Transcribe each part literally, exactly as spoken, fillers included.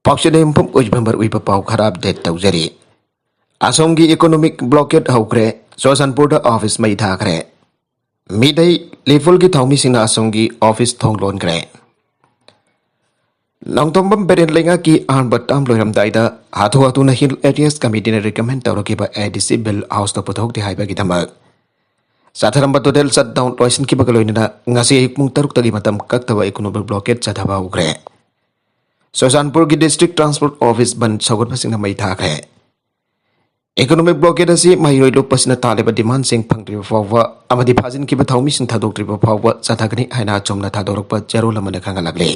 ꯄꯥꯎꯆꯦꯗ ꯌꯨꯝꯐꯝ ꯑꯣꯏꯕ ꯃꯔꯨꯑꯣꯏꯕ ꯄꯥꯎ ꯈꯔ ꯑꯞꯗꯦꯠ ꯇꯧꯖꯔꯤ꯫ ꯑꯁꯣꯝꯒꯤ ꯏꯀꯣꯅꯣꯃꯤꯛ ꯕ꯭ꯂꯣꯀꯦꯠ ꯍꯧꯈ꯭ꯔꯦ꯫ ꯆꯨꯔꯆꯥꯟꯄꯨꯔꯗ ꯑꯣꯐꯤꯁ ꯃꯩ ꯊꯥꯈ꯭ꯔꯦ꯫ ꯃꯤꯇꯩ ꯂꯤꯐꯨꯜꯒꯤ ꯊꯧꯃꯤꯁꯤꯡꯅ ꯑꯁꯣꯝꯒꯤ ꯑꯣꯐꯤꯁ ꯊꯣꯡ ꯂꯣꯟꯈ꯭ꯔꯦ꯫ ꯅꯣꯡꯊꯣꯝꯕꯝ ꯕꯤꯔꯦꯟ ꯂꯩꯉꯥꯛꯀꯤ ꯑꯍꯥꯟꯕ ꯇꯥꯝ ꯂꯣꯏꯔꯝꯗꯥꯏꯗ ꯍꯥꯊꯨ ꯍꯥꯊꯨꯅ ꯍꯤꯜ ꯑꯦꯔꯤꯌꯥꯁ ꯀꯃꯤꯇꯤꯅ ꯔꯤꯀꯃꯦꯟ ꯇꯧꯔꯛꯈꯤꯕ ꯑꯦ ꯗꯤ ꯁꯤ ꯕꯤꯜ ꯍꯥꯎꯁꯇ ꯄꯨꯊꯣꯛꯇꯦ ꯍꯥꯏꯕꯒꯤꯗꯃꯛ ꯆꯠꯊꯔꯝꯕ ꯇꯣꯇꯦꯜ ꯁꯠ ꯗꯥꯎꯟ ꯂꯣꯏꯁꯤꯟꯈꯤꯕꯒ ꯂꯣꯏꯅꯅ ꯉꯁꯤ ꯑꯌꯨꯛ ꯄꯨꯡ ꯇꯔꯨꯛꯇꯒꯤ ꯃꯇꯝ ꯀꯛꯇꯕ ꯏꯀꯣꯅꯣꯃꯤꯛ ꯕ꯭ꯂꯣꯀꯦꯠ ꯆꯠꯊꯕ ꯍꯧꯈ꯭ꯔꯦ꯫ ꯆꯨꯔꯆꯥꯟꯄꯨꯔꯒꯤ ꯗꯤꯁꯇ꯭ꯔꯤꯛ ꯇ꯭ꯔꯥꯟꯁꯄꯣꯔꯠ ꯑꯣꯐꯤꯁ ꯕꯟ ꯁꯧꯒꯠꯄꯁꯤꯡꯅ ꯃꯩ ꯊꯥꯈ꯭ꯔꯦ꯫ ꯏꯀꯣꯅꯣꯃꯤꯛ ꯕ꯭ꯂꯣꯀꯦꯠ ꯑꯁꯤ ꯃꯍꯩꯔꯣꯏ ꯂꯨꯞꯄꯁꯤꯅ ꯇꯥꯜꯂꯤꯕ ꯗꯤꯃꯥꯟꯁꯤꯡ ꯐꯪꯗ꯭ꯔꯤꯕ ꯐꯥꯎꯕ ꯑꯃꯗꯤ ꯐꯥꯖꯤꯟꯈꯤꯕ ꯊꯧꯃꯤꯁꯤꯡ ꯊꯥꯗꯣꯛꯇ꯭ꯔꯤꯕ ꯐꯥꯎꯕ ꯆꯠꯊꯒꯅꯤ ꯍꯥꯏꯅ ꯑꯆꯨꯝꯅ ꯊꯥꯗꯣꯔꯛꯄ ꯆꯦꯔꯣꯜ ꯑꯃꯅ ꯈꯪꯍꯜꯂꯛꯂꯤ꯫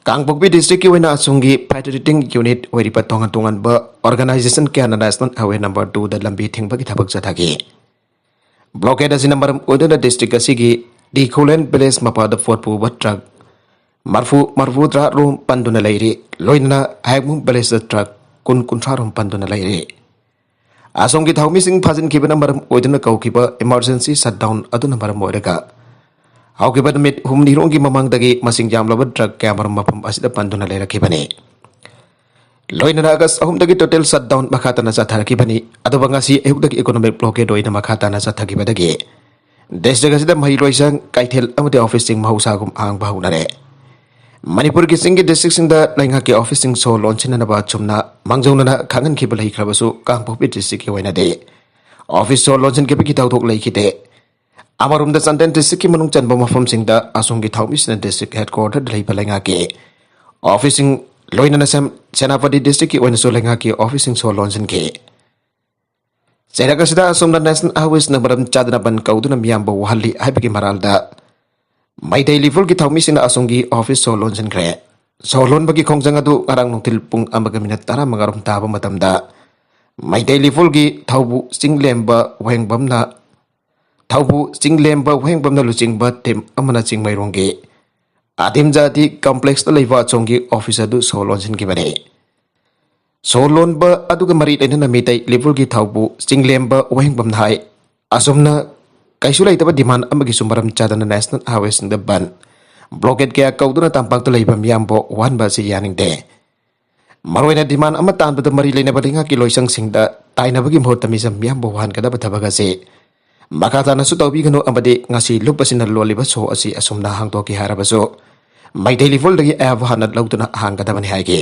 ꯀꯥꯡꯄꯣꯛꯄꯤ ꯗꯤꯁꯇ꯭ꯔꯤꯛꯀꯤ ꯑꯣꯏꯅ ꯑꯁꯣꯝꯒꯤ ꯐꯥꯏꯇꯔ ꯔꯤꯇꯤꯡ ꯌꯨꯅꯤꯠ ꯑꯣꯏꯔꯤꯕ ꯇꯣꯉꯥꯟ ꯇꯣꯉꯥꯟꯕ ꯑꯣꯔꯒꯅꯥꯏꯖꯦꯁꯟ ꯀꯌꯥꯅ ꯅꯦꯁꯅꯦꯜ ꯍꯥꯏꯋꯦ ꯅꯝꯕꯔ ꯇꯨꯗ ꯂꯝꯕꯤ ꯊꯤꯡꯕꯒꯤ ꯊꯕꯛ ꯆꯠꯊꯈꯤ꯫ ꯕ꯭ꯂꯣꯀꯦꯠ ꯑꯁꯤꯅ ꯃꯔꯝ ꯑꯣꯏꯗꯨꯅ ꯗꯤꯁꯇ꯭ꯔꯤꯛ ꯑꯁꯤꯒꯤ ꯗꯤ ꯈꯨꯂꯦꯟ ꯚꯤꯂꯦꯖ ꯃꯄꯥꯗ ꯄꯣꯠ ꯄꯨꯕ ꯇ꯭ꯔꯛ ꯃꯔꯐꯨ, ꯃꯔꯐꯨꯇꯔꯥ ꯔꯣꯝ ꯄꯟꯗꯨꯅ ꯂꯩꯔꯤ꯫ ꯂꯣꯏꯅꯅ ꯍꯌꯥꯡꯕꯨꯡ ꯚꯤꯂꯦꯖꯇ ꯇ꯭ꯔꯛ ꯀꯨꯟ, ꯀꯨꯟꯊ꯭ꯔꯥ ꯔꯣꯝ ꯄꯟꯗꯨꯅ ꯂꯩꯔꯤ꯫ ꯑꯁꯣꯝꯒꯤ ꯊꯧꯃꯤꯁꯤꯡ ꯐꯥꯖꯤꯟꯈꯤꯕꯅ ꯃꯔꯝ ꯑꯣꯏꯗꯨꯅ ꯀꯧꯈꯤꯕ ꯏꯃꯥꯔꯖꯦꯟꯁꯤ ꯁꯠꯗꯥꯎꯟ ꯑꯗꯨꯅ ꯃꯔꯝ ꯑꯣꯏꯔꯒ ꯍꯧꯈꯤꯕ ꯅꯨꯃꯤꯠ ꯍꯨꯝꯅꯤꯔꯣꯝꯒꯤ ꯃꯃꯥꯡꯗꯒꯤ ꯃꯁꯤꯡ ꯌꯥꯝꯂꯕ ꯇ꯭ꯔꯛ ꯀꯌꯥꯃꯔꯨꯝ ꯃꯐꯝ ꯑꯁꯤꯗ ꯄꯟꯗꯨꯅ ꯂꯩꯔꯛꯈꯤꯕꯅꯤ꯫ ꯂꯣꯏꯅꯅ ꯑꯥꯒꯁ ꯑꯍꯨꯝꯗꯒꯤ ꯇꯣꯇꯦꯜ ꯁꯠꯗꯥꯎꯟ ꯃꯈꯥ ꯇꯥꯅ ꯆꯠꯊꯔꯛꯈꯤꯕꯅꯤ꯫ ꯑꯗꯨꯕꯨ ꯉꯁꯤ ꯑꯌꯨꯛꯇꯒꯤ ꯏꯀꯣꯅꯣꯃꯤꯛ ꯕ꯭ꯂꯣꯀꯦꯠ ꯑꯣꯏꯅ ꯃꯈꯥ ꯇꯥꯅ ꯆꯠꯊꯈꯤꯕꯗꯒꯤ ꯗꯤꯁꯇ꯭ꯔꯤꯛ ꯑꯁꯤꯗ ꯃꯍꯩ ꯂꯣꯏꯁꯪ, ꯀꯩꯊꯦꯜ ꯑꯃꯗꯤ ꯑꯣꯐꯤꯁꯁꯤꯡ ꯃꯍꯧꯁꯥꯒꯨꯝ ꯍꯥꯡꯕ ꯍꯧꯅꯔꯦ꯫ ꯃꯅꯤꯄꯨꯔꯒꯤ ꯆꯤꯡꯒꯤ ꯗꯤꯁꯇ꯭ꯔꯤꯛꯁꯤꯡꯗ ꯂꯩꯉꯥꯛꯀꯤ ꯑꯣꯐꯤꯁꯁꯤꯡ ꯁꯣ ꯂꯣꯟꯁꯤꯟꯅꯅꯕ ꯑꯆꯨꯝꯅ ꯃꯥꯡꯖꯧꯅꯅ ꯈꯪꯍꯟꯈꯤꯕ ꯂꯩꯈ꯭ꯔꯕꯁꯨ, ꯀꯥꯡꯄꯣꯛꯄꯤ ꯗꯤꯁꯇ꯭ꯔꯤꯛꯀꯤ ꯑꯣꯏꯅꯗꯤ ꯑꯣꯐꯤꯁ ꯁꯣ ꯂꯣꯟꯁꯤꯟꯈꯤꯕꯒꯤ ꯊꯧꯗꯣꯛ ꯂꯩꯈꯤꯗꯦ꯫ ꯑꯃꯔꯣꯝꯗ, ꯆꯥꯟꯗꯦꯜ ꯗꯤꯁꯇ꯭ꯔꯤꯛꯀꯤ ꯃꯅꯨꯡ ꯆꯟꯕ ꯃꯐꯝꯁꯤꯡꯗ ꯑꯁꯣꯝꯒꯤ ꯊꯧꯃꯤꯁꯤꯡꯅ ꯗꯤꯁꯇ꯭ꯔꯤꯛ ꯍꯦꯗꯀ꯭ꯋꯥꯇꯔꯗ ꯂꯩꯕ ꯂꯩꯉꯥꯛꯀꯤ ꯑꯣꯐꯤꯁꯁꯤꯡ, ꯂꯣꯏꯅꯅ ꯁꯦꯝ-, ꯁꯦꯅꯥꯄꯇꯤ ꯗꯤꯁꯇ꯭ꯔꯤꯛꯀꯤ ꯑꯣꯏꯅꯁꯨ ꯂꯩꯉꯥꯛꯀꯤ ꯑꯣꯐꯤꯁꯁꯤꯡ ꯁꯣ ꯂꯣꯟꯁꯤꯟꯈꯤ꯫ ꯆꯩꯔꯛ ꯑꯁꯤꯗ ꯑꯁꯣꯝꯅ ꯅꯦꯁꯅꯦꯜ ꯍꯥꯏꯋꯦꯁꯤꯡꯅ ꯃꯔꯝ ꯆꯥꯗꯅ ꯕꯟ ꯀꯧꯗꯨꯅ ꯃꯤꯌꯥꯝꯕꯨ ꯋꯥꯍꯜꯂꯤ ꯍꯥꯏꯕꯒꯤ ꯃꯔꯥꯜꯗ ꯃꯩꯇꯩ ꯂꯤꯐꯨꯜꯒꯤ ꯊꯧꯃꯤꯁꯤꯡꯅ ꯑꯁꯣꯝꯒꯤ ꯑꯣꯐꯤꯁ ꯁꯣ ꯂꯣꯟꯁꯤꯟꯈ꯭ꯔꯦ꯫ ꯁꯣ ꯂꯣꯟꯕꯒꯤ ꯈꯣꯡꯖꯪ ꯑꯗꯨ ꯉꯔꯥꯡ ꯅꯨꯡꯊꯤꯜ ꯄꯨꯡ ꯑꯃꯒ ꯃꯤꯅꯠ ꯇꯔꯥꯃꯉꯥ ꯔꯣꯝ ꯇꯥꯕ ꯃꯇꯝꯗ ꯃꯩꯇꯩ ꯂꯤꯐꯨꯜꯒꯤ ꯊꯧꯕꯨ ꯆꯤꯡꯂꯦꯝꯕ ꯋꯥꯍꯦꯡꯕꯝꯅ, ꯊꯧꯕꯨ ꯆꯤꯡꯂꯦꯝꯕ ꯋꯥꯍꯦꯡꯕꯝꯅ ꯂꯨꯆꯤꯡꯕ ꯇꯤꯝ ꯑꯃꯅ ꯆꯤꯡꯃꯩꯔꯣꯡꯒꯤ ꯑꯗꯤꯝ ꯖꯥꯇꯤ ꯀꯝꯄ꯭ꯂꯦꯛꯁꯇ ꯂꯩꯕ ꯑꯁꯣꯝꯒꯤ ꯑꯣꯐꯤꯁ ꯑꯗꯨ ꯁꯣ ꯂꯣꯟꯁꯤꯟꯈꯤꯕꯅꯤ꯫ ꯁꯣ ꯂꯣꯟꯕ ꯑꯗꯨꯒ ꯃꯔꯤ ꯂꯩꯅꯅ ꯃꯤꯇꯩ ꯂꯤꯐꯨꯜꯒꯤ ꯊꯧꯕꯨ ꯆꯤꯡꯂꯦꯝꯕ ꯋꯥꯍꯦꯡꯕꯝꯅ ꯍꯥꯏ, ꯑꯁꯨꯝꯅ ꯀꯩꯁꯨ ꯂꯩꯇꯕ ꯗꯤꯃꯥꯟ ꯑꯃꯒꯤꯁꯨ ꯃꯔꯝ ꯆꯥꯗꯅ ꯅꯦꯁꯅꯦꯜ ꯍꯥꯏꯋꯦꯁꯤꯡꯗ ꯕꯟ, ꯕ꯭ꯂꯣꯀꯦꯠ ꯀꯌꯥ ꯀꯧꯗꯨꯅ ꯇꯝꯄꯥꯛꯇ ꯂꯩꯕ ꯃꯤꯌꯥꯝꯕꯨ ꯋꯥꯍꯟꯕ ꯑꯁꯤ ꯌꯥꯅꯤꯡꯗꯦ꯫ ꯃꯔꯨꯑꯣꯏꯅ ꯗꯤꯃꯥꯟ ꯑꯃ ꯇꯥꯟꯕꯗ ꯃꯔꯤ ꯂꯩꯅꯕ ꯂꯩꯉꯥꯛꯀꯤ ꯂꯣꯏꯁꯪꯁꯤꯡꯗ ꯇꯥꯏꯅꯕꯒꯤ ꯃꯍꯨꯠꯇ ꯃꯤꯆꯝ ꯃꯤꯌꯥꯝꯕꯨ ꯋꯥꯍꯟꯒꯗꯕ ꯊꯕꯛ ꯑꯁꯤ ꯃꯈꯥ ꯇꯥꯅꯁꯨ ꯇꯧꯕꯤꯒꯅꯨ ꯑꯃꯗꯤ ꯉꯁꯤ ꯂꯨꯞ ꯑꯁꯤꯅ ꯂꯣꯜꯂꯤꯕ ꯁꯣ ꯑꯁꯤ ꯑꯁꯨꯝꯅ ꯍꯥꯡꯗꯣꯛꯈꯤ ꯍꯥꯏꯔꯕꯁꯨ ꯃꯩꯇꯩ ꯂꯤꯐꯨꯜꯗꯒꯤ ꯑꯌꯥꯕ ꯍꯥꯟꯅ ꯂꯧꯗꯨꯅ ꯍꯥꯡꯒꯗꯕꯅꯤ ꯍꯥꯏꯈꯤ꯫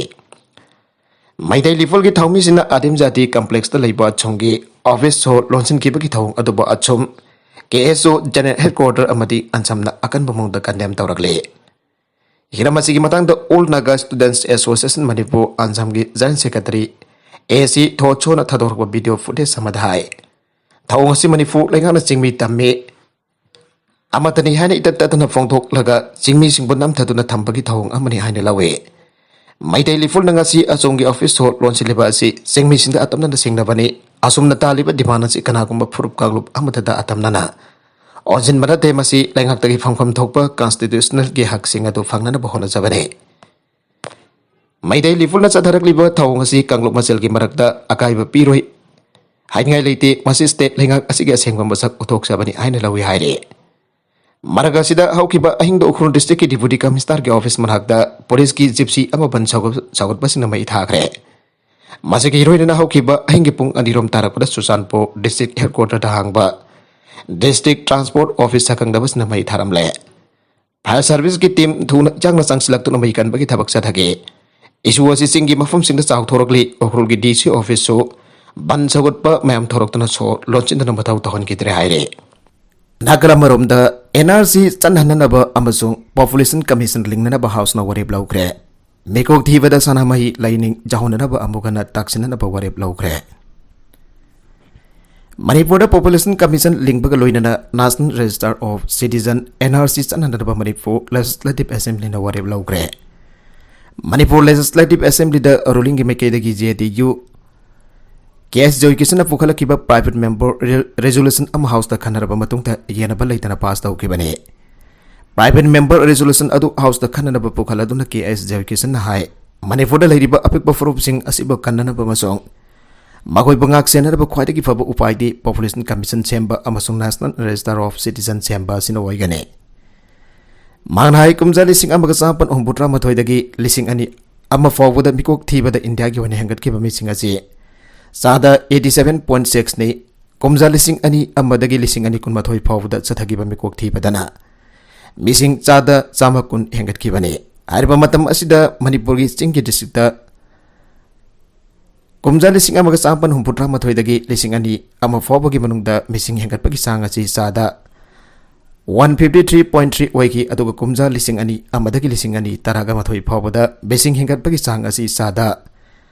ꯃꯩꯇꯩ ꯂꯤꯐꯨꯜꯒꯤ ꯊꯧꯃꯤꯁꯤꯡꯅ ꯑꯗꯤꯝ ꯖꯥꯇꯤ ꯀꯝꯄ꯭ꯂꯦꯛꯁꯇ ꯂꯩꯕ ꯑꯁꯨꯝꯒꯤ ꯑꯣꯐꯤꯁ ꯁꯣ ꯂꯣꯟꯁꯤꯟꯈꯤꯕꯒꯤ ꯊꯧꯑꯣꯡ ꯑꯗꯨꯕꯨ ꯑꯁꯨꯝ ꯀꯦ ꯑꯦꯁ ꯑꯣ ꯖꯦꯅꯔꯦꯜ ꯍꯦꯗꯀ꯭ꯋꯥꯇꯔ ꯑꯃꯗꯤ ꯑꯟꯁꯝꯅ ꯑꯀꯟꯕ ꯃꯑꯣꯡꯗ ꯀꯟꯗꯦꯝ ꯇꯧꯔꯛꯂꯤ꯫ ꯍꯤꯔꯝ ꯑꯁꯤꯒꯤ ꯃꯇꯥꯡꯗ all Naga students association Manipur ꯑꯟꯁꯝꯒꯤ ꯖꯦꯅꯔꯦꯜ ꯁꯦꯀ꯭ꯔꯦꯇꯔꯤ ꯑꯦ ꯁꯤ ꯊꯣꯠꯁꯣꯅ ꯊꯥꯗꯣꯔꯛꯄ ꯚꯤꯗꯤꯑꯣ ꯐꯨꯇꯦꯖ ꯑꯃꯗ ꯍꯥꯏ, ꯊꯧꯑꯣꯡ ꯑꯁꯤ ꯃꯅꯤꯄꯨꯔ ꯂꯩꯉꯥꯛꯅ ꯆꯤꯡꯃꯤ ꯇꯝꯃꯤ ꯑꯃꯠꯇꯅꯤ ꯍꯥꯏꯅ ꯏꯇꯠ ꯇꯠꯇꯅ ꯐꯣꯡꯗꯣꯛꯂꯒ ꯆꯤꯡꯃꯤꯁꯤꯡꯕꯨ ꯅꯝꯊꯗꯨꯅ ꯊꯝꯕꯒꯤ ꯊꯧꯑꯣꯡ ꯑꯃꯅꯤ ꯍꯥꯏꯅ ꯂꯧꯏ꯫ ꯃꯩꯇꯩ ꯂꯤꯐꯨꯜꯅ ꯉꯁꯤ ꯑꯆꯣꯝꯒꯤ ꯑꯣꯐꯤꯁ ꯁꯣ ꯂꯣꯟꯁꯤꯜꯂꯤꯕ ꯑꯁꯤ ꯆꯤꯡꯃꯤꯁꯤꯡꯗ ꯑꯇꯝꯅꯅ ꯁꯤꯡꯅꯕꯅꯤ꯫ ꯑꯁꯨꯝꯅ ꯇꯥꯜꯂꯤꯕ ꯗꯤꯃꯥꯟ ꯑꯁꯤ ꯀꯅꯥꯒꯨꯝꯕ ꯐꯨꯔꯨꯞ ꯀꯥꯡꯂꯨꯞ ꯑꯃꯠꯇꯗ ꯑꯇꯝꯅꯅ ꯑꯣꯟꯁꯤꯟꯕ ꯅꯠꯇꯦ꯫ ꯃꯁꯤ ꯂꯩꯉꯥꯛꯇꯒꯤ ꯐꯪꯐꯝ ꯊꯣꯛꯄ ꯀꯟꯁꯇꯤꯇ꯭ꯌꯨꯁꯅꯦꯜꯒꯤ ꯍꯛꯁꯤꯡ ꯑꯗꯨ ꯐꯪꯅꯅꯕ ꯍꯣꯠꯅꯖꯕꯅꯤ꯫ ꯃꯩꯇꯩ ꯂꯤꯐꯨꯜꯅ ꯆꯠꯊꯔꯛꯂꯤꯕ ꯊꯧꯑꯣꯡ ꯑꯁꯤ ꯀꯥꯡꯂꯨꯞ ꯃꯁꯦꯜꯒꯤ ꯃꯔꯛꯇ ꯑꯀꯥꯏꯕ ꯄꯤꯔꯣꯏ ꯍꯥꯏꯅꯤꯡꯉꯥꯏ ꯂꯩꯇꯦ꯫ ꯃꯁꯤ ꯁ꯭ꯇꯦꯠ ꯂꯩꯉꯥꯛ ꯑꯁꯤꯒꯤ ꯑꯁꯦꯡꯕ ꯃꯁꯛ ꯎꯠꯊꯣꯛꯆꯕꯅꯤ ꯍꯥꯏꯅ ꯂꯧꯏ ꯍꯥꯏꯔꯤ꯫ ꯃꯔꯛ ꯑꯁꯤꯗ ꯍꯧꯈꯤꯕ ꯑꯍꯤꯡꯗ ꯎꯈ꯭ꯔꯨꯜ ꯗꯤꯁꯇ꯭ꯔꯤꯛꯀꯤ ꯗꯤꯄꯨꯇꯤ ꯀꯃꯤꯁꯅꯔꯒꯤ ꯑꯣꯐꯤꯁ ꯃꯅꯥꯛꯇ ꯄꯨꯂꯤꯁꯀꯤ ꯖꯤꯞꯁꯤ ꯑꯃ ꯕꯟ ꯁꯧꯒꯠ-, ꯁꯧꯒꯠꯄꯁꯤꯡꯅ ꯃꯩ ꯊꯥꯈ꯭ꯔꯦ꯫ ꯃꯁꯤꯒꯤ ꯏꯔꯣꯏꯅꯅ ꯍꯧꯈꯤꯕ ꯑꯍꯤꯡꯒꯤ ꯄꯨꯡ ꯑꯅꯤꯔꯣꯝ ꯇꯥꯔꯛꯄꯗ ꯆꯨꯔꯆꯥꯟꯄꯨꯔ ꯗꯤꯁꯇ꯭ꯔꯤꯛ ꯍꯦꯗꯀ꯭ꯋꯥꯇꯔꯗ ꯍꯥꯡꯕ ꯗꯤꯁꯇ꯭ꯔꯤꯛ ꯇ꯭ꯔꯥꯟꯁꯄꯣꯔꯠ ꯑꯣꯐꯤꯁ ꯁꯛꯈꯪꯗꯕꯁꯤꯡꯅ ꯃꯩ ꯊꯥꯔꯝꯂꯦ꯫ ꯐꯥꯌꯔ ꯁꯥꯔꯚꯤꯁꯀꯤ ꯇꯤꯝ ꯊꯨꯅ ꯆꯪꯅ ꯆꯪꯁꯤꯜꯂꯛꯇꯨꯅ ꯃꯩ ꯀꯟꯕꯒꯤ ꯊꯕꯛ ꯆꯠꯊꯈꯤ꯫ ꯏꯁꯨ ꯑꯁꯤ ꯆꯤꯡꯒꯤ ꯃꯐꯝꯁꯤꯡꯗ ꯆꯥꯎꯊꯣꯔꯛꯂꯤ꯫ ꯎꯈ꯭ꯔꯨꯜꯒꯤ ꯗꯤ ꯁꯤ ꯑꯣꯐꯤꯁꯁꯨ ꯕꯟ ꯁꯧꯒꯠꯄ ꯃꯌꯥꯝ ꯊꯣꯔꯛꯇꯨꯅ ꯁꯣ ꯂꯣꯟꯁꯤꯟꯗꯨꯅ ꯃꯊꯧ ꯇꯧꯍꯟꯈꯤꯗ꯭ꯔꯦ ꯍꯥꯏꯔꯤ꯫ ꯅꯥꯀꯜ ꯑꯃꯔꯣꯝꯗ ꯑꯦꯟ ꯑꯥꯔ ꯁꯤ ꯆꯠꯅꯍꯟꯅꯅꯕ ꯑꯃꯁꯨꯡ ꯄꯣꯄꯨꯂꯦꯁꯟ ꯀꯃꯤꯁꯟ ꯂꯤꯡꯅꯅꯕ ꯍꯥꯎꯁꯅ ꯋꯥꯔꯦꯞ ꯂꯧꯈ꯭ꯔꯦ꯫ ꯃꯤꯀꯣꯛ ꯊꯤꯕꯗ ꯁꯅꯥꯃꯍꯤ ꯂꯥꯏꯅꯤꯡ ꯌꯥꯍꯣꯟꯅꯅꯕ ꯑꯃꯨꯛ ꯍꯟꯅ ꯇꯥꯛꯁꯤꯟꯅꯅꯕ ꯋꯥꯔꯦꯞ ꯂꯧꯈ꯭ꯔꯦ꯫ ꯃꯅꯤꯄꯨꯔꯗ ꯄꯣꯄꯨꯂꯦꯁꯟ ꯀꯃꯤꯁꯟ ꯂꯤꯡꯕꯒ ꯂꯣꯏꯅꯅ national register of citizens, N R C, ꯆꯠꯅꯅꯕ ꯃꯅꯤꯄꯨꯔ ꯂꯦꯖꯤꯁꯂꯦꯇꯤꯚ ꯑꯦꯁꯦꯝꯕ꯭ꯂꯤꯅ ꯋꯥꯔꯦꯞ ꯂꯧꯈ꯭ꯔꯦ꯫ ꯃꯅꯤꯄꯨꯔ ꯂꯦꯖꯤꯁꯂꯦꯇꯤꯚ ꯑꯦꯁꯦꯝꯕ꯭ꯂꯤꯗ ꯔꯨꯂꯤꯡꯒꯤ ꯃꯥꯏꯀꯩꯗꯒꯤ ꯖꯦ ꯗꯤ ꯌꯨ, ꯀꯦ ꯑꯦꯁ ꯖꯣꯏꯀꯤꯁꯟꯅ ꯄꯨꯈꯠꯂꯛꯈꯤꯕ ꯄ꯭ꯔꯥꯏꯚꯦꯠ ꯃꯦꯝꯕꯔ ꯔꯦ-, ꯔꯦꯖꯣꯂꯨꯁꯟ ꯑꯃ ꯍꯥꯎꯁꯇ ꯈꯟꯅꯔꯕ ꯃꯇꯨꯡꯗ ꯌꯦꯟꯅꯕ ꯂꯩꯇꯅ ꯄꯥꯁ ꯇꯧꯈꯤꯕꯅꯤ꯫ ꯄ꯭ꯔꯥꯏꯚꯦꯠ ꯃꯦꯝꯕꯔ ꯔꯦꯖꯣꯂꯨꯁꯟ ꯑꯗꯨ ꯍꯥꯎꯁꯇ ꯈꯟꯅꯅꯕ ꯄꯨꯈꯠꯂꯗꯨꯅ ꯀꯦ ꯑꯦꯁ ꯖꯣꯏꯀꯤꯁꯟꯅ ꯍꯥꯏ, ꯃꯅꯤꯄꯨꯔꯗ ꯂꯩꯔꯤꯕ ꯑꯄꯤꯛꯄ ꯐꯨꯔꯨꯞꯁꯤꯡ ꯑꯁꯤꯕꯨ ꯀꯟꯅꯅꯕ ꯑꯃꯁꯨꯡ ꯃꯈꯣꯏꯕꯨ ꯉꯥꯛ ꯁꯦꯟꯅꯅꯕ ꯈ꯭ꯋꯥꯏꯗꯒꯤ ꯐꯕ ꯎꯄꯥꯏꯗꯤ ꯄꯣꯄꯨꯂꯦꯁꯟ ꯀꯃꯤꯁꯟ ꯁꯦꯝꯕ ꯑꯃꯁꯨꯡ ꯅꯦꯁꯅꯦꯜ ꯔꯦꯖꯤꯁꯇꯔ ꯑꯣꯐ ꯁꯤꯇꯤꯖꯟ ꯁꯦꯝꯕ ꯑꯁꯤꯅ ꯑꯣꯏꯒꯅꯤ꯫ ꯃꯥꯡꯅ ꯍꯥꯏ, ꯀꯨꯝꯖꯥ ꯂꯤꯁꯤꯡ ꯑꯃꯒ ꯆꯥꯃꯥꯄꯟ ꯍꯨꯝꯐꯨꯇꯔꯥ ꯃꯥꯊꯣꯏꯗꯒꯤ ꯂꯤꯁꯤꯡ ꯑꯅꯤ ꯑꯃ ꯐꯥꯎꯕꯗ ꯃꯤꯀꯣꯛ ꯊꯤꯕꯗ ꯏꯟꯗꯤꯌꯥꯒꯤ ꯑꯣꯏꯅ ꯍꯦꯟꯒꯠꯈꯤꯕ ꯃꯤꯁꯤꯡ ꯑꯁꯤ ꯆꯥꯗ eighty seven point six ꯅꯤ꯫ ꯀꯨꯝꯖꯥ ꯂꯤꯁꯤꯡ ꯑꯅꯤ ꯑꯃꯗꯒꯤ ꯂꯤꯁꯤꯡ ꯑꯅꯤ ꯀꯨꯟꯃꯥꯊꯣꯏ ꯐꯥꯎꯕꯗ ꯆꯠꯊꯈꯤꯕ ꯃꯤꯀꯣꯛ ꯊꯤꯕꯗꯅ ꯃꯤꯁꯤꯡ ꯆꯥꯗ ꯆꯥꯝꯃ ꯀꯨꯟ ꯍꯦꯟꯒꯠꯈꯤꯕꯅꯤ꯫ ꯍꯥꯏꯔꯤꯕ ꯃꯇꯝ ꯑꯁꯤꯗ ꯃꯅꯤꯄꯨꯔꯒꯤ ꯆꯤꯡꯒꯤ ꯗꯤꯁꯇ꯭ꯔꯤꯛꯇ ꯀꯨꯝꯖꯥ ꯂꯤꯁꯤꯡ ꯑꯃꯒ ꯆꯥꯃꯥꯄꯟ ꯍꯨꯝꯐꯨꯇꯔꯥ ꯃꯥꯊꯣꯏꯗꯒꯤ ꯂꯤꯁꯤꯡ ꯑꯅꯤ ꯑꯃ ꯐꯥꯎꯕꯒꯤ ꯃꯅꯨꯡꯗ ꯃꯤꯁꯤꯡ ꯍꯦꯟꯒꯠꯄꯒꯤ ꯆꯥꯡ ꯑꯁꯤ ꯆꯥꯗ one fifty three point three ꯑꯣꯏꯈꯤ, ꯑꯗꯨꯒ ꯀꯨꯝꯖꯥ ꯂꯤꯁꯤꯡ ꯑꯅꯤ ꯑꯃꯗꯒꯤ ꯂꯤꯁꯤꯡ ꯑꯅꯤ ꯇꯔꯥꯒ ꯃꯥꯊꯣꯏ ꯐꯥꯎꯕꯗ ꯃꯤꯁꯤꯡ ꯍꯦꯟꯒꯠꯄꯒꯤ ꯆꯥꯡ ꯑꯁꯤ ꯆꯥꯗ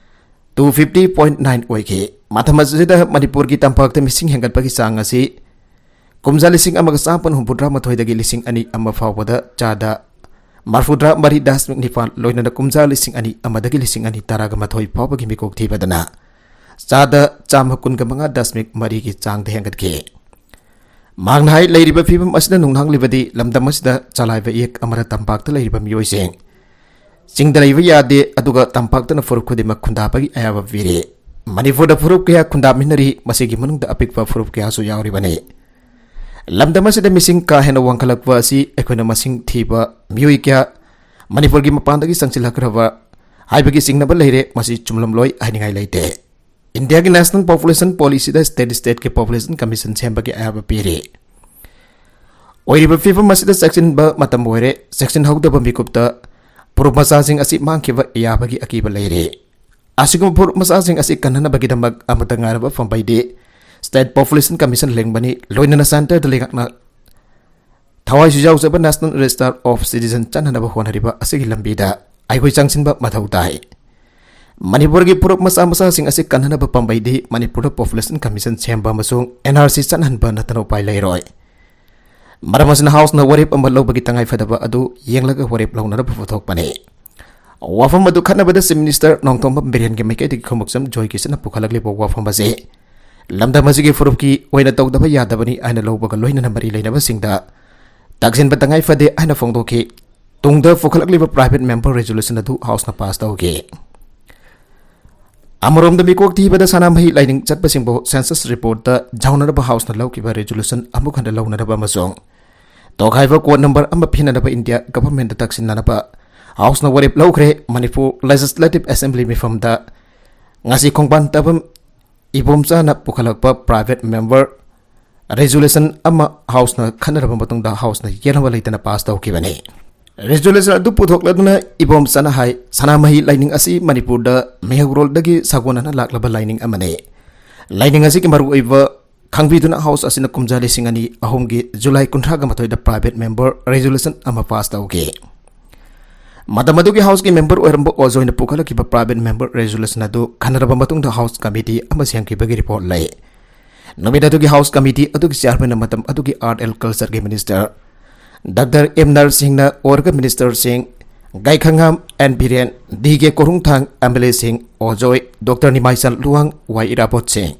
two fifty point nine ꯑꯣꯏꯈꯤ꯫ ꯃꯇꯝ ꯑꯁꯤꯗ ꯃꯅꯤꯄꯨꯔꯒꯤ ꯇꯝꯄꯥꯛꯇ ꯃꯤꯁꯤꯡ ꯍꯦꯟꯒꯠꯄꯒꯤ ꯆꯥꯡ ꯑꯁꯤ ꯀꯨꯝꯖꯥ ꯂꯤꯁꯤꯡ ꯑꯃꯒ ꯆꯥꯃꯥꯄꯟ ꯍꯨꯝꯐꯨꯇꯔꯥ ꯃꯥꯊꯣꯏꯗꯒꯤ ꯂꯤꯁꯤꯡ ꯑꯅꯤ ꯑꯃ ꯐꯥꯎꯕꯗ ꯆꯥꯗ ꯃꯔꯐꯨꯇꯔꯥ ꯃꯔꯤ ꯗꯁꯃꯤꯛ ꯅꯤꯄꯥꯜ, ꯂꯣꯏꯅꯅ ꯀꯨꯝꯖꯥ ꯂꯤꯁꯤꯡ ꯑꯅꯤ ꯑꯃꯗꯒꯤ ꯂꯤꯁꯤꯡ ꯑꯅꯤ ꯇꯔꯥꯒ ꯃꯥꯊꯣꯏ ꯐꯥꯎꯕꯒꯤ ꯃꯤꯀꯣꯛ ꯊꯤꯕꯗꯅ ꯆꯥꯗ ꯆꯥꯝꯃ ꯀꯨꯟꯒ ꯃꯉꯥ ꯗꯁꯃꯤꯛ ꯃꯔꯤꯒꯤ ꯆꯥꯡꯗ ꯍꯦꯟꯒꯠꯈꯤ꯫ ꯃꯍꯥꯛꯅ ꯍꯥꯏ, ꯂꯩꯔꯤꯕ ꯐꯤꯕꯝ ꯑꯁꯤꯅ ꯅꯣꯡꯅꯍꯥꯡꯂꯤꯕꯗꯤ ꯂꯝꯗꯝ ꯑꯁꯤꯗ ꯆꯂꯥꯏꯕ ꯏꯌꯦꯛ ꯑꯃꯅ ꯇꯝꯄꯥꯛꯇ ꯂꯩꯔꯤꯕ ꯃꯤꯑꯣꯏꯁꯤꯡ ꯆꯤꯡꯗ ꯂꯩꯕ ꯌꯥꯗꯦ, ꯑꯗꯨꯒ ꯇꯝꯄꯥꯛꯇꯅ ꯐꯨꯔꯨꯞ ꯈꯨꯗꯤꯡꯃꯛ ꯈꯨꯟꯗꯥꯕꯒꯤ ꯑꯌꯥꯕ ꯄꯤꯔꯤ꯫ ꯃꯅꯤꯄꯨꯔꯗ ꯐꯨꯔꯨꯞ ꯀꯌꯥ ꯈꯨꯟꯗꯥꯃꯤꯟꯅꯔꯤ, ꯃꯁꯤꯒꯤ ꯃꯅꯨꯡꯗ ꯑꯄꯤꯛꯄ ꯐꯨꯔꯨꯞ ꯀꯌꯥꯁꯨ ꯌꯥꯎꯔꯤꯕꯅꯤ꯫ ꯂꯝꯗꯝ ꯑꯁꯤꯗ ꯃꯤꯁꯤꯡ ꯀꯥ ꯍꯦꯟꯅ ꯋꯥꯡꯈꯠꯂꯛꯄ ꯑꯁꯤ ꯑꯩꯈꯣꯏꯅ ꯃꯁꯤꯡ ꯊꯤꯕ ꯃꯤꯑꯣꯏ ꯀꯌꯥ ꯃꯅꯤꯄꯨꯔꯒꯤ ꯃꯄꯥꯟꯗꯒꯤ ꯆꯪꯁꯤꯜꯂꯛꯈ꯭ꯔꯕ ꯍꯥꯏꯕꯒꯤ ꯆꯤꯡꯅꯕ ꯂꯩꯔꯦ꯫ ꯃꯁꯤ ꯆꯨꯝꯂꯝꯂꯣꯏ ꯍꯥꯏꯅꯤꯡꯉꯥꯏ ꯂꯩꯇꯦ꯫ ꯏꯟꯗꯤꯌꯥꯒꯤ National Population Policyꯗ state stateꯀꯤ population commission ꯁꯦꯝꯕꯒꯤ ꯑꯌꯥꯕ ꯄꯤꯔꯤ꯫ ꯑꯣꯏꯔꯤꯕ ꯐꯤꯕꯝ ꯑꯁꯤꯗ ꯆꯦꯛꯁꯤꯟꯕ ꯃꯇꯝ ꯑꯣꯏꯔꯦ꯫ ꯆꯦꯛꯁꯤꯟꯍꯧꯗꯕ ꯃꯤꯀꯨꯞꯇ ꯐꯨꯔꯨꯞ ꯃꯆꯥꯁꯤꯡ ꯑꯁꯤ ꯃꯥꯡꯈꯤꯕ ꯌꯥꯕꯒꯤ ꯑꯀꯤꯕ ꯂꯩꯔꯤ꯫ ꯑꯁꯤꯒꯨꯝꯕ ꯐꯨꯔꯨꯞ ꯃꯆꯥꯁꯤꯡ ꯑꯁꯤ ꯀꯟꯅꯅꯕꯒꯤꯗꯃꯛ ꯑꯃꯠꯇ ꯉꯥꯏꯔꯕ ꯄꯥꯝꯕꯩꯗꯤ state population commission ꯂꯤꯡꯕꯅꯤ, ꯂꯣꯏꯅꯅ centreꯗ ꯂꯩꯉꯥꯛꯅ ꯊꯋꯥꯏꯁꯨ ꯌꯥꯎꯖꯕ National Register of Citizen ꯆꯠꯅꯅꯕ ꯍꯣꯠꯅꯔꯤꯕ ꯑꯁꯤꯒꯤ ꯂꯝꯕꯤꯗ ꯑꯩꯈꯣꯏ ꯆꯪꯁꯤꯟꯕ ꯃꯊꯧ ꯇꯥꯏ꯫ ꯃꯅꯤꯄꯨꯔꯒꯤ ꯐꯨꯔꯨꯞ ꯃꯆꯥ ꯃꯆꯥꯁꯤꯡ ꯑꯁꯤ ꯀꯟꯅꯅꯕ ꯄꯥꯝꯕꯩꯗꯤ ꯃꯅꯤꯄꯨꯔꯗ population commission ꯁꯦꯝꯕ ꯑꯃꯁꯨꯡ NRC ꯆꯠꯍꯟꯕ ꯅꯠꯇꯅ ꯎꯄꯥꯏ ꯂꯩꯔꯣꯏ꯫ ꯃꯔꯝ ꯑꯁꯤꯅ Houseꯅ ꯋꯥꯔꯦꯞ ꯑꯃ ꯂꯧꯕꯒꯤ ꯇꯉꯥꯏꯐꯗꯕ ꯑꯗꯨ ꯌꯦꯡꯂꯒ ꯋꯥꯔꯦꯞ ꯂꯧꯅꯅꯕ ꯄꯨꯊꯣꯛꯄꯅꯤ꯫ ꯋꯥꯐꯝ ꯑꯗꯨ ꯈꯟꯅꯕꯗ Chief Minister ꯅꯣꯡꯊꯣꯝꯕꯝ ꯕꯤꯔꯦꯟꯒꯤ ꯃꯥꯏꯀꯩꯗꯒꯤ ꯈꯣꯡꯎꯞꯆꯝ ꯖꯣꯏꯀꯤꯁꯟꯅ ꯄꯨꯈꯠꯂꯛꯂꯤꯕ ꯋꯥꯐꯝ ꯑꯁꯤ ꯂꯝꯗꯝ ꯑꯁꯤꯒꯤ ꯐꯨꯔꯨꯞꯀꯤ ꯑꯣꯏꯅ ꯇꯧꯗꯕ ꯌꯥꯗꯕꯅꯤ ꯍꯥꯏꯅ ꯂꯧꯕꯒ ꯂꯣꯏꯅꯅ ꯃꯔꯤ ꯂꯩꯅꯕꯁꯤꯡꯗ ꯇꯥꯛꯁꯤꯟꯕ ꯇꯉꯥꯏ ꯐꯗꯦ ꯍꯥꯏꯅ ꯐꯣꯡꯗꯣꯛꯈꯤ꯫ ꯇꯨꯡꯗ ꯄꯨꯈꯠꯂꯛꯂꯤꯕ private member resolution ꯑꯗꯨ Houseꯅ pass ꯇꯧꯈꯤ꯫ ꯑꯃꯔꯣꯝꯗ ꯃꯤꯀꯣꯛ ꯊꯤꯕꯗ ꯁꯅꯥꯃꯍꯤ ꯂꯥꯏꯅꯤꯡ ꯆꯠꯄꯁꯤꯡꯕꯨ census reportꯇ ꯌꯥꯎꯅꯅꯕ Houseꯅ ꯂꯧꯈꯤꯕ resolution ꯑꯃꯨꯛ ꯍꯟꯅ ꯂꯧꯅꯅꯕ ꯑꯃꯁꯨꯡ ꯇꯣꯈꯥꯏꯕ ꯀꯣꯗ ꯅꯝꯕꯔ ꯑꯃ ꯄꯤꯅꯅꯕ ꯏꯟꯗꯤꯌꯥ ꯒꯚꯔꯟꯃꯦꯟꯠꯇ ꯇꯛꯁꯤꯟꯅꯅꯕ ꯍꯥꯎꯁꯅ ꯋꯥꯔꯦꯞ ꯂꯧꯈ꯭ꯔꯦ꯫ ꯃꯅꯤꯄꯨꯔ ꯂꯦꯖꯤꯁꯂꯦꯇꯤꯚ ꯑꯦꯁꯦꯝꯕ꯭ꯂꯤ ꯃꯤꯐꯝꯗ ꯉꯁꯤ ꯈꯣꯡꯕꯥꯟ ꯇꯥꯕꯝ ꯏꯕꯣꯝꯆꯥꯅ ꯄꯨꯈꯠꯂꯛꯄ ꯄ꯭ꯔꯥꯏꯚꯦꯠ ꯃꯦꯝꯕꯔ ꯔꯦꯖꯣꯂꯨꯁꯟ ꯑꯃ ꯍꯥꯎꯁꯅ ꯈꯟꯅꯔꯕ ꯃꯇꯨꯡꯗ ꯍꯥꯎꯁꯅ ꯌꯦꯠꯅꯕ ꯂꯩꯇꯅ ꯄꯥꯁ ꯇꯧꯈꯤꯕꯅꯤ꯫ ꯔꯦꯖꯣꯂꯨꯁꯟ ꯑꯗꯨ ꯄꯨꯊꯣꯛꯂꯗꯨꯅ ꯏꯕꯣꯝꯆꯥꯅ ꯍꯥꯏ, ꯁꯅꯥꯃꯍꯤ ꯂꯥꯏꯅꯤꯡ ꯑꯁꯤ ꯃꯅꯤꯄꯨꯔꯗ ꯃꯩꯍꯧꯔꯣꯜꯗꯒꯤ ꯁꯥꯒꯣꯟꯅꯅ ꯂꯥꯛꯂꯕ ꯂꯥꯏꯅꯤꯡ ꯑꯃꯅꯤ꯫ ꯂꯥꯏꯅꯤꯡ ꯑꯁꯤꯒꯤ ꯃꯔꯨꯑꯣꯏꯕ ꯈꯪꯕꯤꯗꯨꯅ ꯍꯥꯎꯁ ꯑꯁꯤꯅ ꯀꯨꯝꯖꯥ ꯂꯤꯁꯤꯡ ꯑꯅꯤ ꯑꯍꯨꯝꯒꯤ ꯖꯨꯂꯥꯏ ꯀꯨꯟꯊ꯭ꯔꯥꯒ ꯃꯥꯊꯣꯏꯗ ꯄ꯭ꯔꯥꯏꯚꯦꯠ ꯃꯦꯝꯕꯔ ꯔꯦꯖꯣꯂꯨꯁꯟ ꯑꯃ ꯄꯥꯁ ꯇꯧꯈꯤ꯫ ꯃꯇꯝ ꯑꯗꯨꯒꯤ ꯍꯥꯎꯁꯀꯤ ꯃꯦꯝꯕꯔ ꯑꯣꯏꯔꯝꯕ ꯑꯣꯖꯣꯏꯅ ꯄꯨꯈꯠꯂꯛꯈꯤꯕ ꯄ꯭ꯔꯥꯏꯚꯦꯠ ꯃꯦꯝꯕꯔ ꯔꯦꯖꯣꯂꯨꯁꯟ ꯑꯗꯨ ꯈꯟꯅꯔꯕ ꯃꯇꯨꯡꯗ ꯍꯥꯎꯁ ꯀꯃꯤꯇꯤ ꯑꯃ ꯁꯦꯝꯈꯤꯕꯒꯤ ꯔꯤꯄꯣꯔꯠ ꯂꯩ꯫ ꯅꯨꯃꯤꯠ ꯑꯗꯨꯒꯤ ꯍꯥꯎꯁ ꯀꯃꯤꯇꯤ ꯑꯗꯨꯒꯤ ꯆꯤꯌꯥꯔꯃꯦꯟꯅ ꯃꯇꯝ ꯑꯗꯨꯒꯤ ꯑꯥꯔꯠ ꯑꯦꯟ ꯀꯜꯆꯔꯒꯤ ꯃꯤꯅꯤꯁꯇꯔ ꯗꯥꯛꯇꯔ ꯑꯦꯝ ꯅꯔꯁꯤꯡꯅ ꯑꯣꯏꯔꯒ ꯃꯤꯅꯤꯁꯇꯔꯁꯤꯡ Gaikhangam N Biren, D K Korungthang, M L ꯑꯦꯁꯤꯡ ꯑꯣꯖꯣꯏ, ꯗꯣꯛꯇꯔ ꯅꯤꯃꯥꯏꯆꯟ ꯂꯨꯋꯥꯡ, ꯋꯥꯏ ꯏꯔꯥꯕꯣꯠꯁꯤꯡ,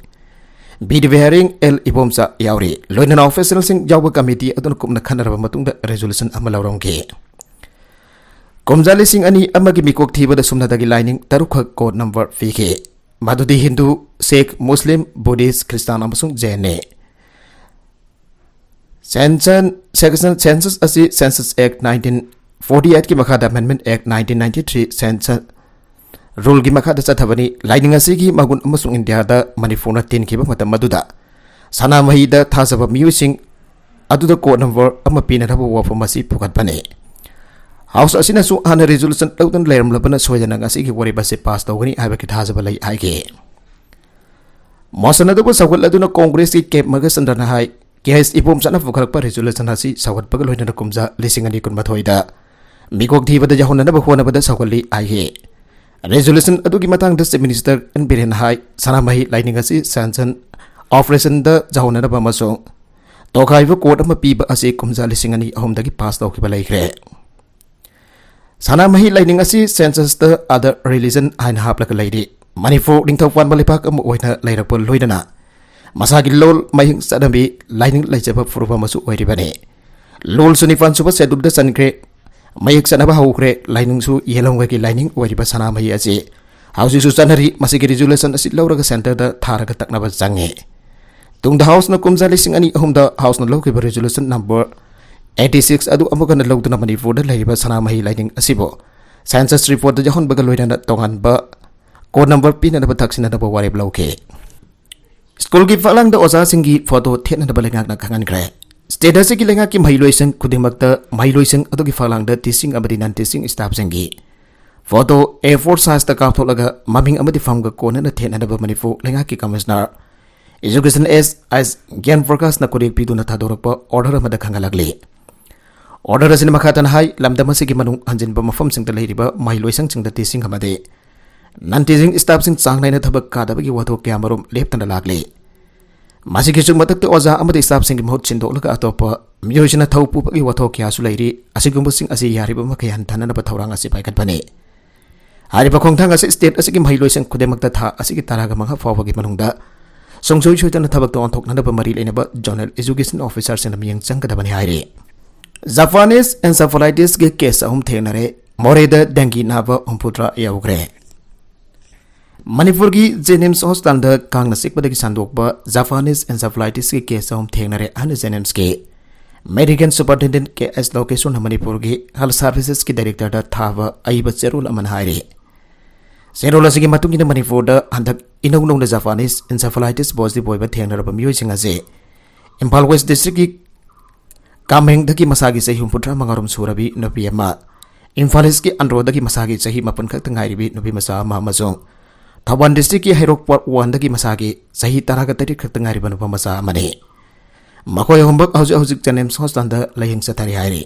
ꯕꯤ ꯗꯤꯕꯤꯍꯥꯔꯤꯡ, ꯑꯦꯜ ꯏꯕꯣꯝꯆꯥ ꯌꯥꯎꯔꯤ꯫ ꯂꯣꯏꯅꯅ ꯑꯣꯐꯤꯁꯤꯌꯦꯜꯁꯤꯡ ꯌꯥꯎꯕ ꯀꯃꯤꯇꯤ ꯑꯗꯨꯅ ꯀꯨꯞꯅ ꯈꯟꯅꯔꯕ ꯃꯇꯨꯡꯗ ꯔꯦꯖꯣꯂꯨꯁꯟ ꯑꯃ ꯂꯧꯔꯝꯈꯤ꯫ ꯀꯨꯝꯖꯥ ꯂꯤꯁꯤꯡ ꯑꯅꯤ ꯑꯃꯒꯤ ꯃꯤꯀꯣꯛ ꯊꯤꯕꯗ ꯁꯨꯞꯅꯇꯒꯤ ꯂꯥꯏꯅꯤꯡ ꯇꯔꯨꯛꯈꯛ ꯀꯣꯗ ꯅꯝꯕꯔ ꯄꯤꯈꯤ꯫ ꯃꯗꯨꯗꯤ ꯍꯤꯟꯗꯨ, ꯁꯤꯈ, ꯃꯨꯁꯂꯤꯝ, ꯕꯨꯙꯤꯁ, ꯈ꯭ꯔꯤꯁꯇꯥꯟ ꯑꯃꯁꯨꯡ ꯖꯦꯟꯅꯤ꯫ ꯁꯦꯟꯁꯟ, ꯁꯦꯟꯁꯟ, ꯁꯦꯟꯁꯁ ꯑꯁꯤ ꯁꯦꯟꯁꯁ ꯑꯦꯛ ꯅꯥꯏꯟꯇꯤꯟ ꯐꯣꯔꯇꯤ ꯑꯩꯠꯀꯤ ꯃꯈꯥꯗ ꯑꯦꯃꯦꯟꯗꯃꯦꯟꯠ ꯑꯦꯛ ꯅꯥꯏꯟꯇꯤꯟ ꯅꯥꯏꯟꯇꯤ ꯊ꯭ꯔꯤ ꯁꯦꯟꯁꯁ ꯔꯨꯜꯒꯤ ꯃꯈꯥꯗ ꯆꯠꯊꯕꯅꯤ꯫ ꯂꯥꯏꯅꯤꯡ ꯑꯁꯤꯒꯤ ꯃꯒꯨꯟ ꯑꯃꯁꯨꯡ ꯏꯟꯗꯤꯌꯥꯗ ꯃꯅꯤꯄꯨꯔꯅ ꯇꯤꯟꯈꯤꯕ ꯃꯇꯝ ꯑꯗꯨꯗ ꯁꯅꯥꯃꯍꯤꯗ ꯊꯥꯖꯕ ꯃꯤꯑꯣꯏꯁꯤꯡ ꯑꯗꯨꯗ ꯀꯣꯗ ꯅꯝꯕꯔ ꯑꯃ ꯄꯤꯅꯅꯕ ꯋꯥꯐꯝ ꯑꯁꯤ ꯄꯨꯈꯠꯄꯅꯤ꯫ ꯍꯥꯎꯁ ꯑꯁꯤꯅꯁꯨ ꯍꯥꯟꯅ ꯔꯤꯖꯣꯂꯨꯁꯟ ꯂꯧꯗꯨꯅ ꯂꯩꯔꯝꯂꯕꯅ ꯁꯣꯏꯗꯅ ꯉꯁꯤꯒꯤ ꯋꯥꯔꯦꯞ ꯑꯁꯤ ꯄꯥꯁ ꯇꯧꯒꯅꯤ ꯍꯥꯏꯕꯒꯤ ꯊꯥꯖꯕ ꯂꯩ ꯍꯥꯏꯈꯤ꯫ ꯃꯣꯁꯟ ꯑꯗꯨꯕꯨ ꯁꯧꯒꯠꯂꯗꯨꯅ ꯀꯣꯡꯒ꯭ꯔꯦꯁꯀꯤ ꯀꯦ ꯃꯒꯁꯟꯗ꯭ꯔꯅ ꯍꯥꯏ, ꯀꯦ ꯑꯩꯆ ꯏꯕꯣꯝꯆꯥꯅ ꯄꯨꯈꯠꯂꯛꯄ ꯔꯤꯖꯣꯂꯨꯁꯟ ꯑꯁꯤ ꯁꯧꯒꯠꯄꯒ ꯂꯣꯏꯅꯅ ꯀꯨꯝꯖꯥ ꯂꯤꯁꯤꯡ ꯑꯅꯤ ꯀꯨꯟꯃꯥꯊꯣꯏꯗ ꯃꯤꯀꯣꯛ ꯊꯤꯕꯗ ꯌꯥꯎꯍꯟꯅꯅꯕ ꯍꯣꯠꯅꯕꯗ ꯁꯧꯒꯠꯂꯤ ꯍꯥꯏꯈꯤ꯫ ꯔꯤꯖꯣꯂꯨꯁꯟ ꯑꯗꯨꯒꯤ ꯃꯇꯥꯡꯗ ꯆꯤꯐ ꯃꯤꯅꯤꯁꯇꯔ ꯑꯦꯟ ꯕꯤꯔꯦꯟꯅ ꯍꯥꯏ, ꯁꯅꯥꯃꯍꯤ ꯂꯥꯏꯅꯤꯡ ꯑꯁꯤ ꯁꯦꯟꯁꯟ ꯑꯣꯄꯔꯦꯁꯟꯗ ꯌꯥꯎꯍꯟꯅꯅꯕ ꯑꯃꯁꯨꯡ ꯇꯣꯈꯥꯏꯕ ꯀꯣꯗ ꯑꯃ ꯄꯤꯕ ꯑꯁꯤ ꯀꯨꯝꯖꯥ ꯂꯤꯁꯤꯡ ꯑꯅꯤ ꯑꯍꯨꯝꯗꯒꯤ ꯄꯥꯁ ꯇꯧꯈꯤꯕ ꯂꯩꯈ꯭ꯔꯦ꯫ ꯁꯅꯥꯃꯍꯤ ꯂꯥꯏꯅꯤꯡ ꯑꯁꯤ ꯁꯦꯟꯁꯁꯇ other religion ꯍꯥꯏꯅ ꯍꯥꯞꯂꯒ ꯂꯩꯔꯤ꯫ ꯃꯅꯤꯄꯨꯔ ꯅꯤꯡꯊꯧ ꯄꯥꯟꯕ ꯂꯩꯕꯥꯛ ꯑꯃ ꯑꯣꯏꯅ ꯂꯩꯔꯛꯄ ꯂꯣꯏꯅꯅ ꯃꯁꯥꯒꯤ ꯂꯣꯜ, ꯃꯍꯤꯡ, ꯆꯠꯅꯕꯤ, ꯂꯥꯏꯅꯤꯡ ꯂꯩꯖꯕ ꯐꯨꯔꯨꯞ ꯑꯃꯁꯨ ꯑꯣꯏꯔꯤꯕꯅꯤ꯫ ꯂꯣꯜꯁꯨ ꯅꯤꯄꯥꯟ ꯁꯨꯕ ꯁꯦꯗꯨꯜꯗ ꯆꯟꯈ꯭ꯔꯦ꯫ ꯃꯌꯦꯛ ꯆꯠꯅꯕ ꯍꯧꯈ꯭ꯔꯦ꯫ ꯂꯥꯏꯅꯤꯡꯁꯨ ꯌꯦꯂꯣꯡꯒꯒꯤ ꯂꯥꯏꯅꯤꯡ ꯑꯣꯏꯔꯤꯕ ꯁꯅꯥꯃꯍꯤ ꯑꯁꯤ ꯍꯧꯖꯤꯛꯁꯨ ꯆꯠꯅꯔꯤ꯫ ꯃꯁꯤꯒꯤ ꯔꯤꯖꯣꯂꯨꯁꯟ ꯑꯁꯤ ꯂꯧꯔꯒ ꯁꯦꯟꯇꯔꯗ ꯊꯥꯔꯒ ꯇꯛꯅꯕ ꯆꯪꯉꯤ꯫ ꯇꯨꯡꯗ ꯍꯥꯎꯁꯅ ꯀꯨꯝꯖꯥ ꯂꯤꯁꯤꯡ ꯑꯅꯤ ꯑꯍꯨꯝꯗ ꯍꯥꯎꯁꯅ ꯂꯧꯈꯤꯕ ꯔꯤꯖꯣꯂꯨꯁꯟ ꯅꯝꯕꯔ ꯑꯩꯠꯇꯤ ꯁꯤꯛꯁ ꯑꯗꯨ ꯑꯃꯨꯛ ꯍꯟꯅ ꯂꯧꯗꯨꯅ ꯃꯅꯤꯄꯨꯔꯗ ꯂꯩꯔꯤꯕ ꯁꯅꯥꯃꯍꯤ ꯂꯥꯏꯅꯤꯡ ꯑꯁꯤꯕꯨ ꯁꯦꯟꯁꯁ ꯔꯤꯄꯣꯔꯠꯇ ꯌꯥꯎꯍꯟꯕꯒ ꯂꯣꯏꯅꯅ ꯇꯣꯉꯥꯟꯕ ꯀꯣꯗ ꯅꯝꯕꯔ ꯄꯤꯅꯅꯕ ꯊꯛꯁꯤꯟꯅꯅꯕ ꯋꯥꯔꯦꯞ ꯂꯧꯈꯤ꯫ ꯁ꯭ꯀꯨꯜꯒꯤ ꯐꯛꯂꯥꯡꯗ ꯑꯣꯖꯥꯁꯤꯡꯒꯤ ꯐꯣꯇꯣ ꯊꯦꯠꯅꯅꯕ ꯂꯩꯉꯥꯛꯅ ꯈꯪꯍꯟꯈ꯭ꯔꯦ꯫ ꯁ꯭ꯇꯦꯠ ꯑꯁꯤꯒꯤ ꯂꯩꯉꯥꯛꯀꯤ ꯃꯍꯩꯂꯣꯏꯁꯪ ꯈꯨꯗꯤꯡꯃꯛꯇ ꯃꯍꯩꯂꯣꯏꯁꯪ ꯑꯗꯨꯒꯤ ꯐꯛꯂꯥꯡꯗ ꯇꯤꯆꯤꯡ ꯑꯃꯗꯤ ꯅꯟ ꯇꯤꯆꯤꯡ ꯁ꯭ꯇꯥꯐꯁꯤꯡꯒꯤ ꯐꯣꯇꯣ ꯑꯦ ꯐꯣꯔ ꯁꯥꯏꯖꯇ ꯀꯥꯞꯊꯣꯛꯂꯒ ꯃꯃꯤꯡ ꯑꯃꯗꯤ ꯐꯝꯒ ꯀꯣꯟꯅꯅ ꯊꯦꯠꯅꯅꯕ ꯃꯅꯤꯄꯨꯔ ꯂꯩꯉꯥꯛꯀꯤ ꯀꯃꯤꯁꯅꯔ ꯏꯖꯨꯀꯦꯁꯟ ꯑꯦꯁ ꯑꯥꯏ ꯒ꯭ꯌꯥꯟ ꯄ꯭ꯔꯀꯥꯁꯅ ꯈꯨꯔꯦꯛ ꯄꯤꯗꯨꯅ ꯊꯥꯗꯣꯔꯛꯄ ꯑꯣꯔꯗꯔ ꯑꯃꯗ ꯈꯪꯍꯜꯂꯛꯂꯤ꯫ ꯑꯣꯔꯗꯔ ꯑꯁꯤꯅ ꯃꯈꯥ ꯇꯥꯅ ꯍꯥꯏ, ꯂꯝꯗꯝ ꯑꯁꯤꯒꯤ ꯃꯅꯨꯡ ꯍꯟꯖꯤꯟꯕ ꯃꯐꯝꯁꯤꯡꯗ ꯂꯩꯔꯤꯕ ꯃꯍꯩꯂꯣꯏꯁꯪꯁꯤꯡꯗ ꯇꯤꯆꯤꯡ ꯑꯃꯗꯤ ꯅꯟ ꯇꯤꯆꯤꯡ ꯁ꯭ꯇꯥꯐꯁꯤꯡ ꯆꯥꯡ ꯅꯥꯏꯅ ꯊꯕꯛ ꯀꯥꯗꯕꯒꯤ ꯋꯥꯊꯣꯛ ꯀꯌꯥꯃꯔꯨꯝ ꯂꯦꯞꯇꯅ ꯂꯥꯛꯂꯤ꯫ ꯃꯁꯤꯒꯤꯁꯨ ꯃꯊꯛꯇ ꯑꯣꯖꯥ ꯑꯃꯗꯤ ꯁ꯭ꯇꯥꯐꯁꯤꯡꯒꯤ ꯃꯍꯨꯠ ꯁꯤꯟꯗꯣꯛꯂꯒ ꯑꯇꯣꯞꯄ ꯃꯤꯑꯣꯏꯁꯤꯡꯅ ꯊꯧ ꯄꯨꯕꯒꯤ ꯋꯥꯊꯣꯛ ꯀꯌꯥꯁꯨ ꯂꯩꯔꯤ꯫ ꯑꯁꯤꯒꯨꯝꯕꯁꯤꯡ ꯑꯁꯤ ꯌꯥꯔꯤꯕ ꯃꯈꯩ ꯍꯟꯊꯅꯅꯕ ꯊꯧꯔꯥꯡ ꯑꯁꯤ ꯄꯥꯏꯈꯠꯄꯅꯤ꯫ ꯍꯥꯏꯔꯤꯕ ꯈꯣꯡꯊꯥꯡ ꯑꯁꯤ ꯁ꯭ꯇꯦꯠ ꯑꯁꯤꯒꯤ ꯃꯍꯩꯂꯣꯏꯁꯪ ꯈꯨꯗꯤꯡꯃꯛꯇ ꯊꯥ ꯑꯁꯤꯒꯤ ꯇꯔꯥꯒ ꯃꯉꯥ ꯐꯥꯎꯕꯒꯤ ꯃꯅꯨꯡꯗ ꯁꯨꯡꯁꯣꯏ ꯁꯣꯏꯗꯅ ꯊꯕꯛꯇ ꯑꯣꯟꯊꯣꯛꯅꯅꯕ ꯃꯔꯤ ꯂꯩꯅꯕ ꯖꯣꯅꯦꯜ ꯏꯖꯨꯀꯦꯁꯟ ꯑꯣꯐꯤꯁꯥꯔꯁꯤꯡꯅ ꯃꯤꯠꯌꯦꯡ ꯆꯪꯒꯗꯕꯅꯤ ꯍꯥꯏꯔꯤ꯫ ꯖꯄꯥꯅꯤꯁ ꯑꯦꯟꯁꯦꯐꯥꯂꯥꯏꯇꯤꯁꯀꯤ ꯀꯦꯁ ꯑꯍꯨꯝ ꯊꯦꯡꯅꯔꯦ꯫ ꯃꯣꯔꯦꯗ ꯗꯦꯡꯒꯤ ꯅꯥꯕ ꯍꯨꯝꯐꯨꯇꯔꯥ ꯌꯧꯈ꯭ꯔꯦ꯫ ꯃꯅꯤꯄꯨꯔꯒꯤ ꯖꯦꯅꯤꯝꯁ ꯍꯣꯁꯄꯤꯇꯥꯜꯗ ꯀꯥꯡꯅ ꯆꯤꯛꯄꯗꯒꯤ ꯁꯟꯗꯣꯛꯄ ꯖꯄꯥꯅꯤꯁ ꯑꯦꯟꯁꯦꯐꯥꯂꯥꯏꯇꯤꯁꯀꯤ ꯀꯦꯁ ꯑꯍꯨꯝ ꯊꯦꯡꯅꯔꯦ ꯍꯥꯏꯅ ꯖꯦꯅꯤꯝꯁꯀꯤ ꯃꯦꯗꯤꯀꯦꯜ ꯁꯨꯄꯔꯤꯟꯇꯦꯟꯗꯦꯟꯠ ꯀꯦ ꯑꯦꯁ ꯂꯣꯀꯦꯁꯣꯔꯅ ꯃꯅꯤꯄꯨꯔꯒꯤ ꯍꯦꯜꯊ ꯁꯔꯚꯤꯁꯦꯁꯀꯤ ꯗꯥꯏꯔꯦꯛꯇꯔꯗ ꯊꯥꯕ ꯑꯏꯕ ꯆꯦꯔꯣꯜ ꯑꯃꯅ ꯍꯥꯏꯔꯤ꯫ ꯆꯦꯔꯣꯜ ꯑꯁꯤꯒꯤ ꯃꯇꯨꯡ ꯏꯟꯅ ꯃꯅꯤꯄꯨꯔꯗ ꯍꯟꯗꯛ ꯏꯅꯧ ꯅꯧꯅ ꯖꯄꯥꯅꯤꯁ ꯑꯦꯟꯁꯦꯐꯥꯂꯥꯏꯇꯤꯁ ꯄꯣꯖꯤꯇꯤꯚ ꯑꯣꯏꯕ ꯊꯦꯡꯅꯔꯕ ꯃꯤꯑꯣꯏꯁꯤꯡ ꯑꯁꯤ ꯏꯝꯐꯥꯜ ꯋꯦꯁ ꯗꯤꯁꯇ꯭ꯔꯤꯛꯀꯤ ꯀꯥꯃꯦꯡꯗꯒꯤ ꯃꯁꯥꯒꯤ ꯆꯍꯤ ꯍꯨꯝꯐꯨꯇꯔꯥ ꯃꯉꯥꯔꯣꯝ ꯁꯨꯔꯕꯤ ꯅꯨꯄꯤ ꯑꯃ, ꯏꯝꯐꯥꯜ ꯏꯁꯀꯤ ꯑꯟꯗ꯭ꯔꯣꯗꯒꯤ ꯃꯁꯥꯒꯤ ꯆꯍꯤ ꯃꯥꯄꯟ ꯈꯛꯇ ꯉꯥꯏꯔꯤꯕꯤ ꯅꯨꯄꯤ ꯃꯆꯥ ꯑꯃ ꯑꯃꯁꯨꯡ ꯊꯧꯕꯥꯜ ꯗꯤꯁꯇ꯭ꯔꯤꯛꯀꯤ ꯍꯩꯔꯣꯛ ꯄꯥꯔꯠ ꯋꯥꯟꯗꯒꯤ ꯃꯁꯥꯒꯤ ꯆꯍꯤ ꯇꯔꯥꯒ ꯇꯔꯦꯠ ꯈꯛꯇ ꯉꯥꯏꯔꯤꯕ ꯅꯨꯄꯥ ꯃꯆꯥ ꯑꯃꯅꯤ꯫ ꯃꯈꯣꯏ ꯑꯍꯨꯝꯃꯛ ꯍꯧꯖꯤꯛ ꯍꯧꯖꯤꯛ ꯖꯦꯅꯤꯝꯁ ꯍꯣꯁꯄꯤꯇꯥꯜꯗ ꯂꯥꯌꯦꯡ ꯆꯠꯊꯔꯤ ꯍꯥꯏꯔꯤ꯫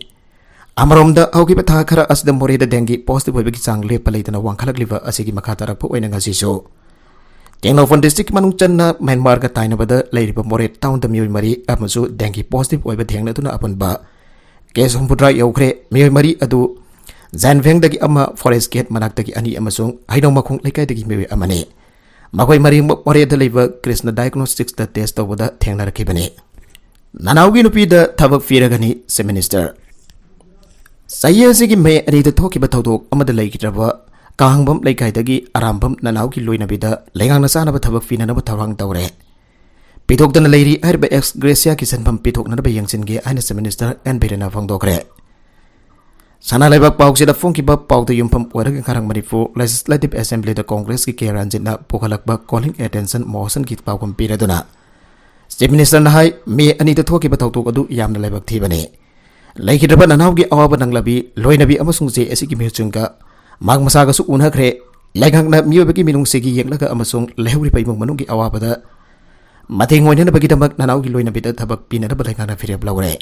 ꯑꯃꯔꯣꯝꯗ ꯍꯧꯈꯤꯕ ꯊꯥ ꯈꯔ ꯑꯁꯤꯗ ꯃꯣꯔꯦꯗ ꯗꯦꯡꯒꯤ ꯄꯣꯖꯤꯇꯤꯚ ꯑꯣꯏꯕꯒꯤ ꯆꯥꯡ ꯂꯦꯞꯄ ꯂꯩꯇꯅ ꯋꯥꯡꯈꯠꯂꯛꯂꯤꯕ ꯑꯁꯤꯒꯤ ꯃꯈꯥ ꯇꯥꯔꯛꯄ ꯑꯣꯏꯅ ꯉꯁꯤꯁꯨ ꯇꯦꯡꯅꯧꯄꯜ ꯗꯤꯁꯇ꯭ꯔꯤꯛꯀꯤ ꯃꯅꯨꯡ ꯆꯟꯅ ꯃ꯭ꯌꯥꯟꯃꯥꯔꯒ ꯇꯥꯏꯅꯕꯗ ꯂꯩꯔꯤꯕ ꯃꯣꯔꯦ ꯇꯥꯎꯟꯗ ꯃꯤꯑꯣꯏ ꯃꯔꯤ ꯑꯃꯁꯨ ꯗꯦꯡꯒꯤ ꯄꯣꯖꯤꯇꯤꯚ ꯑꯣꯏꯕ ꯊꯦꯡꯅꯗꯨꯅ ꯑꯄꯨꯟꯕ ꯀꯦꯁ ꯍꯨꯝꯐꯨꯇꯔꯥ ꯌꯧꯈ꯭ꯔꯦ꯫ ꯃꯤꯑꯣꯏ ꯃꯔꯤ ꯑꯗꯨ ꯖꯥꯟꯚꯦꯡꯗꯒꯤ ꯑꯃ, ꯐꯣꯔꯦꯁ ꯒꯦꯠ ꯃꯅꯥꯛꯇꯒꯤ ꯑꯅꯤ ꯑꯃꯁꯨꯡ ꯍꯩꯅꯧ ꯃꯈꯣꯡ ꯂꯩꯀꯥꯏꯗꯒꯤ ꯃꯤꯑꯣꯏ ꯑꯃꯅꯤ꯫ ꯃꯈꯣꯏ ꯃꯔꯤꯃꯛ ꯃꯣꯔꯦꯗ ꯂꯩꯕ ꯀ꯭ꯔꯤꯁꯅ ꯗꯥꯏꯒꯅꯣꯁꯇꯤꯛꯁꯇ ꯇꯦꯁ ꯇꯧꯕꯗ ꯊꯦꯡꯅꯔꯛꯈꯤꯕꯅꯤ꯫ ꯅꯅꯥꯎꯒꯤ ꯅꯨꯄꯤꯗ ꯊꯕꯛ ꯄꯤꯔꯒꯅꯤ, ꯆꯤꯐ ꯃꯤꯅꯤꯁꯇꯔ꯫ ꯆꯍꯤ ꯑꯁꯤꯒꯤ ꯃꯦ ꯑꯅꯤꯗ ꯊꯣꯛꯈꯤꯕ ꯊꯧꯗꯣꯛ ꯑꯃꯗ ꯂꯩꯈꯤꯗ꯭ꯔꯕ ꯀꯥꯍꯥꯡꯕꯝ ꯂꯩꯀꯥꯏꯗꯒꯤ ꯑꯔꯥꯝꯕꯝ ꯅꯅꯥꯎꯒꯤ ꯂꯣꯏꯅꯕꯤꯗ ꯂꯩꯉꯥꯛꯅ ꯆꯥꯅꯕ ꯊꯕꯛ ꯄꯤꯅꯅꯕ ꯊꯧꯔꯥꯡ ꯇꯧꯔꯦ꯫ ꯄꯤꯊꯣꯛꯇꯅ ꯂꯩꯔꯤ ꯍꯥꯏꯔꯤꯕ ꯑꯦꯛꯁ ꯒ꯭ꯔꯦꯁꯤꯌꯥꯒꯤ ꯁꯦꯟꯐꯝ ꯄꯤꯊꯣꯛꯅꯅꯕ ꯌꯦꯡꯁꯤꯟꯒꯦ ꯍꯥꯏꯅ Chief Minister ꯑꯦꯟ ꯕꯤꯔꯦꯟꯅ ꯐꯣꯡꯗꯣꯛꯈ꯭ꯔꯦ꯫ ꯁꯅꯥ ꯂꯩꯕꯥꯛ ꯄꯥꯎꯆꯦꯗ ꯐꯣꯡꯈꯤꯕ ꯄꯥꯎꯗ ꯌꯨꯝꯐꯝ ꯑꯣꯏꯔꯒ ꯉꯔꯥꯡ ꯃꯅꯤꯄꯨꯔ Legislative Assemblyꯗ ꯀꯣꯡꯒ꯭ꯔꯦꯁꯀꯤ ꯀꯦ ꯔꯟꯖꯤꯠꯅ ꯄꯨꯈꯠꯂꯛꯄ Calling Attention Motionꯒꯤ ꯄꯥꯎꯈꯨꯝ ꯄꯤꯔꯗꯨꯅ Chief Ministerꯅ ꯍꯥꯏ, ꯃꯦ ꯑꯅꯤꯗ ꯊꯣꯛꯈꯤꯕ ꯊꯧꯗꯣꯛ ꯑꯗꯨ ꯌꯥꯝꯅ ꯂꯥꯏꯕꯛ ꯊꯤꯕꯅꯤ꯫ ꯂꯩꯈꯤꯗ꯭ꯔꯕ ꯅꯅꯥꯎꯒꯤ ꯑꯋꯥꯕ ꯅꯪꯂꯕꯤ ꯂꯣꯏꯅꯕꯤ ꯑꯃꯁꯨꯡ ꯖꯦ ꯑꯦꯁꯤꯒꯤ ꯃꯤꯍꯨꯠꯁꯤꯡꯒ ꯃꯍꯥꯛ ꯃꯁꯥꯒꯁꯨ ꯎꯅꯈ꯭ꯔꯦ꯫ ꯂꯩꯉꯥꯛꯅ ꯃꯤꯑꯣꯏꯕꯒꯤ ꯃꯤꯅꯨꯡꯁꯤꯒꯤ ꯌꯦꯡꯂꯒ ꯑꯃꯁꯨꯡ ꯂꯩꯍꯧꯔꯤꯕ ꯏꯃꯨꯡ ꯃꯅꯨꯡꯒꯤ ꯑꯋꯥꯕꯗ ꯃꯇꯦꯡ ꯑꯣꯏꯅꯅꯕꯒꯤꯗꯃꯛ ꯅꯅꯥꯎꯒꯤ ꯂꯣꯏꯅꯕꯤꯗ ꯊꯕꯛ ꯄꯤꯅꯅꯕ ꯂꯩꯉꯥꯛꯅ ꯐꯤꯔꯦꯞ ꯂꯧꯔꯦ꯫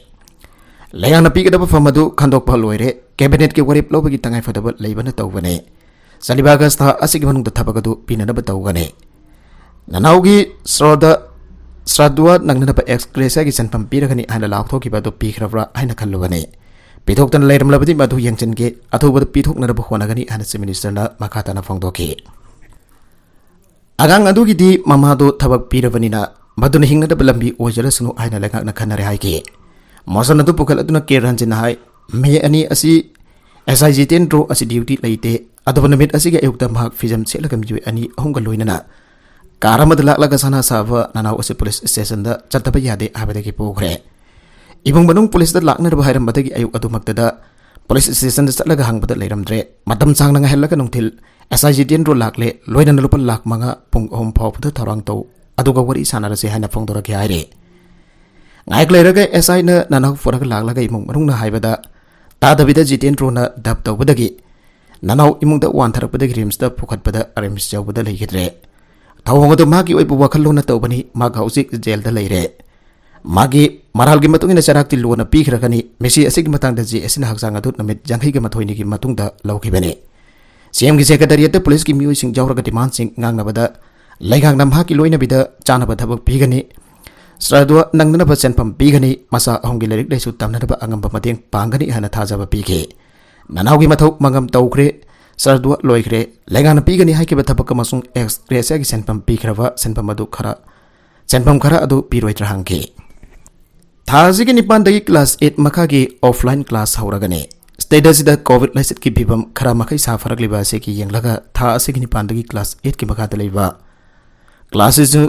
ꯂꯩꯉꯥꯛꯅ ꯄꯤꯒꯗꯕ ꯐꯝ ꯑꯗꯨ ꯈꯟꯗꯣꯛꯄ ꯂꯣꯏꯔꯦ꯫ Cabinetꯀꯤ ꯋꯥꯔꯦꯞ ꯂꯧꯕꯒꯤ ꯇꯉꯥꯏꯐꯗꯕ ꯂꯩꯕꯅ ꯇꯧꯕꯅꯦ꯫ ꯆꯠꯂꯤꯕ ꯑꯥꯒꯁ ꯊꯥ ꯑꯁꯤꯒꯤ ꯃꯅꯨꯡꯗ ꯊꯕꯛ ꯑꯗꯨ ꯄꯤꯅꯅꯕ ꯇꯧꯒꯅꯤ꯫ ꯅꯅꯥꯎꯒꯤ ꯁ꯭ꯔꯣꯗ ꯁ꯭ꯔꯥꯗ꯭ꯋ ꯅꯪꯅꯅꯕ ꯑꯦꯛꯁ ꯒ꯭ꯔꯦꯁꯤꯌꯥꯒꯤ ꯁꯦꯟꯐꯝ ꯄꯤꯔꯒꯅꯤ ꯍꯥꯏꯅ ꯂꯥꯎꯊꯣꯛꯈꯤꯕ ꯑꯗꯨ ꯄꯤꯈ꯭ꯔꯕ꯭ꯔꯥ ꯍꯥꯏꯅ ꯈꯜꯂꯨꯕꯅꯤ꯫ ꯄꯤꯊꯣꯛꯇꯅ ꯂꯩꯔꯝꯂꯕꯗꯤ ꯃꯗꯨ ꯌꯦꯡꯁꯤꯟꯒꯦ, ꯑꯊꯨꯕꯗ ꯄꯤꯊꯣꯛꯅꯅꯕ ꯍꯣꯠꯅꯒꯅꯤ ꯍꯥꯏꯅ Chief Ministerꯅ ꯃꯈꯥ ꯇꯥꯅ ꯐꯣꯡꯗꯣꯛꯈꯤ꯫ ꯑꯉꯥꯡ ꯑꯗꯨꯒꯤꯗꯤ ꯃꯃꯥꯗꯣ ꯊꯕꯛ ꯄꯤꯔꯕꯅꯤꯅ ꯃꯗꯨꯅ ꯍꯤꯡꯅꯗꯕ ꯂꯝꯕꯤ ꯑꯣꯏꯖꯔꯁꯅꯨ ꯍꯥꯏꯅ ꯂꯩꯉꯥꯛꯅ ꯈꯟꯅꯔꯦ ꯍꯥꯏꯈꯤ꯫ Motion ꯑꯗꯨ ꯄꯨꯈꯠꯂꯗꯨꯅ ꯀꯦ ꯔꯟꯖꯤꯠꯅ ꯍꯥꯏ, ꯃꯦ ꯑꯅꯤ ꯑꯁꯤ ꯑꯦꯁ ꯑꯥꯏ ꯖꯤꯇꯦꯟꯗ꯭ꯔꯣ ꯑꯁꯤ duty ꯂꯩꯇꯦ, ꯑꯗꯨꯕꯨ ꯅꯨꯃꯤꯠ ꯑꯁꯤꯒꯤ ꯑꯌꯨꯛꯇ ꯃꯍꯥꯛ ꯐꯤꯖꯝ ꯁꯦꯠꯂꯒ ꯃꯤꯑꯣꯏ ꯑꯅꯤ ꯑꯍꯨꯝꯒ ꯂꯣꯏꯅꯅ ꯀꯥꯔ ꯑꯃꯗ ꯂꯥꯛꯂꯒ ꯁꯅꯥ ꯁꯥꯕ ꯅꯅꯥꯎ ꯑꯁꯤ ꯄꯨꯂꯤꯁ ꯁ꯭ꯇꯦꯁꯟꯗ ꯆꯠꯇꯕ ꯌꯥꯗꯦ ꯍꯥꯏꯕꯗꯒꯤ ꯄꯨꯈ꯭ꯔꯦ꯫ ꯏꯃꯨꯡ ꯃꯅꯨꯡ ꯄꯨꯂꯤꯁꯇ ꯂꯥꯛꯅꯅꯕ ꯍꯥꯏꯔꯝꯕꯗꯒꯤ ꯑꯌꯨꯛ ꯑꯗꯨꯃꯛꯇꯗ ꯄꯨꯂꯤꯁ ꯁ꯭ꯇꯦꯁꯟꯗ ꯆꯠꯂꯒ ꯍꯪꯕꯗ ꯂꯩꯔꯝꯗ꯭ꯔꯦ꯫ ꯃꯇꯝ ꯁꯥꯡꯅ ꯉꯥꯏꯍꯜꯂꯒ ꯅꯨꯡꯊꯤꯜ ꯑꯦꯁ ꯑꯥꯏ ꯖꯤꯇꯦꯟꯗ꯭ꯔꯣ ꯂꯥꯛꯂꯦ, ꯂꯣꯏꯅꯅ ꯂꯨꯄꯥ ꯂꯥꯈ ꯃꯉꯥ ꯄꯨꯡ ꯑꯍꯨꯝ ꯐꯥꯎꯕꯗ ꯊꯧꯔꯥꯡ ꯇꯧ, ꯑꯗꯨꯒ ꯋꯥꯔꯤ ꯁꯥꯟꯅꯔꯁꯦ ꯍꯥꯏꯅ ꯐꯣꯡꯗꯣꯔꯛꯈꯤ ꯍꯥꯏꯔꯤ꯫ ꯉꯥꯏꯍꯥꯛ ꯂꯩꯔꯒ ꯑꯦꯁ ꯑꯥꯏꯅ ꯅꯅꯥꯎ ꯄꯨꯔꯒ ꯂꯥꯛꯂꯒ ꯏꯃꯨꯡ ꯃꯅꯨꯡꯅ ꯍꯥꯏꯕꯗ ꯇꯥꯗꯕꯤꯗ ꯖꯤꯇꯦꯟꯗ꯭ꯔꯣꯅ ꯗꯞ ꯇꯧꯕꯗꯒꯤ ꯅꯅꯥꯎ ꯏꯃꯨꯡꯗ ꯋꯥꯟꯊꯔꯛꯄꯗꯒꯤ ꯔꯤꯝꯁꯇ ꯄꯨꯈꯠꯄꯗ ꯔꯤꯝꯁ ꯌꯧꯕꯗ ꯂꯩꯈꯤꯗ꯭ꯔꯦ꯫ ꯊꯧꯑꯣꯡ ꯑꯗꯨ ꯃꯥꯒꯤ ꯑꯣꯏꯕ ꯋꯥꯈꯜꯂꯣꯟꯅ ꯇꯧꯕꯅꯤ, ꯃꯥ ꯍꯧꯖꯤꯛ ꯖꯦꯜꯗ ꯂꯩꯔꯦ꯫ ꯃꯥꯒꯤ ꯃꯔꯥꯜꯒꯤ ꯃꯇꯨꯡ ꯏꯟꯅ ꯆꯩꯔꯥꯛꯇꯤ ꯂꯣꯟꯅ ꯄꯤꯈ꯭ꯔꯒꯅꯤ꯫ ꯃꯁꯤ ꯑꯁꯤꯒꯤ ꯃꯇꯥꯡꯗ ꯖꯦ ꯑꯦꯁꯤꯅ ꯍꯛꯆꯥꯡ ꯑꯗꯨ ꯅꯨꯃꯤꯠ ꯌꯥꯡꯈꯩꯒ ꯃꯥꯊꯣꯏꯅꯤꯒꯤ ꯃꯇꯨꯡꯗ ꯂꯧꯈꯤꯕꯅꯤ꯫ ꯁꯤ ꯑꯦꯝꯒꯤ ꯁꯦꯀ꯭ꯔꯦꯇꯔꯤꯌꯦꯠꯇ ꯄꯨꯂꯤꯁꯀꯤ ꯃꯤꯑꯣꯏꯁꯤꯡ ꯌꯥꯎꯔꯒ ꯗꯤꯃꯥꯟꯁꯤꯡ ꯉꯥꯡꯅꯕꯗ ꯂꯩꯉꯥꯛꯅ ꯃꯍꯥꯛꯀꯤ ꯂꯣꯏꯅꯕꯤꯗ ꯆꯥꯅꯕ ꯊꯕꯛ ꯄꯤꯒꯅꯤ, ꯁ꯭ꯔꯥꯗ꯭ꯋ ꯅꯪꯅꯅꯕ ꯁꯦꯟꯐꯝ ꯄꯤꯒꯅꯤ, ꯃꯆꯥ ꯑꯍꯨꯝꯒꯤ ꯂꯥꯏꯔꯤꯛ ꯂꯥꯏꯁꯨ ꯇꯝꯅꯅꯕ ꯑꯉꯝꯕ ꯃꯇꯦꯡ ꯄꯥꯡꯒꯅꯤ ꯍꯥꯏꯅ ꯊꯥꯖꯕ ꯄꯤꯈꯤ꯫ ꯅꯅꯥꯎꯒꯤ ꯃꯊꯧ ꯃꯉꯝ ꯇꯧꯈ꯭ꯔꯦ, ꯁ꯭ꯔꯥꯗ꯭ꯋ ꯂꯣꯏꯈ꯭ꯔꯦ, ꯂꯩꯉꯥꯛꯅ ꯄꯤꯒꯅꯤ ꯍꯥꯏꯈꯤꯕ ꯊꯕꯛ ꯑꯃꯁꯨꯡ ꯑꯦꯛꯁ ꯒ꯭ꯔꯦꯁꯤꯌꯥꯒꯤ ꯁꯦꯟꯐꯝ ꯄꯤꯈ꯭ꯔꯕ ꯁꯦꯟꯐꯝ ꯑꯗꯨ ꯈꯔ, ꯁꯦꯟꯐꯝ ꯈꯔ ꯑꯗꯨ ꯄꯤꯔꯣꯏꯗ꯭ꯔꯥ ꯍꯪꯈꯤ꯫ ꯊꯥ ꯑꯁꯤꯒꯤ ꯅꯤꯄꯥꯟꯗꯒꯤ class eight ꯃꯈꯥꯒꯤ offline class ꯍꯧꯔꯒꯅꯤ꯫ State ꯑꯁꯤꯗ COVID ꯂꯥꯏꯆꯠꯀꯤ ꯐꯤꯕꯝ ꯈꯔ ꯃꯈꯩ ꯁꯥꯐꯔꯛꯂꯤꯕ ꯑꯁꯤꯒꯤ ꯌꯦꯡꯂꯒ ꯊꯥ ꯑꯁꯤꯒꯤ ꯅꯤꯄꯥꯟꯗꯒꯤ class eightꯀꯤ ꯃꯈꯥꯗ ꯂꯩꯕ class ꯑꯁꯤꯁꯨ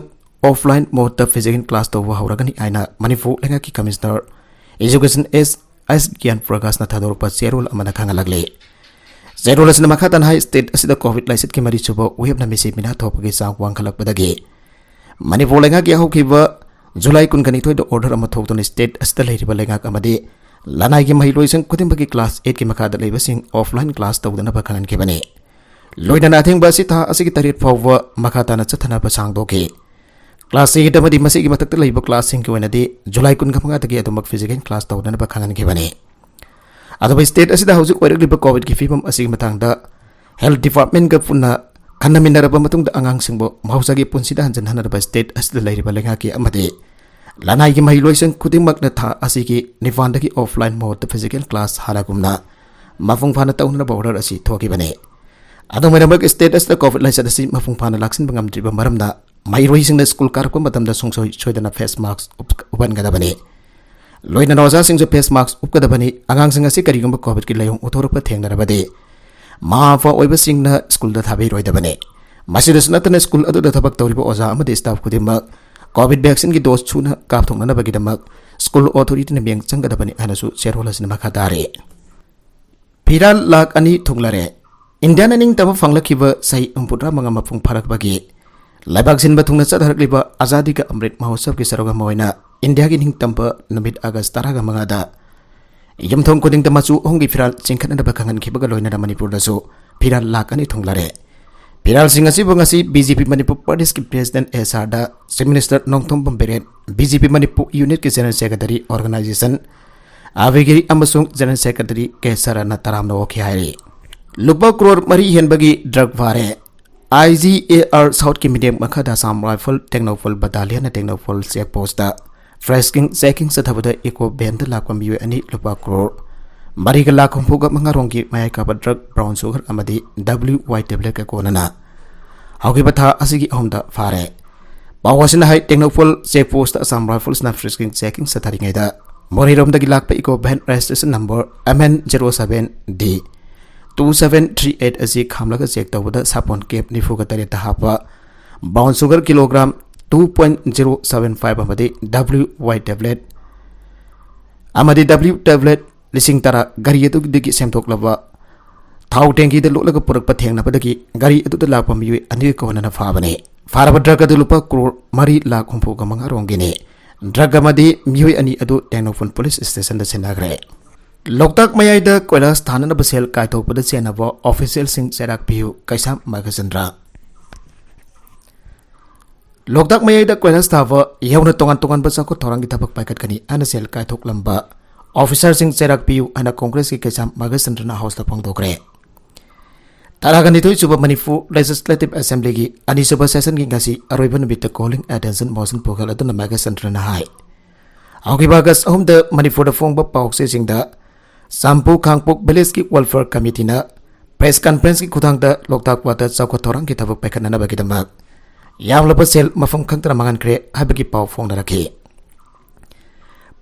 ꯑꯣꯐꯂꯥꯏꯟ ꯃꯣꯗꯇ ꯐꯤꯖꯤꯀꯦꯜ ꯀ꯭ꯂꯥꯁ ꯇꯧꯕ ꯍꯧꯔꯒꯅꯤ ꯍꯥꯏꯅ ꯃꯅꯤꯄꯨꯔ ꯂꯩꯉꯥꯛꯀꯤ ꯀꯃꯤꯁꯅꯔ ꯏꯖꯨꯀꯦꯁꯟ ꯑꯦꯁ ꯑꯦꯁ ꯒ꯭ꯌꯥꯟ ꯄ꯭ꯔꯀꯥꯁꯅ ꯊꯥꯗꯣꯔꯛꯄ ꯆꯦꯔꯣꯜ ꯑꯃꯅ ꯈꯪꯍꯜꯂꯛꯂꯤ꯫ ꯆꯦꯔꯣꯜ ꯑꯁꯤꯅ ꯃꯈꯥ ꯇꯥꯅ ꯍꯥꯏ, ꯁ꯭ꯇꯦꯠ ꯑꯁꯤꯗ ꯀꯣꯚꯤꯗ ꯂꯥꯏꯆꯠꯀꯤ ꯃꯔꯤꯁꯨꯕ ꯋꯦꯕꯅ ꯃꯤꯁꯤ ꯃꯤꯅꯥ ꯊꯣꯛꯄꯒꯤ ꯆꯥꯡ ꯋꯥꯡꯈꯠꯂꯛꯄꯗꯒꯤ ꯃꯅꯤꯄꯨꯔ ꯂꯩꯉꯥꯛꯀꯤ ꯍꯧꯈꯤꯕ ꯖꯨꯂꯥꯏ ꯀꯨꯟꯒ ꯅꯤꯊꯣꯏꯗ ꯑꯣꯔꯗꯔ ꯑꯃ ꯊꯣꯛꯇꯨꯅ ꯁ꯭ꯇꯦꯠ ꯑꯁꯤꯗ ꯂꯩꯔꯤꯕ ꯂꯩꯉꯥꯛ ꯑꯃꯗꯤ ꯂꯅꯥꯏꯒꯤ ꯃꯍꯩꯂꯣꯏꯁꯪ ꯈꯨꯗꯤꯡꯃꯛꯀꯤ ꯀ꯭ꯂꯥꯁ ꯑꯩꯠꯀꯤ ꯃꯈꯥꯗ ꯂꯩꯕꯁꯤꯡ ꯑꯣꯐꯂꯥꯏꯟ ꯀ꯭ꯂꯥꯁ ꯇꯧꯗꯅꯕ ꯈꯪꯍꯟꯈꯤꯕꯅꯤ꯫ ꯂꯣꯏꯅꯅ ꯑꯊꯦꯡꯕ ꯑꯁꯤ ꯊꯥ ꯑꯁꯤꯒꯤ ꯇꯔꯦꯠ ꯐꯥꯎꯕ ꯃꯈꯥ ꯇꯥꯅ ꯆꯠꯊꯅꯕ ꯁꯥꯡꯗꯣꯛꯈꯤ꯫ ꯀ꯭ꯂꯥꯁ ꯑꯩꯠ ꯑꯃꯗꯤ ꯃꯁꯤꯒꯤ ꯃꯊꯛꯇ ꯂꯩꯕ ꯀ꯭ꯂꯥꯁꯁꯤꯡꯒꯤ ꯑꯣꯏꯅꯗꯤ ꯖꯨꯂꯥꯏ ꯀꯨꯟꯒ ꯃꯉꯥꯗꯒꯤ ꯑꯗꯨꯃꯛ ꯐꯤꯖꯤꯀꯦꯜ ꯀ꯭ꯂꯥꯁ ꯇꯧꯗꯅꯕ ꯈꯪꯍꯟꯈꯤꯕꯅꯤ꯫ ꯑꯗꯨꯕꯨ ꯁ꯭ꯇꯦꯠ ꯑꯁꯤꯗ ꯍꯧꯖꯤꯛ ꯑꯣꯏꯔꯛꯂꯤꯕ ꯀꯣꯚꯤꯗꯀꯤ ꯐꯤꯕꯝ ꯑꯁꯤꯒꯤ ꯃꯇꯥꯡꯗ ꯍꯦꯜꯊ ꯗꯤꯄꯥꯔꯠꯃꯦꯟꯒ ꯄꯨꯟꯅ ꯈꯟꯅꯃꯤꯟꯅꯔꯕ ꯃꯇꯨꯡꯗ ꯑꯉꯥꯡꯁꯤꯡꯕꯨ ꯃꯍꯧꯁꯥꯒꯤ ꯄꯨꯟꯁꯤꯗ ꯍꯟꯖꯤꯟꯍꯟꯅꯕ ꯁ꯭ꯇꯦꯠ ꯑꯁꯤꯗ ꯂꯩꯔꯤꯕ ꯂꯩꯉꯥꯛꯀꯤ ꯑꯃꯗꯤ ꯂꯅꯥꯏꯒꯤ ꯃꯍꯩꯂꯣꯏꯁꯪ ꯈꯨꯗꯤꯡꯃꯛꯅ ꯊꯥ ꯑꯁꯤꯒꯤ ꯅꯤꯄꯥꯟꯗꯒꯤ ꯑꯣꯐꯂꯥꯏꯟ ꯃꯣꯗꯇ ꯐꯤꯖꯤꯀꯦꯜ ꯀ꯭ꯂꯥꯁ ꯍꯥꯟꯅꯒꯨꯝꯅ ꯃꯄꯨꯡ ꯐꯥꯅ ꯇꯧꯅꯅꯕ ꯑꯣꯔꯗꯔ ꯑꯁꯤ ꯊꯣꯛꯈꯤꯕꯅꯤ꯫ ꯑꯗꯨꯝ ꯑꯣꯏꯅꯃꯛ, ꯁ꯭ꯇꯦꯠ ꯑꯁꯤꯗ ꯀꯣꯚꯤꯗ ꯂꯥꯏꯆꯠ ꯑꯁꯤ ꯃꯄꯨꯡ ꯐꯥꯅ ꯂꯥꯛꯁꯤꯟꯕ ꯉꯝꯗ꯭ꯔꯤꯕ ꯃꯔꯝꯅ ꯃꯍꯩꯔꯣꯏꯁꯤꯡꯅ ꯁ꯭ꯀꯨꯜ ꯀꯥꯔꯛꯄ ꯃꯇꯝꯗ ꯁꯨꯡꯁꯣꯏ ꯁꯣꯏꯗꯅ ꯐꯦꯁ ꯃꯥꯁꯛ ꯎꯞ-, ꯎꯞꯍꯟꯒꯗꯕꯅꯤ꯫ ꯂꯣꯏꯅꯅ ꯑꯣꯖꯥꯁꯤꯡꯁꯨ ꯐꯦꯁ ꯃꯥꯁꯛ ꯎꯞꯀꯗꯕꯅꯤ꯫ ꯑꯉꯥꯡꯁꯤꯡ ꯑꯁꯤ ꯀꯔꯤꯒꯨꯝꯕ ꯀꯣꯚꯤꯗꯀꯤ ꯂꯥꯏꯑꯣꯡ ꯎꯠꯊꯣꯔꯛꯄ ꯊꯦꯡꯅꯔꯕꯗꯤ, ꯃꯃꯥ ꯃꯄꯥ ꯑꯣꯏꯕꯁꯤꯡꯅ ꯁ꯭ꯀꯨꯜꯗ ꯊꯥꯕꯤꯔꯣꯏꯗꯕꯅꯤ꯫ ꯃꯁꯤꯗꯁꯨ ꯅꯠꯇꯅ, ꯁ꯭ꯀꯨꯜ ꯑꯗꯨꯗ ꯊꯕꯛ ꯇꯧꯔꯤꯕ ꯑꯣꯖꯥ ꯑꯃꯗꯤ ꯁ꯭ꯇꯥꯐ ꯈꯨꯗꯤꯡꯃꯛ ꯀꯣꯚꯤꯗ ꯚꯦꯛꯁꯤꯟꯒꯤ ꯗꯣꯁ ꯁꯨꯅ ꯀꯥꯞꯊꯣꯛꯅꯅꯕꯒꯤꯗꯃꯛ ꯁ꯭ꯀꯨꯜ ꯑꯣꯊꯣꯔꯤꯇꯤꯅ ꯃꯤꯠꯌꯦꯡ ꯆꯪꯒꯗꯕꯅꯤ ꯍꯥꯏꯅꯁꯨ ꯆꯦꯔꯣꯜ ꯑꯁꯤꯅ ꯃꯈꯥ ꯇꯥꯔꯤ꯫ ꯐꯤꯔꯥꯜ ꯂꯥꯈ ꯑꯅꯤ ꯊꯨꯡꯂꯔꯦ꯫ ꯏꯟꯗꯤꯌꯥꯅ ꯅꯤꯡꯇꯝꯕ ꯐꯪꯂꯛꯈꯤꯕ ꯆꯍꯤ ꯍꯨꯝꯐꯨꯇꯔꯥ ꯃꯉꯥ ꯃꯄꯨꯡ ꯐꯥꯔꯛꯄꯒꯤ ꯂꯩꯕꯥꯛ ꯁꯤꯟꯕ ꯊꯨꯡꯅ ꯆꯠꯊꯔꯛꯂꯤꯕ ꯑꯖꯥꯗꯤ ꯀ ꯑꯃ꯭ꯔꯤꯠ ꯃꯍꯣꯠꯁꯕꯒꯤ ꯁꯔꯨꯛ ꯑꯃ ꯑꯣꯏꯅ ꯏꯟꯗꯤꯌꯥꯒꯤ ꯅꯤꯡꯇꯝꯕ ꯅꯨꯃꯤꯠ ꯑꯥꯒꯁ ꯇꯔꯥꯒ ꯃꯉꯥꯗ ꯌꯨꯝꯊꯣꯡ ꯈꯨꯗꯤꯡꯗ ꯃꯆꯨ ꯑꯍꯨꯝꯒꯤ ꯐꯤꯔꯥꯜ ꯆꯤꯡꯈꯠꯅꯅꯕ ꯈꯪꯍꯟꯈꯤꯕꯒ ꯂꯣꯏꯅꯅ ꯃꯅꯤꯄꯨꯔꯗꯁꯨ ꯐꯤꯔꯥꯜ ꯂꯥꯈ ꯑꯅꯤ ꯊꯨꯡꯂꯔꯦ꯫ ꯐꯤꯔꯥꯜꯁꯤꯡ ꯑꯁꯤꯕꯨ ꯉꯁꯤ ꯕꯤ ꯖꯦ ꯄꯤ ꯃꯅꯤꯄꯨꯔ ꯄ꯭ꯔꯗꯦꯁꯀꯤ ꯄ꯭ꯔꯦꯁꯤꯗꯦꯟꯠ ꯑꯦꯁ ꯑꯥꯔꯗ chief minister Nongthombam Biren, B J P Manipur ꯌꯨꯅꯤꯠꯀꯤ ꯖꯦꯅꯔꯦꯜ ꯁꯦꯀ꯭ꯔꯦꯇꯔꯤ ꯑꯣꯔꯒꯅꯥꯏꯖꯦꯁꯟ ꯑꯕꯤꯒꯤꯔꯤ ꯑꯃꯁꯨꯡ ꯖꯦꯅꯔꯦꯜ ꯁꯦꯀ꯭ꯔꯦꯇꯔꯤ ꯀꯦ ꯁꯔꯅ ꯇꯔꯥꯝꯅ ꯑꯣꯛꯈꯤ ꯍꯥꯏꯔꯤ꯫ ꯂꯨꯄꯥ ꯀ꯭ꯔꯣꯔ ꯃꯔꯤ ꯍꯦꯟꯕꯒꯤ ꯗ꯭ꯔꯒ ꯐꯥꯔꯦ꯫ ꯑꯥꯏ ꯖꯤ ꯑꯦ ꯑꯥꯔ ꯁꯥꯎꯠꯀꯤ ꯃꯤꯠꯌꯦꯡ ꯃꯈꯥꯗ ꯑꯁꯥꯝ ꯔꯥꯏꯐꯜ, ꯇꯦꯡꯅꯧꯄꯜ ꯕꯇꯥꯂꯤꯌꯟꯅ Tengnoupal check post frisking checking ꯆꯠꯊꯕꯗ ꯏꯀꯣ ꯚꯦꯟꯗ ꯂꯥꯛꯄ ꯃꯤꯑꯣꯏ ꯑꯅꯤ ꯂꯨꯄꯥ ꯀ꯭ꯔꯣꯔ ꯃꯔꯤꯒ ꯂꯥꯈ ꯍꯨꯝꯐꯨꯒ ꯃꯉꯥ ꯔꯣꯝꯒꯤ ꯃꯌꯥꯏ ꯀꯥꯕ ꯗ꯭ꯔꯒ, ꯕ꯭ꯔꯥꯎꯟ ꯁꯨꯒꯔ ꯑꯃꯗꯤ ꯗꯕ꯭ꯂꯤꯎ ꯋꯥꯏ ꯇꯦꯕ꯭ꯂꯦꯠꯀ ꯀꯣꯟꯅꯅ ꯍꯧꯈꯤꯕ ꯊꯥ ꯑꯁꯤꯒꯤ ꯑꯍꯨꯝꯗ ꯐꯥꯔꯦ꯫ ꯄꯥꯎ ꯑꯁꯤꯅ ꯍꯥꯏ, ꯇꯦꯡꯅꯧꯄꯜ ꯆꯦꯛ ꯄꯣꯁꯇ ꯑꯁꯥꯝ ꯔꯥꯏꯐꯜꯁꯅ ꯐ꯭ꯔꯦꯁꯀꯤꯡ ꯆꯦꯀꯤꯡ ꯆꯠꯊꯔꯤꯉꯩꯗ ꯃꯣꯔꯦꯔꯣꯝꯗꯒꯤ ꯂꯥꯛꯄ Eco van registration number M N zero seven D two seven three eight ꯑꯁꯤ ꯈꯥꯝꯂꯒ ꯆꯦꯛ ꯇꯧꯕꯗ ꯁꯥꯄꯣꯟ ꯀꯦꯞ ꯅꯤꯐꯨꯒ ꯇꯔꯦꯠꯇ ꯍꯥꯞꯄ brown sugar kilogram two point zero seven five ꯑꯃꯗꯤ W Y tablet ꯑꯃꯗꯤ W tablet ꯂꯤꯁꯤꯡ ꯇꯔꯥ ꯒꯥꯔꯤ ꯑꯗꯨꯗꯒꯤ ꯁꯦꯝꯗꯣꯛꯂꯕ ꯊꯥꯎ ꯇꯦꯡꯀꯤꯗ ꯂꯣꯠꯂꯒ ꯄꯨꯔꯛꯄ ꯊꯦꯡꯅꯕꯗꯒꯤ ꯒꯥꯔꯤ ꯑꯗꯨꯗ ꯂꯥꯛꯄ ꯃꯤꯑꯣꯏ ꯑꯅꯤꯒ ꯀꯣꯟꯅꯅ ꯐꯥꯕꯅꯤ꯫ ꯐꯥꯔꯕ ꯗ꯭ꯔꯒ ꯑꯗꯨ ꯂꯨꯄꯥ ꯀ꯭ꯔꯣꯔ ꯃꯔꯤ ꯂꯥꯈ ꯍꯨꯝꯐꯨꯒ ꯃꯉꯥ ꯔꯣꯝꯒꯤꯅꯤ꯫ ꯗ꯭ꯔꯒ ꯑꯃꯗꯤ ꯃꯤꯑꯣꯏ ꯑꯅꯤ ꯑꯗꯨ ꯇꯦꯡꯅꯧꯄꯜ ꯄꯨꯂꯤꯁ ꯁ꯭ꯇꯦꯁꯟꯗ ꯁꯤꯟꯅꯈ꯭ꯔꯦ꯫ ꯂꯣꯛꯇꯥꯛ ꯃꯌꯥꯏꯗ ꯀꯣꯏꯂꯥꯁ ꯊꯥꯅꯅꯕ ꯁꯦꯜ ꯀꯥꯏꯊꯣꯛꯄꯗ ꯆꯦꯟꯅꯕ ꯑꯣꯐꯤꯁꯤꯌꯦꯜꯁꯤꯡ ꯆꯩꯔꯥꯛ ꯄꯤꯌꯨ, ꯀꯩꯁꯥꯝ ꯃꯥꯏꯀꯩꯆꯟꯗ꯭ꯔ꯫ ꯂꯣꯛꯇꯥꯛ ꯃꯌꯥꯏꯗ ꯀꯣꯏꯂꯥꯁ ꯊꯥꯕ ꯌꯥꯎꯅ ꯇꯣꯉꯥꯟ ꯇꯣꯉꯥꯟꯕ ꯆꯥꯎꯈꯠ ꯊꯧꯔꯥꯡꯒꯤ ꯊꯕꯛ ꯄꯥꯏꯈꯠꯀꯅꯤ ꯍꯥꯏꯅ ꯁꯦꯜ ꯀꯥꯏꯊꯣꯛꯂꯝꯕ ꯑꯣꯐꯤꯁꯥꯔꯁꯤꯡ ꯆꯩꯔꯥꯛ ꯄꯤꯌꯨ ꯍꯥꯏꯅ ꯀꯣꯡꯒ꯭ꯔꯦꯁꯀꯤ ꯀꯩꯁꯥꯝ ꯃꯥꯏꯀꯩꯆꯟꯗ꯭ꯔꯅ ꯍꯥꯎꯁꯇ ꯐꯣꯡꯗꯣꯛꯈ꯭ꯔꯦ꯫ ꯇꯔꯥꯒ ꯅꯤꯊꯣꯏ ꯁꯨꯕ ꯃꯅꯤꯄꯨꯔ ꯂꯦꯖꯤꯁꯂꯦꯇꯤꯚ ꯑꯦꯁꯦꯝꯕ꯭ꯂꯤꯒꯤ ꯑꯅꯤꯁꯨꯕ ꯁꯦꯁꯟꯒꯤ ꯉꯁꯤ ꯑꯔꯣꯏꯕ ꯅꯨꯃꯤꯠꯇ ꯀꯣꯂꯤꯡ ꯑꯦꯇꯦꯟꯁꯟ ꯃꯣꯁꯟ ꯄꯨꯈꯠꯂꯗꯨꯅ ꯃꯥꯏꯀꯩꯆꯟꯗ꯭ꯔꯅ ꯍꯥꯏ, ꯍꯧꯈꯤꯕ ꯑꯥꯒꯁ ꯑꯍꯨꯝꯗ ꯃꯅꯤꯄꯨꯔꯗ ꯐꯣꯡꯕ ꯄꯥꯎꯆꯦꯁꯤꯡꯗ ꯆꯥꯝꯄꯨ ꯈꯥꯡꯄꯣꯛ ꯚꯤꯂꯦꯖꯀꯤ ꯋꯦꯜꯐꯤꯌꯔ ꯀꯃꯤꯇꯤꯅ ꯄ꯭ꯔꯦꯁ ꯀꯟꯐꯔꯦꯟꯁꯀꯤ ꯈꯨꯊꯥꯡꯗ ꯂꯣꯛꯇꯥꯛ ꯄꯥꯠꯇ ꯆꯥꯎꯈꯠ ꯊꯧꯔꯥꯡꯒꯤ ꯊꯕꯛ ꯄꯥꯏꯈꯠꯅꯅꯕꯒꯤꯗꯃꯛ ꯌꯥꯝꯂꯕ ꯁꯦꯜ ꯃꯐꯝ ꯈꯪꯗꯅ ꯃꯥꯡꯍꯟꯈ꯭ꯔꯦ ꯍꯥꯏꯕꯒꯤ ꯄꯥꯎ ꯐꯣꯡꯅꯔꯛꯈꯤ꯫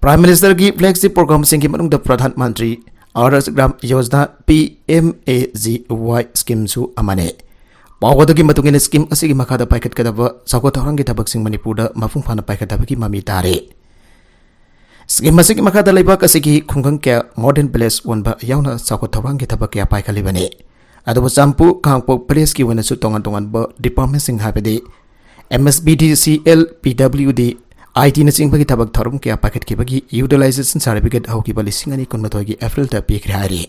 ꯄ꯭ꯔꯥꯏꯝ ꯃꯤꯅꯤꯁꯇꯔꯒꯤ ꯐ꯭ꯂꯦꯒꯁꯤꯞ ꯄ꯭ꯔꯣꯒ꯭ꯔꯥꯝꯁꯤꯡꯒꯤ ꯃꯅꯨꯡꯗ Pradhan Mantri Adarsh gram Yojana, P M A G Y ꯁ꯭ꯀꯤꯝꯁꯨ ꯑꯃꯅꯤ꯫ ꯄꯥꯎ ꯑꯗꯨꯒꯤ ꯃꯇꯨꯡ ꯏꯟꯅ ꯁ꯭ꯀꯤꯝ ꯑꯁꯤꯒꯤ ꯃꯈꯥꯗ ꯄꯥꯏꯈꯠꯀꯗꯕ ꯆꯥꯎꯈꯠ ꯊꯧꯔꯥꯡꯒꯤ ꯊꯕꯛꯁꯤꯡ ꯃꯅꯤꯄꯨꯔꯗ ꯃꯄꯨꯡ ꯐꯥꯅ ꯄꯥꯏꯈꯠꯇꯕꯒꯤ ꯃꯃꯤ ꯇꯥꯔꯦ꯫ ꯁ꯭ꯀꯤꯝ ꯑꯁꯤꯒꯤ ꯃꯈꯥꯗ ꯂꯩꯕꯥꯛ ꯑꯁꯤꯒꯤ ꯈꯨꯡꯒꯪ ꯀꯌꯥ ꯃꯣꯗꯔꯟ ꯚꯤꯂꯦꯖ ꯑꯣꯟꯕ ꯌꯥꯎꯅ ꯆꯥꯎꯈꯠ ꯊꯧꯔꯥꯡꯒꯤ ꯊꯕꯛ ꯀꯌꯥ ꯄꯥꯏꯈꯠꯂꯤꯕꯅꯤ꯫ ꯑꯗꯨꯕꯨ ꯆꯥꯝꯄꯨ ꯈꯥꯡꯄꯣꯛ ꯚꯤꯂꯦꯖꯀꯤ ꯑꯣꯏꯅꯁꯨ ꯇꯣꯉꯥꯟ ꯇꯣꯉꯥꯟꯕ ꯗꯤꯄꯥꯔꯠꯃꯦꯟꯁꯤꯡ ꯍꯥꯏꯕꯗꯤ M S B D C L, P W D, I T ꯅꯆꯤꯡꯕꯒꯤ ꯊꯕꯛ ꯊꯧꯔꯝ ꯀꯌꯥ ꯄꯥꯏꯈꯠꯈꯤꯕꯒꯤ ꯌꯨꯇꯤꯂꯥꯏꯖꯦꯁꯟ ꯁꯥꯔꯇꯤꯐꯤꯀꯦꯠ ꯍꯧꯈꯤꯕ ꯂꯤꯁꯤꯡ ꯑꯅꯤ ꯀꯨꯟꯃꯥꯊꯣꯏꯒꯤ ꯑꯦꯄ꯭ꯔꯤꯜꯗ ꯄꯤꯈ꯭ꯔꯦ ꯍꯥꯏꯔꯤ꯫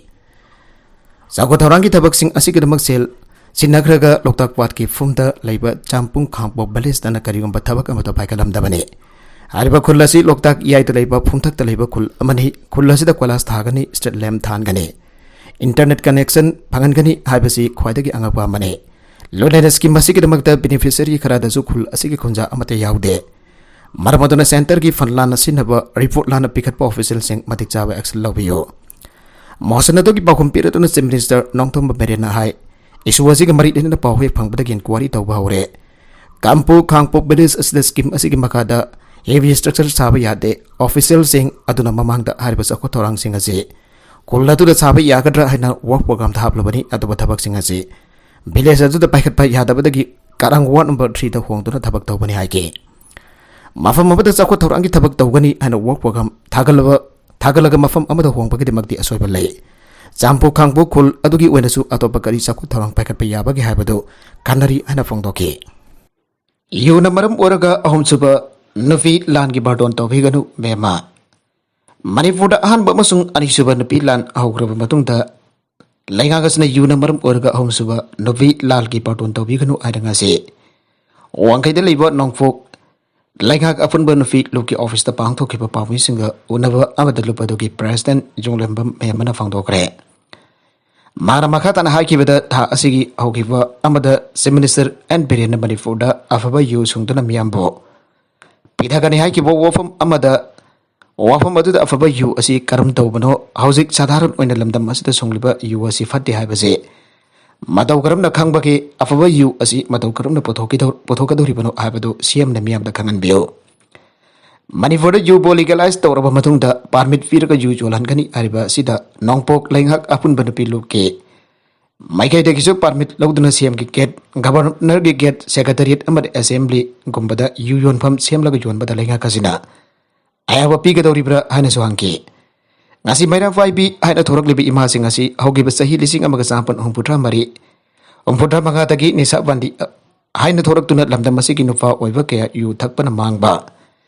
ꯆꯥꯎꯈꯠ ꯊꯧꯔꯥꯡꯒꯤ ꯊꯕꯛꯁꯤꯡ ꯑꯁꯤꯒꯤꯗꯃꯛ ꯁꯦꯜ ꯁꯤꯟꯅꯈ꯭ꯔꯒ ꯂꯣꯛꯇꯥꯛ ꯄꯥꯠꯀꯤ ꯐꯨꯝꯗ ꯂꯩꯕ ꯆꯥꯝꯄꯨꯡ ꯈꯥꯡꯄꯣꯛ ꯚꯤꯂꯦꯖꯇꯅ ꯀꯔꯤꯒꯨꯝꯕ ꯊꯕꯛ ꯑꯃꯠꯇ ꯄꯥꯏꯈꯠꯂꯝꯗꯕꯅꯤ꯫ ꯍꯥꯏꯔꯤꯕ ꯈꯨꯜ ꯑꯁꯤ ꯂꯣꯛꯇꯥꯛ ꯏꯌꯥꯏꯗ ꯂꯩꯕ ꯐꯨꯝꯊꯛꯇ ꯂꯩꯕ ꯈꯨꯜ ꯑꯃꯅꯤ꯫ ꯈꯨꯜ ꯑꯁꯤꯗ ꯀꯣꯏꯂꯥꯁ ꯊꯥꯒꯅꯤ, ꯁ꯭ꯇ꯭ꯔꯤꯠ ꯂꯦꯝꯞ ꯊꯥꯟꯒꯅꯤ, ꯏꯟꯇꯔꯅꯦꯠ ꯀꯅꯦꯛꯁꯟ ꯐꯪꯍꯟꯒꯅꯤ ꯍꯥꯏꯕꯁꯤ ꯈ꯭ꯋꯥꯏꯗꯒꯤ ꯑꯉꯛꯄ ꯑꯃꯅꯤ꯫ ꯂꯣꯏꯅꯅ ꯁ꯭ꯀꯤꯝ ꯑꯁꯤꯒꯤꯗꯃꯛꯇ ꯕꯦꯅꯤꯐꯤꯁꯔꯤ ꯈꯔꯗꯁꯨ ꯈꯨꯜ ꯑꯁꯤꯒꯤ ꯈꯨꯟꯖꯥ ꯑꯃꯠꯇ ꯌꯥꯎꯗꯦ꯫ ꯃꯔꯝ ꯑꯗꯨꯅ ꯁꯦꯟꯇꯔꯒꯤ ꯐꯟ ꯂꯥꯟꯅ ꯁꯤꯖꯤꯟꯅꯕ, ꯔꯤꯄꯣꯔꯠ ꯂꯥꯟꯅ ꯄꯤꯈꯠꯄ ꯑꯣꯐꯤꯁꯤꯌꯦꯜꯁꯤꯡ ꯃꯇꯤꯛ ꯆꯥꯕ ꯑꯦꯛꯁꯟ ꯂꯧꯕꯤꯌꯨ꯫ ꯃꯣꯁꯟ ꯑꯗꯨꯒꯤ ꯄꯥꯎꯈꯨꯝ ꯄꯤꯔꯗꯨꯅ ꯆꯤꯐ ꯃꯤꯅꯤꯁꯇꯔ ꯅꯣꯡꯊꯣꯝꯕꯝ ꯕꯤꯔꯦꯟꯅ ꯍꯥꯏ, ꯏꯁꯨ ꯑꯁꯤꯒ ꯃꯔꯤ ꯂꯩꯅꯅ ꯄꯥꯎ ꯍꯦꯛ ꯐꯪꯕꯗꯒꯤ ꯏꯟꯀ꯭ꯋꯥꯔꯤ ꯇꯧꯕ ꯍꯧꯔꯦ꯫ ꯀꯥꯝꯄꯨ ꯈꯥꯡꯄꯣꯛ ꯚꯤꯂꯦꯖ ꯑꯁꯤꯗ ꯁ꯭ꯀꯤꯝ ꯑꯁꯤꯒꯤ ꯃꯈꯥꯗ ꯍꯦꯚꯤ ꯁ꯭ꯇ꯭ꯔꯛꯆꯔ ꯁꯥꯕ ꯌꯥꯗꯦ꯫ ꯑꯣꯐꯤꯁꯤꯌꯦꯜꯁꯤꯡ ꯑꯗꯨꯅ ꯃꯃꯥꯡꯗ ꯍꯥꯏꯔꯤꯕ ꯆꯥꯎꯈꯠ ꯊꯧꯔꯥꯡꯁꯤꯡ ꯑꯁꯤ ꯈꯨꯜ ꯑꯗꯨꯗ ꯁꯥꯕ ꯌꯥꯒꯗ꯭ꯔꯥ ꯍꯥꯏꯅ ꯋꯥꯔꯛ ꯄ꯭ꯔꯣꯒ꯭ꯔꯥꯝꯗ ꯍꯥꯞꯂꯕꯅꯤ꯫ ꯑꯗꯨꯕꯨ ꯊꯕꯛꯁꯤꯡ ꯑꯁꯤ ꯚꯤꯂꯦꯖ ꯑꯗꯨꯗ ꯄꯥꯏꯈꯠꯄ ꯌꯥꯗꯕꯗꯒꯤ ꯀꯥꯔꯥꯡ ꯋꯥꯔꯗ ꯅꯝꯕꯔ ꯊ꯭ꯔꯤꯗ ꯍꯣꯡꯗꯨꯅ ꯊꯕꯛ ꯇꯧꯕꯅꯤ ꯍꯥꯏꯈꯤ꯫ ꯃꯐꯝ ꯑꯃꯗ ꯆꯥꯎꯈꯠ ꯊꯧꯔꯥꯡꯒꯤ ꯊꯕꯛ ꯇꯧꯒꯅꯤ ꯍꯥꯏꯅ ꯋꯥꯔꯛ ꯄ꯭ꯔꯣꯒ꯭ꯔꯥꯝ ꯊꯥꯒꯠꯂꯕ ꯊꯥꯒꯠꯂꯒ ꯃꯐꯝ ꯑꯃꯗ ꯍꯣꯡꯕꯒꯤꯗꯃꯛꯇꯤ ꯑꯁꯣꯏꯕ ꯂꯩ꯫ ꯆꯥꯝꯄꯣꯛ ꯈꯥꯡꯄꯣꯛ ꯈꯨꯜ ꯑꯗꯨꯒꯤ ꯑꯣꯏꯅꯁꯨ ꯑꯇꯣꯞꯄ ꯀꯔꯤ ꯆꯥꯎꯈꯠ ꯊꯧꯔꯥꯡ ꯄꯥꯏꯈꯠꯄ ꯌꯥꯕꯒꯦ ꯍꯥꯏꯕꯗꯨ ꯈꯟꯅꯔꯤ ꯍꯥꯏꯅ ꯐꯣꯡꯗꯣꯛꯈꯤ꯫ ꯌꯨꯅ ꯃꯔꯝ ꯑꯣꯏꯔꯒ ꯑꯍꯨꯝꯁꯨꯕ ꯅꯨꯄꯤ ꯂꯥꯟꯒꯤ ꯕꯥꯔꯇꯣꯟ ꯇꯧꯕꯤꯒꯅꯨ ꯃꯦꯝꯃ꯫ ꯃꯅꯤꯄꯨꯔꯗ ꯑꯍꯥꯟꯕ ꯑꯃꯁꯨꯡ ꯑꯅꯤꯁꯨꯕ ꯅꯨꯄꯤ ꯂꯥꯟ ꯍꯧꯈ꯭ꯔꯕ ꯃꯇꯨꯡꯗ ꯂꯩꯉꯥꯛ ꯑꯁꯤꯅ ꯌꯨꯅ ꯃꯔꯝ ꯑꯣꯏꯔꯒ ꯑꯍꯨꯝꯁꯨꯕ ꯅꯨꯄꯤ ꯂꯥꯜꯒꯤ ꯕꯥꯔꯇꯣꯟ ꯇꯧꯕꯤꯒꯅꯨ ꯍꯥꯏꯅ ꯉꯁꯤ ꯋꯥꯡꯈꯩꯗ ꯂꯩꯕ ꯅꯣꯡꯄꯣꯛ ꯂꯩꯉꯥꯛ ꯑꯄꯨꯟꯕ ꯅꯨꯄꯤ ꯂꯨꯞꯀꯤ ꯑꯣꯐꯤꯁꯇ ꯄꯥꯡꯊꯣꯛꯈꯤꯕ ꯄꯥꯎꯃꯤꯁꯤꯡꯒ ꯎꯅꯕ ꯑꯃꯗ ꯂꯨꯞ ꯑꯗꯨꯒꯤ ꯄ꯭ꯔꯦꯁꯤꯗꯦꯟꯠ ꯖꯣꯡꯂꯦꯝꯕꯝ ꯃꯦꯝꯕꯅ ꯐꯣꯡꯗꯣꯛꯈ꯭ꯔꯦ꯫ ꯃꯥꯅ ꯃꯈꯥ ꯇꯥꯅ ꯍꯥꯏꯈꯤꯕꯗ, ꯊꯥ ꯑꯁꯤꯒꯤ ꯍꯧꯈꯤꯕ ꯑꯃꯗ ꯆꯤꯐ ꯃꯤꯅꯤꯁꯇꯔ ꯑꯦꯟ ꯕꯤꯔꯦꯟꯅ ꯃꯅꯤꯄꯨꯔꯗ ꯑꯐꯕ ꯌꯨ ꯁꯨꯡꯗꯨꯅ ꯃꯤꯌꯥꯝꯕꯨ ꯄꯤꯊꯒꯅꯤ ꯍꯥꯏꯈꯤꯕ ꯋꯥꯐꯝ ꯑꯃꯗ, ꯋꯥꯐꯝ ꯑꯗꯨꯗ ꯑꯐꯕ ꯌꯨ ꯑꯁꯤ ꯀꯔꯝ ꯇꯧꯕꯅꯣ, ꯍꯧꯖꯤꯛ ꯁꯥꯙꯥꯔꯟ ꯑꯣꯏꯅ ꯂꯝꯗꯝ ꯑꯁꯤꯗ ꯁꯨꯡꯂꯤꯕ ꯌꯨ ꯑꯁꯤ ꯐꯠꯇꯦ ꯍꯥꯏꯕꯁꯤ ꯃꯇꯧ ꯀꯔꯝꯅ ꯈꯪꯕꯒꯦ, ꯑꯐꯕ ꯌꯨ ꯑꯁꯤ ꯃꯇꯧ ꯀꯔꯝꯅ ꯄꯨꯊꯣꯛꯀꯗꯧ-, ꯄꯨꯊꯣꯛꯀꯗꯧꯔꯤꯕꯅꯣ ꯍꯥꯏꯕꯗꯨ ꯁꯤꯑꯦꯝꯅ ꯃꯤꯌꯥꯝꯗ ꯈꯪꯍꯟꯕꯤꯌꯨ꯫ ꯃꯅꯤꯄꯨꯔꯗ ꯌꯨꯕꯨ ꯂꯤꯒꯦꯂꯥꯏꯖ ꯇꯧꯔꯕ ꯃꯇꯨꯡꯗ ꯄꯥꯔꯃꯤꯠ ꯄꯤꯔꯒ ꯌꯨ ꯌꯣꯜꯍꯟꯒꯅꯤ ꯍꯥꯏꯔꯤꯕ ꯑꯁꯤꯗ ꯅꯣꯡꯄꯣꯛ ꯂꯩꯉꯥꯛ ꯑꯄꯨꯟꯕ ꯅꯨꯄꯤ ꯂꯨꯞꯀꯤ ꯃꯥꯏꯀꯩꯗꯒꯤꯁꯨ ꯄꯥꯔꯃꯤꯠ ꯂꯧꯗꯨꯅ ꯁꯤꯑꯦꯝꯒꯤ ꯒꯦꯠ, ꯒꯕꯔꯅꯔꯒꯤ ꯒꯦꯠ, ꯁꯦꯀ꯭ꯔꯦꯇꯔꯤꯌꯦꯠ ꯑꯃꯗꯤ ꯑꯦꯁꯦꯝꯕ꯭ꯂꯤꯒꯨꯝꯕꯗ ꯌꯨ ꯌꯣꯟꯐꯝ ꯁꯦꯝꯂꯒ ꯌꯣꯟꯕꯗ ꯂꯩꯉꯥꯛ ꯑꯁꯤꯅ ꯑꯌꯥꯕ ꯄꯤꯒꯗꯧꯔꯤꯕ꯭ꯔꯥ ꯍꯥꯏꯅꯁꯨ ꯍꯪꯈꯤ꯫ ꯉꯁꯤ ꯃꯩꯔꯥ ꯄꯥꯏꯕꯤ ꯍꯥꯏꯅ ꯊꯣꯔꯛꯂꯤꯕ ꯏꯃꯥꯁꯤꯡ ꯑꯁꯤ ꯍꯧꯈꯤꯕ ꯆꯍꯤ ꯂꯤꯁꯤꯡ ꯑꯃꯒ ꯆꯥꯃꯥꯄꯟ ꯍꯨꯝꯐꯨꯇꯔꯥ ꯃꯔꯤ, ꯍꯨꯝꯐꯨꯇꯔꯥ ꯃꯉꯥꯗꯒꯤ ꯅꯤꯁꯥ ꯕꯟꯗꯤ, ꯑ, ꯍꯥꯏꯅ ꯊꯣꯔꯛꯇꯨꯅ ꯂꯝꯗꯝ ꯑꯁꯤꯒꯤ ꯅꯨꯄꯥ ꯑꯣꯏꯕ ꯀꯌꯥ ꯌꯨ ꯊꯛꯄꯅ ꯃꯥꯡꯕ,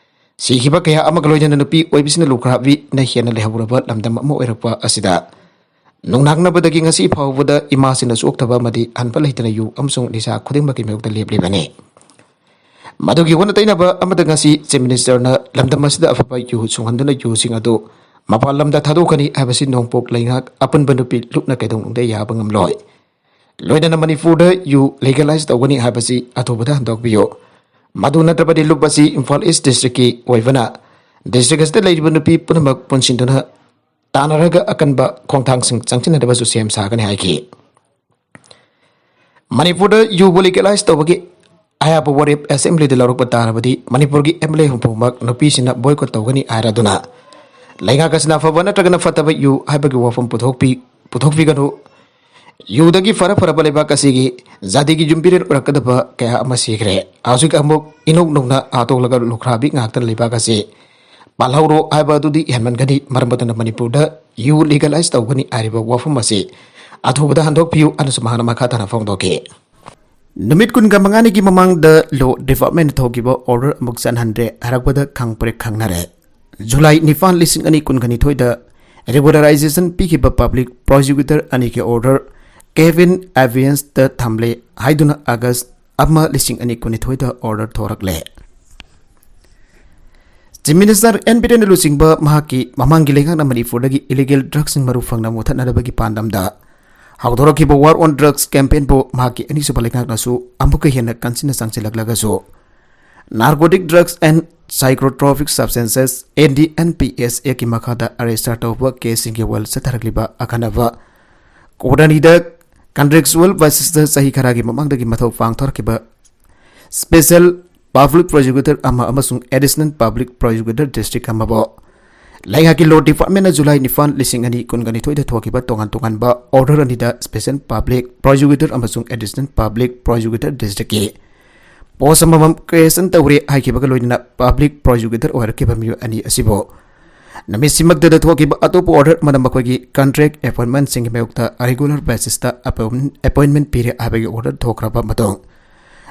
ꯁꯤꯈꯤꯕ ꯀꯌꯥ ꯑꯃꯒ ꯂꯣꯏꯅꯅ ꯅꯨꯄꯤ ꯑꯣꯏꯕꯁꯤꯅ ꯂꯨꯈ꯭ꯔꯥꯕꯤꯅ ꯍꯦꯟꯅ ꯂꯩꯍꯧꯔꯕ ꯂꯝꯗꯝ ꯑꯃ ꯑꯣꯏꯔꯛꯄ ꯑꯁꯤꯗ ꯅꯨꯡꯅꯥꯡꯅꯕꯗꯒꯤ ꯉꯁꯤ ꯐꯥꯎꯕꯗ ꯏꯃꯥꯁꯤꯡꯅ ꯆꯣꯛꯊꯕ ꯑꯃꯗꯤ ꯍꯟꯕ ꯂꯩꯇꯅ ꯌꯨ ꯑꯃꯁꯨꯡ ꯅꯤꯁꯥ ꯈꯨꯗꯤꯡꯃꯛꯀꯤ ꯃꯥꯌꯣꯛꯇ ꯂꯦꯞꯂꯤꯕꯅꯤ꯫ ꯃꯗꯨꯒꯤ ꯑꯣꯟꯅ ꯇꯩꯅꯕ ꯑꯃꯗ ꯉꯁꯤ ꯆꯤꯐ ꯃꯤꯅꯤꯁꯇꯔꯅ ꯂꯝꯗꯝ ꯑꯁꯤꯗ ꯑꯐꯕ ꯌꯨ ꯁꯨꯡꯍꯟꯗꯨꯅ ꯌꯨꯁꯤꯡ ꯑꯗꯨ ꯃꯄꯥꯟ ꯂꯝꯗ ꯊꯥꯗꯣꯛꯀꯅꯤ ꯍꯥꯏꯕꯁꯤ ꯅꯣꯡꯄꯣꯛ ꯂꯩꯉꯥꯛ ꯑꯄꯨꯟꯕ ꯅꯨꯄꯤ ꯂꯨꯞꯅ ꯀꯩꯗꯧꯅꯨꯡꯗ ꯌꯥꯕ ꯉꯝꯂꯣꯏ꯫ ꯂꯣꯏꯅꯅ ꯃꯅꯤꯄꯨꯔꯗ ꯌꯨ ꯂꯤꯒꯦꯂꯥꯏꯖ ꯇꯧꯒꯅꯤ ꯍꯥꯏꯕꯁꯤ ꯑꯊꯨꯕꯗ ꯍꯟꯗꯣꯛꯄꯤꯌꯨ꯫ ꯃꯗꯨ ꯅꯠꯇ꯭ꯔꯕꯗꯤ ꯂꯨꯞ ꯑꯁꯤ ꯏꯝꯐꯥꯜ ꯏꯁ ꯗꯤꯁꯇ꯭ꯔꯤꯛꯀꯤ ꯑꯣꯏꯕꯅ ꯗꯤꯁꯇ꯭ꯔꯤꯛ ꯑꯁꯤꯗ ꯂꯩꯔꯤꯕ ꯅꯨꯄꯤ ꯄꯨꯝꯅꯃꯛ ꯄꯨꯟꯁꯤꯟꯗꯨꯅ ꯇꯥꯟꯅꯔꯒ ꯑꯀꯟꯕ ꯈꯣꯡꯊꯥꯡꯁꯤꯡ ꯆꯪꯁꯤꯟꯅꯅꯕꯁꯨ ꯁꯦꯝ ꯁꯥꯒꯅꯤ ꯍꯥꯏꯈꯤ꯫ ꯃꯅꯤꯄꯨꯔꯗ ꯌꯨꯕꯨ ꯂꯤꯒꯦꯂꯥꯏꯖ ꯇꯧꯕꯒꯤ ꯑꯌꯥꯕ ꯋꯥꯔꯦꯞ ꯑꯦꯁꯦꯝꯕ꯭ꯂꯤꯗ ꯂꯧꯔꯛꯄ ꯇꯥꯔꯕꯗꯤ ꯃꯅꯤꯄꯨꯔꯒꯤ ꯑꯦꯝ ꯑꯦꯜ ꯑꯦ ꯍꯨꯝꯐꯨꯃꯛ ꯅꯨꯄꯤꯁꯤꯡꯅ ꯕꯣꯏꯀꯣꯠ ꯇꯧꯒꯅꯤ ꯍꯥꯏꯔꯗꯨꯅ ꯂꯩꯉꯥꯛ ꯑꯁꯤꯅ ꯑꯐꯕ ꯅꯠꯇ꯭ꯔꯒꯅ ꯐꯠꯇꯕ ꯌꯨ ꯍꯥꯏꯕꯒꯤ ꯋꯥꯐꯝ ꯄꯨꯊꯣꯛꯄꯤ-, ꯄꯨꯊꯣꯛꯄꯤꯒꯅꯨ꯫ ꯌꯨꯗꯒꯤ ꯐꯔ ꯐꯔꯕ ꯂꯩꯕꯥꯛ ꯑꯁꯤꯒꯤ ꯖꯥꯇꯤꯒꯤ ꯌꯨꯝꯕꯤꯔꯦꯜ ꯑꯣꯏꯔꯛꯀꯗꯕ ꯀꯌꯥ ꯑꯃ ꯁꯤꯈ꯭ꯔꯦ꯫ ꯍꯧꯖꯤꯛ ꯑꯃꯨꯛ ꯏꯅꯧ ꯅꯧꯅ ꯍꯥꯠꯇꯣꯛꯂꯒ ꯂꯨꯈ꯭ꯔꯥꯕꯤ ꯉꯥꯛꯇꯅ ꯂꯩꯕꯥꯛ ꯑꯁꯤ ꯄꯥꯜꯍꯧꯔꯣ ꯍꯥꯏꯕ ꯑꯗꯨꯗꯤ ꯍꯦꯟꯃꯟꯒꯅꯤ꯫ ꯃꯔꯝ ꯑꯗꯨꯅ ꯃꯅꯤꯄꯨꯔꯗ ꯌꯨ ꯂꯤꯒꯦꯂꯥꯏꯁ ꯇꯧꯒꯅꯤ ꯍꯥꯏꯔꯤꯕ ꯋꯥꯐꯝ ꯑꯁꯤ ꯑꯊꯨꯕꯗ ꯍꯟꯗꯣꯛꯄꯤꯌꯨ ꯍꯥꯏꯅꯁꯨ ꯃꯍꯥꯛꯅ ꯃꯈꯥ ꯇꯥꯅ ꯐꯣꯡꯗꯣꯛꯈꯤ꯫ ꯅꯨꯃꯤꯠ ꯀꯨꯟꯒ ꯃꯉꯥꯅꯤꯒꯤ ꯃꯃꯥꯡꯗ ꯂꯣ ꯗꯤꯄꯥꯔꯠꯃꯦꯟꯅ ꯊꯣꯛꯈꯤꯕ ꯑꯣꯔꯗꯔ ꯑꯃꯨꯛ ꯆꯠꯍꯟꯗ꯭ꯔꯦ ꯍꯥꯏꯔꯛꯄꯗ ꯈꯪ ꯄ꯭ꯔꯦꯛ ꯈꯪꯅꯔꯦ꯫ ꯖꯨꯂꯥꯏ ꯅꯤꯄꯥꯟ, ꯂꯤꯁꯤꯡ ꯑꯅꯤ ꯀꯨꯟꯒ ꯅꯤꯊꯣꯏꯗ ꯔꯤꯒꯨꯂꯔꯥꯏꯖꯦꯁꯟ ꯄꯤꯈꯤꯕ ꯄꯕ꯭ꯂꯤꯛ ꯄ꯭ꯔꯣꯁꯤꯀ꯭ꯌꯨꯇꯔ ꯑꯅꯤꯒꯤ ꯑꯣꯔꯗꯔ ꯀꯦꯕꯤꯟ ꯑꯦꯕꯤꯌꯟꯁꯇ ꯊꯝꯂꯦ ꯍꯥꯏꯗꯨꯅ ꯑꯥꯒꯁ ꯑꯃ, ꯂꯤꯁꯤꯡ ꯑꯅꯤ ꯀꯨꯟꯅꯤꯊꯣꯏꯗ ꯑꯣꯔꯗꯔ ꯊꯣꯔꯛꯂꯦ꯫ ꯆꯤꯐ ꯃꯤꯅꯤꯁꯇꯔ ꯑꯦꯟ ꯕꯤꯔꯦꯟꯅ ꯂꯨꯆꯤꯡꯕ ꯃꯍꯥꯛꯀꯤ ꯃꯃꯥꯡꯒꯤ ꯂꯩꯉꯥꯛꯅ ꯃꯅꯤꯄꯨꯔꯗꯒꯤ ꯏꯂꯤꯒꯦꯜ ꯗ꯭ꯔꯒꯁꯤꯡ ꯃꯔꯨ ꯐꯪꯅ ꯃꯨꯊꯠꯅꯅꯕꯒꯤ ꯄꯥꯟꯗꯝꯗ ꯍꯧꯗꯣꯔꯛꯈꯤꯕ ꯋꯥꯔ ꯑꯣꯟ ꯗ꯭ꯔꯒꯁ ꯀꯦꯝꯄꯦꯟꯕꯨ ꯃꯍꯥꯛꯀꯤ ꯑꯅꯤꯁꯨꯕ ꯂꯩꯉꯥꯛꯅꯁꯨ ꯑꯃꯨꯛꯀ ꯍꯦꯟꯅ ꯀꯟꯁꯤꯟꯅ ꯆꯪꯁꯤꯜꯂꯛꯂꯒꯁꯨ, Narcotic Drugs and Psychotropic Substances, N D N P S ꯑꯦꯛꯀꯤ ꯃꯈꯥꯗ ꯑꯔꯦꯁꯇꯔ ꯇꯧꯕ ꯀꯦꯁꯁꯤꯡꯒꯤ ꯋꯥꯜ ꯆꯠꯊꯔꯛꯂꯤꯕ ꯑꯈꯟꯅꯕ ꯀꯣꯔꯠ ꯑꯅꯤꯗ ꯀꯟꯇ꯭ꯔꯦꯛꯆꯨꯑꯦꯜ ꯕꯦꯁꯤꯁꯇ ꯆꯍꯤ ꯈꯔꯒꯤ ꯃꯃꯥꯡꯗꯒꯤ ꯃꯊꯧ ꯄꯥꯡꯊꯣꯔꯛꯈꯤꯕ ꯁ꯭ꯄꯦꯁꯦꯜ ꯄꯕ꯭ꯂꯤꯛ ꯄ꯭ꯔꯣꯁꯤꯀ꯭ꯌꯨꯇꯔ ꯑꯃ ꯑꯃꯁꯨꯡ ꯑꯦꯗꯤꯁꯅꯦꯜ ꯄꯕ꯭ꯂꯤꯛ ꯄ꯭ꯔꯣꯁꯤꯀ꯭ꯌꯨꯇꯔ ꯗꯤꯁꯇ꯭ꯔꯤꯛ ꯑꯃꯕꯨ ꯂꯩꯉꯥꯛꯀꯤ ꯂꯣ ꯗꯤꯄꯥꯔꯠꯃꯦꯟꯅ ꯖꯨꯂꯥꯏ ꯅꯤꯄꯥꯟ, ꯂꯤꯁꯤꯡ ꯑꯅꯤ ꯀꯨꯟꯒ ꯅꯤꯊꯣꯏꯗ ꯊꯣꯛꯈꯤꯕ ꯇꯣꯉꯥꯟ ꯇꯣꯉꯥꯟꯕ ꯑꯣꯔꯗꯔ ꯑꯅꯤꯗ ꯁ꯭ꯄꯦꯁꯦꯜ ꯄꯕ꯭ꯂꯤꯛ ꯄ꯭ꯔꯣꯁꯤꯀ꯭ꯌꯨꯇꯔ ꯑꯃꯁꯨꯡ ꯑꯦꯗꯤꯁꯅꯦꯜ ꯄꯕ꯭ꯂꯤꯛ ꯄ꯭ꯔꯣꯁꯤꯀ꯭ꯌꯨꯇꯔ ꯗꯤꯁꯇ꯭ꯔꯤꯛꯀꯤ ꯄꯣꯁ ꯑꯃꯃꯝ ꯀ꯭ꯔꯤꯌꯦꯁꯟ ꯇꯧꯔꯦ ꯍꯥꯏꯈꯤꯕꯒ ꯂꯣꯏꯅꯅ ꯄꯕ꯭ꯂꯤꯛ ꯄ꯭ꯔꯣꯁꯤꯀ꯭ꯌꯨꯇꯔ ꯑꯣꯏꯔꯛꯈꯤꯕ ꯃꯤꯑꯣꯏ ꯑꯅꯤ ꯑꯁꯤꯕꯨ ꯅꯨꯃꯤꯠꯁꯤꯃꯛꯇꯗ ꯊꯣꯛꯈꯤꯕ ꯑꯇꯣꯞꯄ ꯑꯣꯔꯗꯔ ꯑꯃꯅ ꯃꯈꯣꯏꯒꯤ ꯀꯟꯇ꯭ꯔꯦꯛ ꯑꯦꯄꯣꯏꯟꯃꯦꯟꯠꯁꯤꯡꯒꯤ ꯃꯥꯌꯣꯛꯇ ꯔꯤꯒꯨꯂꯔ ꯕꯦꯁꯤꯁꯇ ꯑꯦꯄꯣꯏꯟꯃꯦꯟꯠ ꯄꯤꯔꯦ ꯍꯥꯏꯕꯒꯤ ꯑꯣꯔꯗꯔ ꯊꯣꯛꯈ꯭ꯔꯕ ꯃꯇꯨꯡ,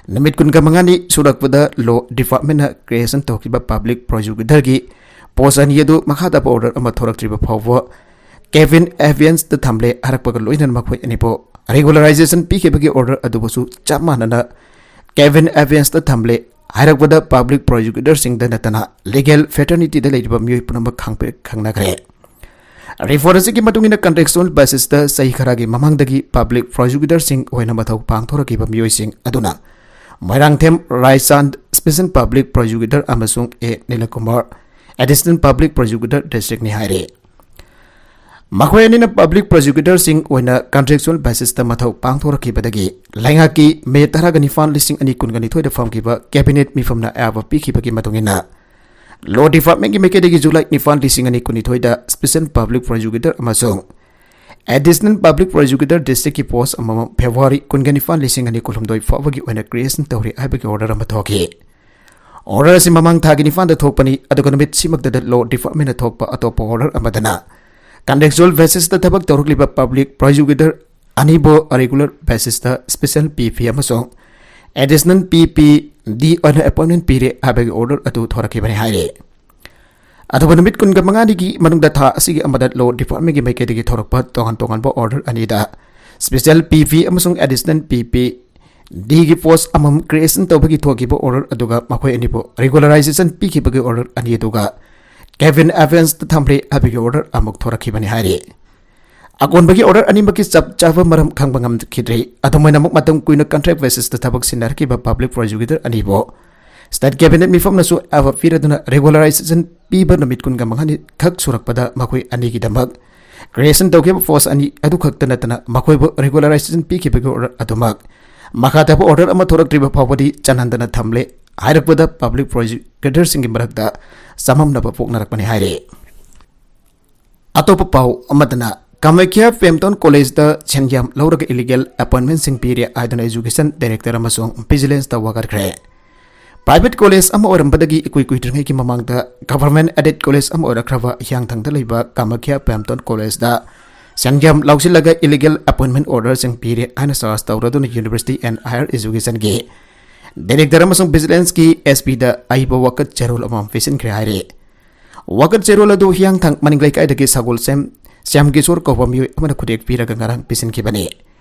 ꯅꯨꯃꯤꯠ ꯀꯨꯟꯒ ꯃꯉꯥꯅꯤ ꯁꯨꯔꯛꯄꯗ ꯂꯣ ꯗꯤꯄꯥꯔꯠꯃꯦꯟꯅ ꯀ꯭ꯔꯤꯌꯦꯁꯟ ꯇꯧꯈꯤꯕ ꯄꯕ꯭ꯂꯤꯛ ꯄ꯭ꯔꯣꯁꯤꯀ꯭ꯌꯨꯇꯔꯒꯤ ꯄꯣꯁ ꯑꯅꯤ ꯑꯗꯨ ꯃꯈꯥ ꯇꯥꯕ ꯑꯣꯔꯗꯔ ꯑꯃ ꯊꯣꯔꯛꯇ꯭ꯔꯤꯕ ꯐꯥꯎꯕ ꯀꯦꯕꯤꯟ ꯑꯦꯕꯤꯌꯟꯁꯇ ꯊꯝꯂꯦ ꯍꯥꯏꯔꯛꯄꯒ ꯂꯣꯏꯅꯅ ꯃꯈꯣꯏ ꯑꯅꯤꯕꯨ ꯔꯤꯒꯨꯂꯔꯥꯏꯖꯦꯁꯟ ꯄꯤꯈꯤꯕꯒꯤ ꯑꯣꯔꯗꯔ ꯑꯗꯨꯕꯨꯁꯨ ꯆꯞ ꯃꯥꯟꯅꯅ ꯀꯦꯕꯤꯟ ꯑꯦꯕꯤꯌꯟꯁꯇ ꯊꯝꯂꯦ ꯍꯥꯏꯔꯛꯄꯗ ꯄꯕ꯭ꯂꯤꯛ ꯄ꯭ꯔꯣꯁꯤꯀ꯭ꯌꯨꯇꯔꯁꯤꯡꯗ ꯅꯠꯇꯅ ꯂꯤꯒꯦꯜ ꯐ꯭ꯔꯦꯇꯔꯅꯤꯇꯤꯗ ꯂꯩꯔꯤꯕ ꯃꯤꯑꯣꯏ ꯄꯨꯝꯅꯃꯛ ꯈꯪꯄ꯭ꯔꯦꯛ ꯈꯪꯅꯈ꯭ꯔꯦ꯫ ꯔꯤꯄꯣꯔꯠ ꯑꯁꯤꯒꯤ ꯃꯇꯨꯡ ꯏꯟꯅ, ꯀꯟꯇ꯭ꯔꯦꯛꯆꯨꯑꯦꯜ ꯕꯦꯁꯤꯁꯇ ꯆꯍꯤ ꯈꯔꯒꯤ ꯃꯃꯥꯡꯗꯒꯤ ꯄꯕ꯭ꯂꯤꯛ ꯄ꯭ꯔꯣꯁꯤꯀ꯭ꯌꯨꯇꯔꯁꯤꯡ ꯑꯣꯏꯅ ꯃꯊꯧ ꯄꯥꯡꯊꯣꯔꯛꯈꯤꯕ ꯃꯤꯑꯣꯏꯁꯤꯡ ꯑꯗꯨꯅ ꯃꯣꯏꯔꯥꯡꯊꯦꯝ ꯔꯥꯏꯆꯥꯟꯗ, ꯁ꯭ꯄꯦꯁꯦꯜ ꯄꯕ꯭ꯂꯤꯛ ꯄ꯭ꯔꯣꯁꯤꯀ꯭ꯌꯨꯇꯔ, ꯑꯃꯁꯨꯡ ꯑꯦ ꯅꯤꯂꯀꯨꯃꯥꯔ, ꯑꯦꯗꯤꯁꯅꯦꯜ ꯄꯕ꯭ꯂꯤꯛ ꯄ꯭ꯔꯣꯁꯤꯀ꯭ꯌꯨꯇꯔ ꯗꯤꯁꯇ꯭ꯔꯤꯛꯅꯤ ꯍꯥꯏꯔꯤ꯫ ꯃꯈꯣꯏ ꯑꯅꯤꯅ ꯄꯕ꯭ꯂꯤꯛ ꯄ꯭ꯔꯣꯁꯤꯀ꯭ꯌꯨꯇꯔꯁꯤꯡ ꯑꯣꯏꯅ ꯀꯟꯇ꯭ꯔꯦꯛꯆꯨꯑꯦꯜ ꯕꯦꯁꯤꯁꯇ ꯃꯊꯧ ꯄꯥꯡꯊꯣꯔꯛꯈꯤꯕꯗꯒꯤ ꯂꯩꯉꯥꯛꯀꯤ ꯃꯦ ꯇꯔꯥꯒ ꯅꯤꯄꯥꯟ, ꯂꯤꯁꯤꯡ ꯑꯅꯤ ꯀꯨꯟꯒ ꯅꯤꯊꯣꯏꯗ ꯐꯝꯈꯤꯕ ꯀꯦꯕꯤꯅꯦꯠ ꯃꯤꯐꯝꯅ ꯑꯌꯥꯕ ꯄꯤꯈꯤꯕꯒꯤ ꯃꯇꯨꯡ ꯏꯟꯅ, ꯂꯣ ꯗꯤꯄꯥꯔꯠꯃꯦꯟꯒꯤ ꯃꯥꯏꯀꯩꯗꯒꯤ ꯖꯨꯂꯥꯏ ꯅꯤꯄꯥꯟ, ꯂꯤꯁꯤꯡ ꯑꯅꯤ ꯀꯨꯟꯅꯤꯊꯣꯏꯗ ꯁ꯭ꯄꯦꯁꯦꯜ ꯄꯕ꯭ꯂꯤꯛ ꯄ꯭ꯔꯣꯁꯤꯀ꯭ꯌꯨꯇꯔ ꯑꯃꯁꯨꯡ Additional Public Prosecutor Districtꯀꯤ post ꯑꯃꯃꯝ February ꯀꯨꯟꯒ ꯅꯤꯄꯥꯟ, ꯂꯤꯁꯤꯡ ꯑꯅꯤ ꯀꯨꯟꯍꯨꯝꯗꯣꯏ ꯐꯥꯎꯕꯒꯤ ꯑꯣꯏꯅ creation ꯇꯧꯔꯤ ꯍꯥꯏꯕꯒꯤ order ꯑꯃ ꯊꯣꯛꯈꯤ꯫ Order ꯑꯁꯤ ꯃꯃꯥꯡ ꯊꯥꯒꯤ ꯅꯤꯄꯥꯟꯗ ꯊꯣꯛꯄꯅꯤ, ꯑꯗꯨꯒ ꯅꯨꯃꯤꯠ ꯁꯤꯃꯛꯇꯗ Law Departmentꯅ ꯊꯣꯛꯄ ꯑꯇꯣꯞꯄ order ꯑꯃꯗꯅ contractual basisꯇ ꯊꯕꯛ ꯇꯧꯔꯛꯂꯤꯕ public prosecutor ꯑꯅꯤꯕꯨ regular basisꯇ special P P ꯑꯃꯁꯨꯡ additional P P D ꯑꯣꯏꯅ appointment ꯄꯤꯔꯦ ꯍꯥꯏꯕꯒꯤ order ꯑꯗꯨ ꯊꯣꯔꯛꯈꯤꯕꯅꯤ ꯍꯥꯏꯔꯤ꯫ ꯑꯗꯨꯕꯨ ꯅꯨꯃꯤꯠ ꯀꯨꯟꯒ ꯃꯉꯥꯅꯤꯒꯤ ꯃꯅꯨꯡꯗ ꯊꯥ ꯑꯁꯤꯒꯤ ꯑꯃꯗ Law Departmentꯀꯤ ꯃꯥꯏꯀꯩꯗꯒꯤ ꯊꯣꯔꯛꯄ ꯇꯣꯉꯥꯟ ꯇꯣꯉꯥꯟꯕ order ꯑꯅꯤꯗ special P P ꯑꯃꯁꯨꯡ additional P P Dꯒꯤ post ꯑꯃꯃꯝ creation ꯇꯧꯕꯒꯤ ꯊꯣꯛꯈꯤꯕ order ꯑꯗꯨꯒ ꯃꯈꯣꯏ ꯑꯅꯤꯕꯨ regularization ꯄꯤꯈꯤꯕꯒꯤ order ꯑꯅꯤ ꯑꯗꯨꯒ cabin abeyance ꯊꯝꯂꯦ ꯍꯥꯏꯕꯒꯤ order ꯑꯃꯨꯛ ꯊꯣꯔꯛꯈꯤꯕꯅꯤ ꯍꯥꯏꯔꯤ꯫ ꯑꯀꯣꯟꯕꯒꯤ order ꯑꯅꯤꯃꯛꯀꯤ ꯆꯞ ꯆꯥꯕ ꯃꯔꯝ ꯈꯪꯕ ꯉꯝꯈꯤꯗ꯭ꯔꯤ꯫ ꯑꯗꯨꯝ ꯑꯣꯏꯅꯃꯛ, ꯃꯇꯝ ꯀꯨꯏꯅ contract basisꯇ ꯊꯕꯛ ꯁꯤꯟꯅꯔꯛꯈꯤꯕ public prosecutor ꯑꯅꯤꯕꯨ state cabinet ꯃꯤꯐꯝꯅꯁꯨ ꯑꯌꯥꯕ ꯄꯤꯔꯗꯨꯅ regularization ꯄꯤꯕ ꯅꯨꯃꯤꯠ ꯀꯨꯟꯒ ꯃꯉꯥꯅꯤ ꯈꯛ ꯁꯨꯔꯛꯄꯗ ꯃꯈꯣꯏ ꯑꯅꯤꯒꯤꯗꯃꯛ creation ꯇꯧꯈꯤꯕ post ꯑꯅꯤ ꯑꯗꯨꯈꯛꯇ ꯅꯠꯇꯅ ꯃꯈꯣꯏꯕꯨ regularization ꯄꯤꯈꯤꯕꯒꯤ order ꯑꯗꯨꯃꯛ ꯃꯈꯥ ꯇꯥꯕ order ꯑꯃ ꯊꯣꯔꯛꯇ꯭ꯔꯤꯕ ꯐꯥꯎꯕꯗꯤ ꯆꯠꯅꯍꯟꯗꯅ ꯊꯝꯂꯦ ꯍꯥꯏꯔꯛꯄꯗ public prosecutorꯁꯤꯡꯒꯤ ꯃꯔꯛꯇ ꯆꯃꯝꯅꯕ ꯄꯣꯛꯅꯔꯛꯄꯅꯤ ꯍꯥꯏꯔꯤ꯫ ꯑꯇꯣꯞꯄ ꯄꯥꯎ ꯑꯃꯗꯅ, ꯀꯥꯃꯥꯈ꯭ꯌꯥ ꯄꯦꯝꯇꯣꯟ ꯀꯣꯂꯦꯖꯇ ꯁꯦꯟꯌꯥꯝ ꯂꯧꯔꯒ illegal appointmentꯁꯤꯡ ꯄꯤꯔꯦ ꯍꯥꯏꯗꯨꯅ education director ꯑꯃꯁꯨꯡ vigilanceꯇ ꯋꯥꯀꯠꯈ꯭ꯔꯦ꯫ Private college ꯑꯃ ꯑꯣꯏꯔꯝꯕꯗꯒꯤ ꯏꯀꯨꯏ ꯀꯨꯏꯗ꯭ꯔꯤꯉꯩꯒꯤ ꯃꯃꯥꯡꯗ government aided college ꯑꯃ ꯑꯣꯏꯔꯛꯈ꯭ꯔꯕ ꯍꯤꯌꯥꯡꯊꯥꯡꯗ ꯂꯩꯕ ꯀꯥꯃꯥꯈ꯭ꯌꯥ ꯄꯦꯝꯇꯣꯟ ꯀꯣꯂꯦꯖꯇ ꯁꯦꯟꯌꯥꯝ ꯂꯧꯁꯤꯜꯂꯒ illegal appointment orderꯁꯤꯡ ꯄꯤꯔꯦ ꯍꯥꯏꯅ charge ꯇꯧꯔꯗꯨꯅ University and Higher Educationꯒꯤ director ꯑꯃꯁꯨꯡ vigilanceꯀꯤ S Pꯗ ꯑꯏꯕ ꯋꯥꯀꯠ ꯆꯦꯔꯣꯜ ꯑꯃꯃꯝ ꯄꯤꯁꯤꯟꯈ꯭ꯔꯦ ꯍꯥꯏꯔꯤ꯫ ꯋꯥꯀꯠ ꯆꯦꯔꯣꯜ ꯑꯗꯨ ꯍꯤꯌꯥꯡꯊꯥꯡ ꯃꯅꯤꯡ ꯂꯩꯀꯥꯏꯗꯒꯤ ꯁꯒꯣꯜꯁꯦꯝ ꯁ꯭ꯌꯥꯝ ꯀꯤꯁꯣꯔ ꯀꯧꯕ ꯃꯤꯑꯣꯏ ꯑꯃꯅ ꯈꯨꯗꯦꯛ ꯄꯤꯔꯒ ꯉꯔꯥꯡ ꯄꯤꯁꯤꯟꯈꯤꯕꯅꯤ꯫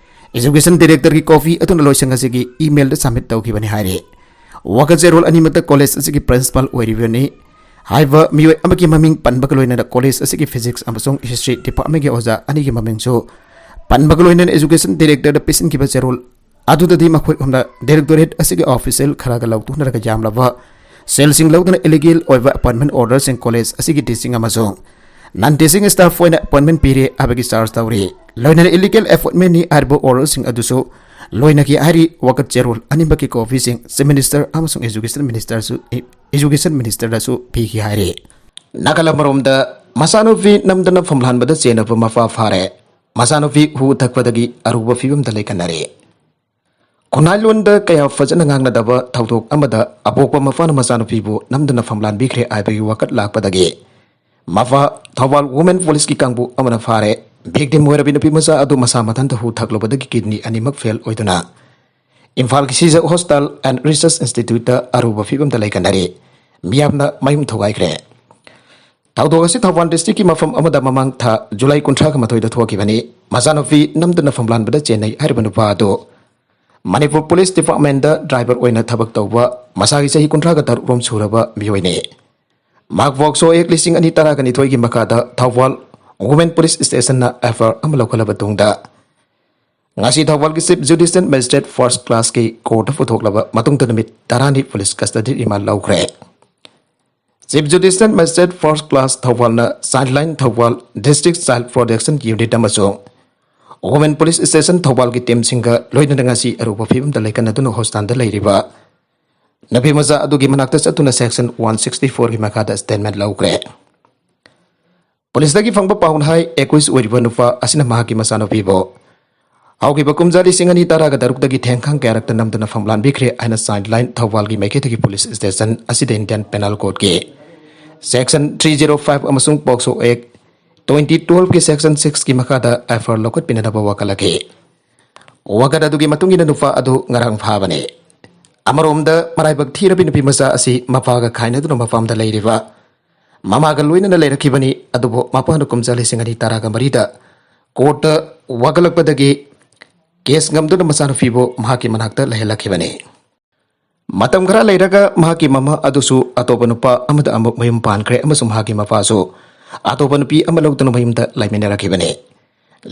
Education directorꯒꯤ copy ꯑꯗꯨꯅ ꯂꯣꯏꯁꯪ ꯑꯁꯤꯒꯤ emailꯗ submit ꯇꯧꯈꯤꯕꯅꯤ ꯍꯥꯏꯔꯤ꯫ ꯋꯥꯀꯠ ꯆꯦꯔꯣꯜ ꯑꯅꯤꯃꯛꯇ college ꯑꯁꯤꯒꯤ principal ꯑꯣꯏꯔꯤꯕꯅꯤ ꯍꯥꯏꯕ ꯃꯤꯑꯣꯏ ꯑꯃꯒꯤ ꯃꯃꯤꯡ ꯄꯟꯕꯒ ꯂꯣꯏꯅꯅ college ꯑꯁꯤꯒꯤ physics ꯑꯃꯁꯨꯡ history departmentꯀꯤ ꯑꯣꯖꯥ ꯑꯅꯤꯒꯤ ꯃꯃꯤꯡꯁꯨ ꯄꯟꯕꯒ ꯂꯣꯏꯅꯅ education directorꯗ ꯄꯤꯁꯤꯟꯈꯤꯕ ꯆꯦꯔꯣꯜ ꯑꯗꯨꯗꯗꯤ ꯃꯈꯣꯏ ꯑꯍꯨꯝꯅ directorate ꯑꯁꯤꯒꯤ official ꯈꯔꯒ ꯂꯧꯊꯣꯛꯅꯔꯒ ꯌꯥꯝꯂꯕ ꯁꯦꯜꯁꯤꯡ ꯂꯧꯗꯨꯅ illegal ꯑꯣꯏꯕ appointment orderꯁꯤꯡ college ꯑꯁꯤꯒꯤ teaching ꯑꯃꯁꯨꯡ non teaching staff ꯑꯣꯏꯅ appointment ꯄꯤꯔꯦ ꯍꯥꯏꯕꯒꯤ charge ꯇꯧꯔꯤ꯫ ꯂꯣꯏꯅꯅ illegal appointmentꯅꯤ ꯍꯥꯏꯔꯤꯕ orderꯁꯤꯡ ꯑꯗꯨꯁꯨ ꯂꯣꯏꯅꯈꯤ ꯍꯥꯏꯔꯤ꯫ ꯋꯥꯀꯠ ꯆꯦꯔꯣꯜ ꯑꯅꯤꯃꯛꯀꯤ copyꯁꯤꯡ Chief Minister ꯑꯃꯁꯨꯡ Education Ministerꯁꯨ, Education Ministerꯗꯁꯨ ꯄꯤꯈꯤ ꯍꯥꯏꯔꯤ꯫ ꯅꯥꯀꯜ ꯑꯃꯔꯣꯝꯗ, ꯃꯆꯥꯅꯨꯄꯤ ꯅꯝꯗꯅ ꯐꯝꯂꯥꯟꯕꯗ ꯆꯦꯟꯅꯕ ꯃꯄꯥ ꯐꯥꯔꯦ꯫ ꯃꯆꯥꯅꯨꯄꯤ ꯍꯨ ꯊꯛꯄꯗꯒꯤ ꯑꯔꯨꯕ ꯐꯤꯕꯝꯗ ꯂꯩꯈꯠꯅꯔꯦ꯫ ꯈꯨꯟꯅꯥꯏꯂꯣꯟꯗ ꯀꯌꯥ ꯐꯖꯅ ꯉꯥꯡꯅꯗꯕ ꯊꯧꯗꯣꯛ ꯑꯃꯗ ꯑꯄꯣꯛꯄ ꯃꯄꯥꯅ ꯃꯆꯥꯅꯨꯄꯤꯕꯨ ꯅꯝꯗꯨꯅ ꯐꯝꯂꯥꯟꯕꯤꯈ꯭ꯔꯦ ꯍꯥꯏꯕꯒꯤ ꯋꯥꯀꯠ ꯂꯥꯛꯄꯗꯒꯤ ꯃꯄꯥ ꯊꯧꯕꯥꯜ ꯋꯨꯃꯦꯟ ꯄꯨꯂꯤꯁꯀꯤ ꯀꯥꯡꯕꯨ ꯑꯃꯅ ꯐꯥꯔꯦ꯫ ꯚꯤꯛꯇꯤꯝ ꯑꯣꯏꯔꯕꯤ ꯅꯨꯄꯤ ꯃꯆꯥ ꯑꯗꯨ ꯃꯁꯥ ꯃꯊꯟꯇ ꯍꯨ ꯊꯛꯂꯨꯕꯗꯒꯤ ꯀꯤꯗꯅꯤ ꯑꯅꯤꯃꯛ ꯐꯦꯜ ꯑꯣꯏꯗꯨꯅ ꯏꯝꯐꯥꯜꯒꯤ ꯁꯤꯖ ꯍꯣꯁꯄꯤꯇꯥꯜ ꯑꯦꯟ ꯔꯤꯁꯔꯁ ꯏꯟꯁꯇꯤꯇ꯭ꯌꯨꯠꯇ ꯑꯔꯨꯕ ꯐꯤꯕꯝꯗ ꯂꯩꯈꯠꯅꯔꯤ꯫ ꯃꯤꯌꯥꯝꯅ ꯃꯌꯨꯝ ꯊꯨꯒꯥꯏꯈ꯭ꯔꯦ꯫ ꯊꯧꯗꯣꯛ ꯑꯁꯤ ꯊꯧꯕꯥꯜ ꯗꯤꯁꯇ꯭ꯔꯤꯛꯀꯤ ꯃꯐꯝ ꯑꯃꯗ ꯃꯃꯥꯡ ꯊꯥ ꯖꯨꯂꯥꯏ ꯀꯨꯟꯊ꯭ꯔꯥꯒ ꯃꯥꯊꯣꯏꯗ ꯊꯣꯛꯈꯤꯕꯅꯤ꯫ ꯃꯆꯥꯅꯨꯄꯤ ꯅꯝꯗꯨꯅ ꯐꯝꯂꯥꯟꯕꯗ ꯆꯦꯟꯅꯩ ꯍꯥꯏꯔꯤꯕ ꯅꯨꯄꯥ ꯑꯗꯨ ꯃꯅꯤꯄꯨꯔ ꯄꯨꯂꯤꯁ ꯗꯤꯄꯥꯔꯠꯃꯦꯟꯗ ꯗ꯭ꯔꯥꯏꯚꯔ ꯑꯣꯏꯅ ꯊꯕꯛ ꯇꯧꯕ, ꯃꯁꯥꯒꯤ ꯆꯍꯤ ꯀꯨꯟꯊ꯭ꯔꯥꯒ ꯇꯔꯨꯛ ꯔꯣꯝ ꯁꯨꯔꯕ ꯃꯤꯑꯣꯏꯅꯤ꯫ ꯃꯍꯥꯛ ꯄꯣꯛꯁꯣ ꯑꯦꯛ ꯂꯤꯁꯤꯡ ꯑꯅꯤ ꯇꯔꯥꯒ ꯅꯤꯊꯣꯏꯒꯤ ꯃꯈꯥꯗ ꯊꯧꯕꯥꯜ ꯋꯨꯃꯦꯟ ꯄꯨꯂꯤꯁ ꯁ꯭ꯇꯦꯁꯟꯅ ꯑꯦꯐ ꯑꯥꯏ ꯑꯥꯔ ꯑꯃ ꯂꯧꯈꯠꯂꯕ ꯇꯨꯡꯗ ꯉꯁꯤ ꯊꯧꯕꯥꯜꯒꯤ ꯆꯤꯐ ꯖꯨꯗꯤꯁꯤꯌꯦꯜ ꯃꯦꯖꯤꯁꯇ꯭ꯔꯦꯠ ꯐꯥꯔꯁ ꯀ꯭ꯂꯥꯁꯀꯤ ꯀꯣꯔꯠꯇ ꯄꯨꯊꯣꯛꯂꯕ ꯃꯇꯨꯡꯗ ꯅꯨꯃꯤꯠ ꯇꯔꯥꯅꯤ ꯄꯨꯂꯤꯁ ꯀꯁꯇꯗꯤ ꯔꯤꯃꯥꯟ ꯂꯧꯈ꯭ꯔꯦ꯫ Chief judicial magistrate first class ꯊꯧꯕꯥꯜꯅ child line Thoubal, district child protection unit ꯑꯃꯁꯨꯡ ꯋꯨꯃꯦꯟ ꯄꯨꯂꯤꯁ ꯁ꯭ꯇꯦꯁꯟ ꯊꯧꯕꯥꯜꯒꯤ ꯇꯤꯝꯁꯤꯡꯒ ꯂꯣꯏꯅꯅ ꯉꯁꯤ ꯑꯔꯨꯕ ꯐꯤꯕꯝꯗ ꯂꯩꯈꯠꯅꯗꯨꯅ ꯍꯣꯁꯄꯤꯇꯥꯜꯗ ꯂꯩꯔꯤꯕ ꯅꯨꯄꯤ ꯃꯆꯥ ꯑꯗꯨꯒꯤ ꯃꯅꯥꯛꯇ ꯆꯠꯇꯨꯅ ꯁꯦꯛꯁꯟ ꯋꯥꯟ ꯁꯤꯛꯁꯇꯤ ꯐꯣꯔꯒꯤ ꯃꯈꯥꯗ ꯁ꯭ꯇꯦꯠꯃꯦꯟ ꯂꯧꯈ꯭ꯔꯦ꯫ ꯄꯨꯂꯤꯁꯇꯒꯤ ꯐꯪꯕ ꯄꯥꯎꯅ ꯍꯥꯏ, ꯑꯦꯀ꯭ꯌꯨꯁ ꯑꯣꯏꯔꯤꯕ ꯅꯨꯄꯥ ꯑꯁꯤꯅ ꯃꯍꯥꯛꯀꯤ ꯃꯆꯥꯅꯨꯄꯤꯕꯨ ꯍꯧꯈꯤꯕ ꯀꯨꯝꯖꯥ ꯂꯤꯁꯤꯡ ꯑꯅꯤ ꯇꯔꯥꯒ ꯇꯔꯨꯛꯇꯒꯤ ꯊꯦꯡꯈꯥꯡ ꯀꯌꯥꯔꯛꯇ ꯅꯝꯗꯨꯅ ꯐꯝꯂꯥꯟꯕꯤꯈ꯭ꯔꯦ ꯍꯥꯏꯅ ꯆꯥꯏꯜ ꯂꯥꯏꯟ ꯊꯧꯕꯥꯜꯒꯤ ꯃꯥꯏꯀꯩꯗꯒꯤ ꯄꯨꯂꯤꯁ ꯁ꯭ꯇꯦꯁꯟ ꯑꯁꯤꯗ ꯏꯟꯗꯤꯌꯟ ꯄꯦꯅꯦꯜ ꯀꯣꯗꯀꯤ ꯁꯦꯛꯁꯟ ꯊ꯭ꯔꯤ ꯖꯤꯔꯣ ꯐꯥꯏꯚ ꯑꯃꯁꯨꯡ ꯄꯣꯛꯁꯣ ꯑꯦꯛ ꯇ꯭ꯋꯦꯟꯇꯤ ꯇꯨꯋꯦꯜꯐꯀꯤ ꯁꯦꯛꯁꯟ ꯁꯤꯛꯁꯀꯤ ꯃꯈꯥꯗ ꯑꯦꯐ ꯑꯥꯏ ꯑꯥꯔ ꯂꯧꯈꯠꯄꯤꯅꯅꯕ ꯋꯥꯀꯠꯂꯛꯈꯤ꯫ ꯋꯥꯀꯠ ꯑꯗꯨꯒꯤ ꯃꯇꯨꯡ ꯏꯟꯅ ꯅꯨꯄꯥ ꯑꯗꯨ ꯉꯔꯥꯡ ꯐꯥꯕꯅꯤ꯫ ꯑꯃꯔꯣꯝꯗ ꯃꯔꯥꯏꯕꯛ ꯊꯤꯔꯕꯤ ꯅꯨꯄꯤ ꯃꯆꯥ ꯑꯁꯤ ꯃꯄꯥꯒ ꯈꯥꯏꯅꯗꯨꯅ ꯃꯄꯥꯝꯗ ꯂꯩꯔꯤꯕ ꯃꯃꯥꯒ ꯂꯣꯏꯅꯅ ꯂꯩꯔꯛꯈꯤꯕꯅꯤ꯫ ꯑꯗꯨꯕꯨ ꯃꯄꯥꯅ ꯀꯨꯝꯖꯥ ꯂꯤꯁꯤꯡ ꯑꯅꯤ ꯇꯔꯥꯒ ꯃꯔꯤꯗ ꯀꯣꯔꯠꯇ ꯋꯥꯀꯠꯂꯛꯄꯗꯒꯤ ꯀꯦꯁ ꯉꯝꯗꯨꯅ ꯃꯆꯥꯅꯨꯄꯤꯕꯨ ꯃꯍꯥꯛꯀꯤ ꯃꯅꯥꯛꯇ ꯂꯩꯍꯜꯂꯛꯈꯤꯕꯅꯤ꯫ ꯃꯇꯝ ꯈꯔ ꯂꯩꯔꯒ ꯃꯍꯥꯛꯀꯤ ꯃꯃꯥ ꯑꯗꯨꯁꯨ ꯑꯇꯣꯞꯄ ꯅꯨꯄꯥ ꯑꯃꯗ ꯑꯃꯨꯛ ꯃꯌꯨꯝ ꯄꯥꯟꯈ꯭ꯔꯦ ꯑꯃꯁꯨꯡ ꯃꯍꯥꯛꯀꯤ ꯃꯄꯥꯁꯨ ꯑꯇꯣꯞꯄ ꯅꯨꯄꯤ ꯑꯃ ꯂꯧꯗꯨꯅ ꯃꯌꯨꯝꯗ ꯂꯩꯃꯤꯟꯅꯔꯛꯈꯤꯕꯅꯤ꯫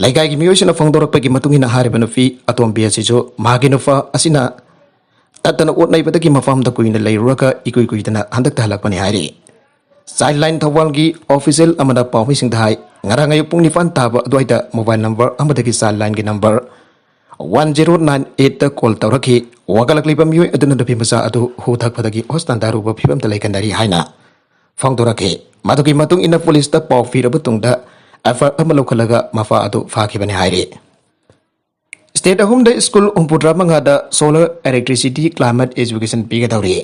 ꯂꯩꯀꯥꯏꯒꯤ ꯃꯤꯑꯣꯏꯁꯤꯡꯅ ꯐꯣꯡꯗꯣꯔꯛꯄꯒꯤ ꯃꯇꯨꯡ ꯏꯟꯅ ꯍꯥꯏꯔꯤꯕ ꯅꯨꯄꯤ ꯑꯇꯣꯝꯕꯤ ꯑꯁꯤꯁꯨ ꯃꯍꯥꯛꯀꯤ ꯅꯨꯄꯥ ꯑꯁꯤꯅ ꯇꯠꯇꯅ ꯑꯣꯠ ꯅꯩꯕꯗꯒꯤ ꯃꯄꯥꯝꯗ ꯀꯨꯏꯅ ꯂꯩꯔꯨꯔꯒ ꯏꯀꯨꯏ ꯀꯨꯏꯗꯅ ꯍꯟꯗꯛꯇ ꯍꯜꯂꯛꯄꯅꯤ ꯍꯥꯏꯔꯤ꯫ ꯆꯥꯏꯜ ꯂꯥꯏꯟ ꯊꯧꯕꯥꯜꯒꯤ ꯑꯣꯐꯤꯁꯤꯌꯦꯜ ꯑꯃꯅ ꯄꯥꯎꯃꯤꯁꯤꯡꯗ ꯍꯥꯏ, ꯉꯔꯥꯡ ꯑꯌꯨꯛ ꯄꯨꯡ ꯅꯤꯄꯥꯟ ꯇꯥꯕ ꯑꯗꯨꯋꯥꯏꯗ ꯃꯣꯕꯥꯏꯜ ꯅꯝꯕꯔ ꯑꯃꯗꯒꯤ ꯆꯥꯏꯜ ꯂꯥꯏꯟꯒꯤ ꯅꯝꯕꯔ ꯋꯥꯟ ꯖꯤꯔꯣ ꯅꯥꯏꯟ ꯑꯩꯠꯇ ꯀꯣꯜ ꯇꯧꯔꯛꯈꯤ꯫ ꯋꯥꯀꯠꯂꯛꯂꯤꯕ ꯃꯤꯑꯣꯏ ꯑꯗꯨꯅ ꯅꯨꯄꯤ ꯃꯆꯥ ꯑꯗꯨ ꯍꯨ ꯊꯛꯄꯗꯒꯤ ꯍꯣꯁꯄꯤꯇꯥꯜꯗ ꯑꯔꯨꯕ ꯐꯤꯕꯝꯗ ꯂꯩꯈꯠꯅꯔꯤ ꯍꯥꯏꯅ ꯐꯣꯡꯗꯣꯔꯛꯈꯤ꯫ ꯃꯗꯨꯒꯤ ꯃꯇꯨꯡ ꯏꯟꯅ ꯄꯨꯂꯤꯁꯇ ꯄꯥꯎ ꯄꯤꯔꯕ ꯇꯨꯡꯗ ꯑꯦꯐꯔꯠ ꯑꯃ ꯂꯧꯈꯠꯂꯒ ꯃꯄꯥ ꯑꯗꯨ ꯐꯥꯈꯤꯕꯅꯤ ꯍꯥꯏꯔꯤ꯫ ꯁ꯭ꯇꯦꯠ ꯑꯍꯨꯝꯗ ꯁ꯭ꯀꯨꯜ ꯍꯨꯝꯐꯨꯇꯔꯥ ꯃꯉꯥꯗ solar electricity climate education ꯄꯤꯒꯗꯧꯔꯤ꯫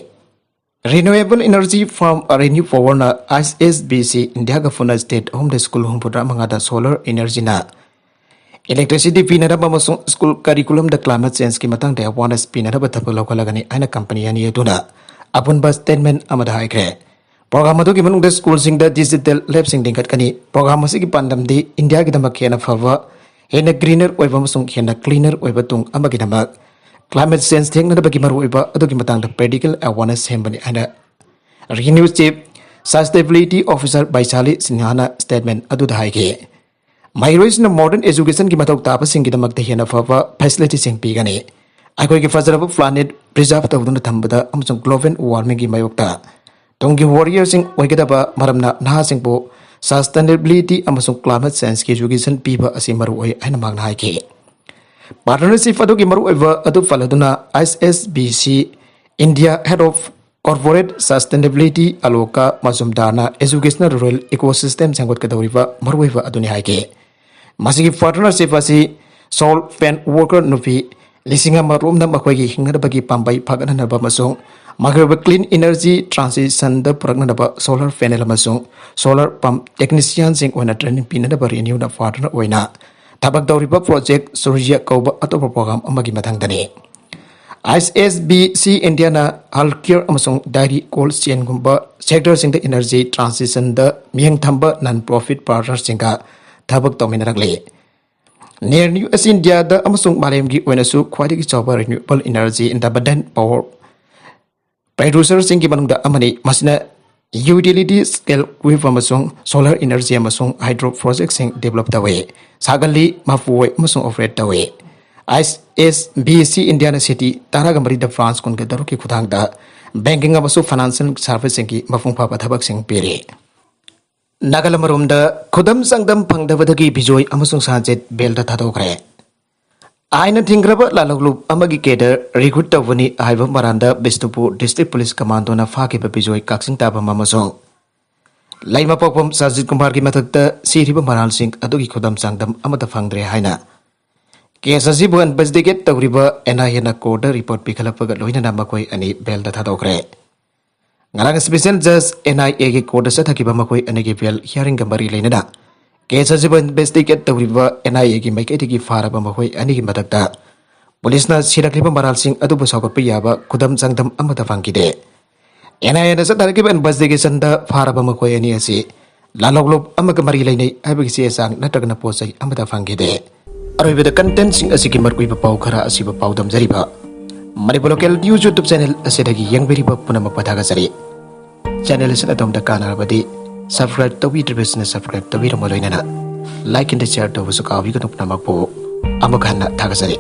Renewable Energy Firm Renew Powerꯅ ISBC Indiaꯒ ꯄꯨꯟꯅ ꯁ꯭ꯇꯦꯠ ꯑꯍꯨꯝꯗ ꯁ꯭ꯀꯨꯜ ꯍꯨꯝꯐꯨꯇꯔꯥ ꯃꯉꯥꯗ solar energyꯅ electricity ꯄꯤꯅꯅꯕ ꯑꯃꯁꯨꯡ ꯁ꯭ꯀꯨꯜ curriculumꯗ climate changeꯀꯤ ꯃꯇꯥꯡꯗ awareness ꯄꯤꯅꯅꯕ ꯊꯕꯛ ꯂꯧꯈꯠꯂꯒꯅꯤ ꯍꯥꯏꯅ ꯀꯝꯄꯅꯤ ꯑꯅꯤ ꯑꯗꯨꯅ ꯑꯄꯨꯟꯕ statement ꯑꯃꯗ ꯍꯥꯏꯈ꯭ꯔꯦ꯫ Program ꯑꯗꯨꯒꯤ ꯃꯅꯨꯡꯗ ꯁ꯭ꯀꯨꯜꯁꯤꯡꯗ digital labꯁꯤꯡ ꯂꯤꯡꯈꯠꯀꯅꯤ꯫ Program ꯑꯁꯤꯒꯤ ꯄꯥꯟꯗꯝꯗꯤ ꯏꯟꯗꯤꯌꯥꯒꯤꯗꯃꯛ ꯍꯦꯟꯅ ꯐꯕ, ꯍꯦꯟꯅ greener ꯑꯣꯏꯕ ꯑꯃꯁꯨꯡ ꯍꯦꯟꯅ cleaner ꯑꯣꯏꯕ ꯇꯨꯡ ꯑꯃꯒꯤꯗꯃꯛ climate change ꯊꯦꯡꯅꯅꯕꯒꯤ ꯃꯔꯨꯑꯣꯏꯕ ꯑꯗꯨꯒꯤ ꯃꯇꯥꯡꯗ practical awareness ꯁꯦꯝꯕꯅꯤ ꯍꯥꯏꯅ Renew Chief Sustainability Officer ꯕꯩꯁꯥꯂꯤ ꯁꯤꯟꯍꯥꯅ statement ꯑꯗꯨꯗ ꯍꯥꯏꯈꯤ꯫ ꯃꯍꯩꯔꯣꯏꯁꯤꯡꯅ modern educationꯒꯤ ꯃꯊꯧ ꯇꯥꯕꯁꯤꯡꯒꯤꯗꯃꯛꯇ ꯍꯦꯟꯅ ꯐꯕ facilityꯁꯤꯡ ꯄꯤꯒꯅꯤ꯫ ꯑꯩꯈꯣꯏꯒꯤ ꯐꯖꯔꯕ planet preserve ꯇꯧꯗꯨꯅ ꯊꯝꯕꯗ ꯑꯃꯁꯨꯡ global warmingꯒꯤ ꯃꯥꯌꯣꯛꯇ ꯇꯨꯡꯒꯤ warriorꯁꯤꯡ ꯑꯣꯏꯒꯗꯕ ꯃꯔꯝꯅ ꯅꯍꯥꯁꯤꯡꯕꯨ sustainability ꯑꯃꯁꯨꯡ climate changeꯀꯤ education ꯄꯤꯕ ꯑꯁꯤ ꯃꯔꯨꯑꯣꯏ ꯍꯥꯏꯅ ꯃꯍꯥꯛꯅ ꯍꯥꯏꯈꯤ꯫ Partnership ꯑꯗꯨꯒꯤ ꯃꯔꯨꯑꯣꯏꯕ ꯑꯗꯨ ꯄꯜꯂꯗꯨꯅ ISBC India Head of Corporate Sustainability Aloka Majumdarꯅ educational rural ecosystem ꯁꯦꯝꯒꯠꯀꯗꯧꯔꯤꯕ ꯃꯔꯨꯑꯣꯏꯕ ꯑꯗꯨꯅꯤ ꯍꯥꯏꯈꯤ꯫ ꯃꯁꯤꯒꯤ partnership ꯑꯁꯤ solar plant worker ꯅꯨꯄꯤ ꯂꯤꯁꯤꯡ ꯑꯃ ꯔꯣꯝꯅ ꯃꯈꯣꯏꯒꯤ ꯍꯤꯡꯅꯅꯕꯒꯤ ꯄꯥꯝꯕꯩ ꯐꯒꯠꯍꯟꯅꯕ ꯑꯃꯁꯨꯡ ꯃꯈꯣꯏꯕꯨ clean energy transitionꯗ ꯄꯨꯔꯛꯅꯅꯕ solar panel ꯑꯃꯁꯨꯡ solar pump technicianꯁꯤꯡ ꯑꯣꯏꯅ training ꯄꯤꯅꯅꯕ Renewꯅ partner ꯑꯣꯏꯅ ꯊꯕꯛ ꯇꯧꯔꯤꯕ Project Surya ꯀꯧꯕ ꯑꯇꯣꯞꯄ program ꯑꯃꯒꯤ ꯃꯊꯪꯗꯅꯤ꯫ ISBC Indiaꯅ healthcare ꯑꯃꯁꯨꯡ dairy cold chainꯒꯨꯝꯕ sectorꯁꯤꯡꯗ energy transitionꯗ ꯃꯤꯠꯌꯦꯡ ꯊꯝꯕ non-profit partnerꯁꯤꯡꯒ ꯊꯕꯛ ꯇꯧꯃꯤꯟꯅꯔꯛꯂꯤ꯫ ꯅꯦꯔꯅ꯭ꯌꯨ ꯑꯁꯤ ꯏꯟꯗꯤꯌꯥꯗ ꯑꯃꯁꯨꯡ ꯃꯥꯂꯦꯝꯒꯤ ꯑꯣꯏꯅꯁꯨ ꯈ꯭ꯋꯥꯏꯗꯒꯤ ꯆꯥꯎꯕ renewable energy independent power producerꯁꯤꯡꯒꯤ ꯃꯅꯨꯡꯗ ꯑꯃꯅꯤ꯫ ꯃꯁꯤꯅ utility scale grid ꯑꯃꯁꯨꯡ solar energy ꯑꯃꯁꯨꯡ hydro projectꯁꯤꯡ develop ꯇꯧꯏ, ꯁꯥꯒꯠꯂꯤ, ꯃꯄꯨ ꯑꯣꯏ ꯑꯃꯁꯨꯡ operate ꯇꯧꯏ꯫ ISBC Indiaꯅ city ꯇꯔꯥꯒ ꯃꯔꯤꯗ branch ꯀꯨꯟꯒ ꯇꯔꯨꯛꯀꯤ ꯈꯨꯠꯊꯥꯡꯗ banking ꯑꯃꯁꯨꯡ financial serviceꯁꯤꯡꯒꯤ ꯃꯄꯨꯡ ꯐꯥꯕ ꯊꯕꯛꯁꯤꯡ ꯄꯤꯔꯤ꯫ ꯅꯥꯒꯥꯂꯦꯟ ꯃꯔꯣꯝꯗ ꯈꯨꯗꯝ ꯆꯥꯡꯗꯝ ꯐꯪꯗꯕꯗꯒꯤ ꯕꯤꯖꯣꯏ ꯑꯃꯁꯨꯡ ꯁꯥꯟꯖꯤꯠ ꯕꯦꯜꯗ ꯊꯥꯗꯣꯛꯈ꯭ꯔꯦ꯫ ꯑꯥꯏꯟꯅ ꯊꯤꯡꯈ꯭ꯔꯕ ꯂꯥꯜꯍꯧꯂꯨꯞ ꯑꯃꯒꯤ cadre recruit ꯇꯧꯕꯅꯤ ꯍꯥꯏꯕ ꯃꯔꯥꯟꯗ ꯕꯤꯁꯅꯨꯄꯨꯔ District Police Commandoꯅ ꯐꯥꯈꯤꯕ ꯕꯤꯖꯣꯏ ꯀꯛꯆꯤꯡ ꯇꯥꯕꯝ ꯑꯃꯁꯨꯡ ꯂꯩꯃꯄꯣꯛꯐꯝ ꯁꯖꯤꯠ ꯀꯨꯃꯥꯔꯒꯤ ꯃꯊꯛꯇ ꯁꯤꯔꯤꯕ ꯃꯔꯥꯜꯁꯤꯡ ꯑꯗꯨꯒꯤ ꯈꯨꯗꯝ ꯆꯥꯡꯗꯝ ꯑꯃꯠꯇ ꯐꯪꯗ꯭ꯔꯦ ꯍꯥꯏꯅ ꯀꯦꯁ ꯑꯁꯤꯕꯨ ꯏꯟꯚꯦꯁꯇꯤꯒꯦꯠ ꯇꯧꯔꯤꯕ ꯑꯦꯟ ꯑꯥꯏ ꯑꯦꯅ ꯀꯣꯔꯠꯇ ꯔꯤꯄꯣꯔꯠ ꯄꯤꯈꯠꯂꯛꯄꯒ ꯂꯣꯏꯅꯅ ꯃꯈꯣꯏ ꯑꯅꯤ ꯕꯦꯜꯗ ꯊꯥꯗꯣꯛꯈ꯭ꯔꯦ꯫ ꯉꯔꯥꯡ ꯁ꯭ꯄꯦꯁꯦꯜ ꯖꯖ ꯑꯦꯟ ꯑꯥꯏ ꯑꯦꯒꯤ ꯀꯣꯔꯠꯇ ꯆꯠꯊꯈꯤꯕ ꯃꯈꯣꯏ ꯑꯅꯤꯒꯤ ꯕꯦꯜ ꯍꯤꯌꯥꯔꯤꯡꯒ ꯃꯔꯤ ꯂꯩꯅꯅ ꯀꯦꯁ ꯑꯁꯤꯕꯨ ꯏꯟꯚꯦꯁꯇꯤꯒꯦꯠ ꯇꯧꯔꯤꯕ ꯑꯦꯟ ꯑꯥꯏ ꯑꯦꯒꯤ ꯃꯥꯏꯀꯩꯗꯒꯤ ꯐꯥꯔꯕ ꯃꯈꯣꯏ ꯑꯅꯤꯒꯤ ꯃꯊꯛꯇ ꯄꯨꯂꯤꯁꯅ ꯁꯤꯔꯛꯂꯤꯕ ꯃꯔꯥꯜꯁꯤꯡ ꯑꯗꯨꯕꯨ ꯁꯧꯒꯠꯄ ꯌꯥꯕ ꯈꯨꯗꯝ ꯆꯥꯡꯗꯝ ꯑꯃꯠꯇ ꯐꯪꯈꯤꯗꯦ꯫ ꯑꯦꯟ ꯑꯥꯏ ꯑꯦꯅ ꯆꯠꯊꯔꯛꯈꯤꯕ ꯏꯟꯚꯦꯁꯇꯤꯒꯦꯁꯟꯗ ꯐꯥꯔꯕ ꯃꯈꯣꯏ ꯑꯅꯤ ꯑꯁꯤ ꯂꯥꯂꯣꯛꯂꯨꯞ ꯑꯃꯒ ꯃꯔꯤ ꯂꯩꯅꯩ ꯍꯥꯏꯕꯒꯤ ꯆꯦ ꯆꯥꯡ ꯅꯠꯇ꯭ꯔꯒꯅ ꯄꯣꯠ ꯆꯩ ꯑꯃꯠꯇ ꯐꯪꯈꯤꯗꯦ꯫ ꯑꯔꯣꯏꯕꯗ ꯀꯟꯇꯦꯟꯁꯤꯡ ꯑꯁꯤꯒꯤ ꯃꯔꯨꯑꯣꯏꯕ ꯄꯥꯎ ꯈꯔ ꯑꯁꯤꯕꯨ ꯄꯥꯎꯗꯝꯖꯔꯤꯕ Manipur local news YouTube channel ꯑꯁꯤꯗꯒꯤ ꯌꯦꯡꯕꯤꯔꯤꯕ ꯄꯨꯝꯅꯃꯛꯄꯨ ꯊꯥꯒꯠꯆꯔꯤ꯫ ꯆꯦꯅꯦꯜ ꯑꯁꯤꯅ ꯑꯗꯣꯝꯗ ꯀꯥꯟꯅꯔꯕꯗꯤ ꯁꯕꯁꯀ꯭ꯔꯥꯏꯕ ꯇꯧꯕꯤꯗ꯭ꯔꯤꯕꯁꯤꯡꯅ ꯁꯕꯁꯀ꯭ꯔꯥꯏꯕ ꯇꯧꯕꯤꯔꯝꯕ ꯂꯣꯏꯅꯅ ꯂꯥꯏꯛ ꯑꯦꯟ ꯁꯤꯌꯥꯔ ꯇꯧꯕꯁꯨ ꯀꯥꯎꯕꯤꯒꯅꯨ ꯄꯨꯝꯅꯃꯛꯄꯨ ꯑꯃꯨꯛ ꯍꯟꯅ ꯊꯥꯒꯠꯆꯔꯤ꯫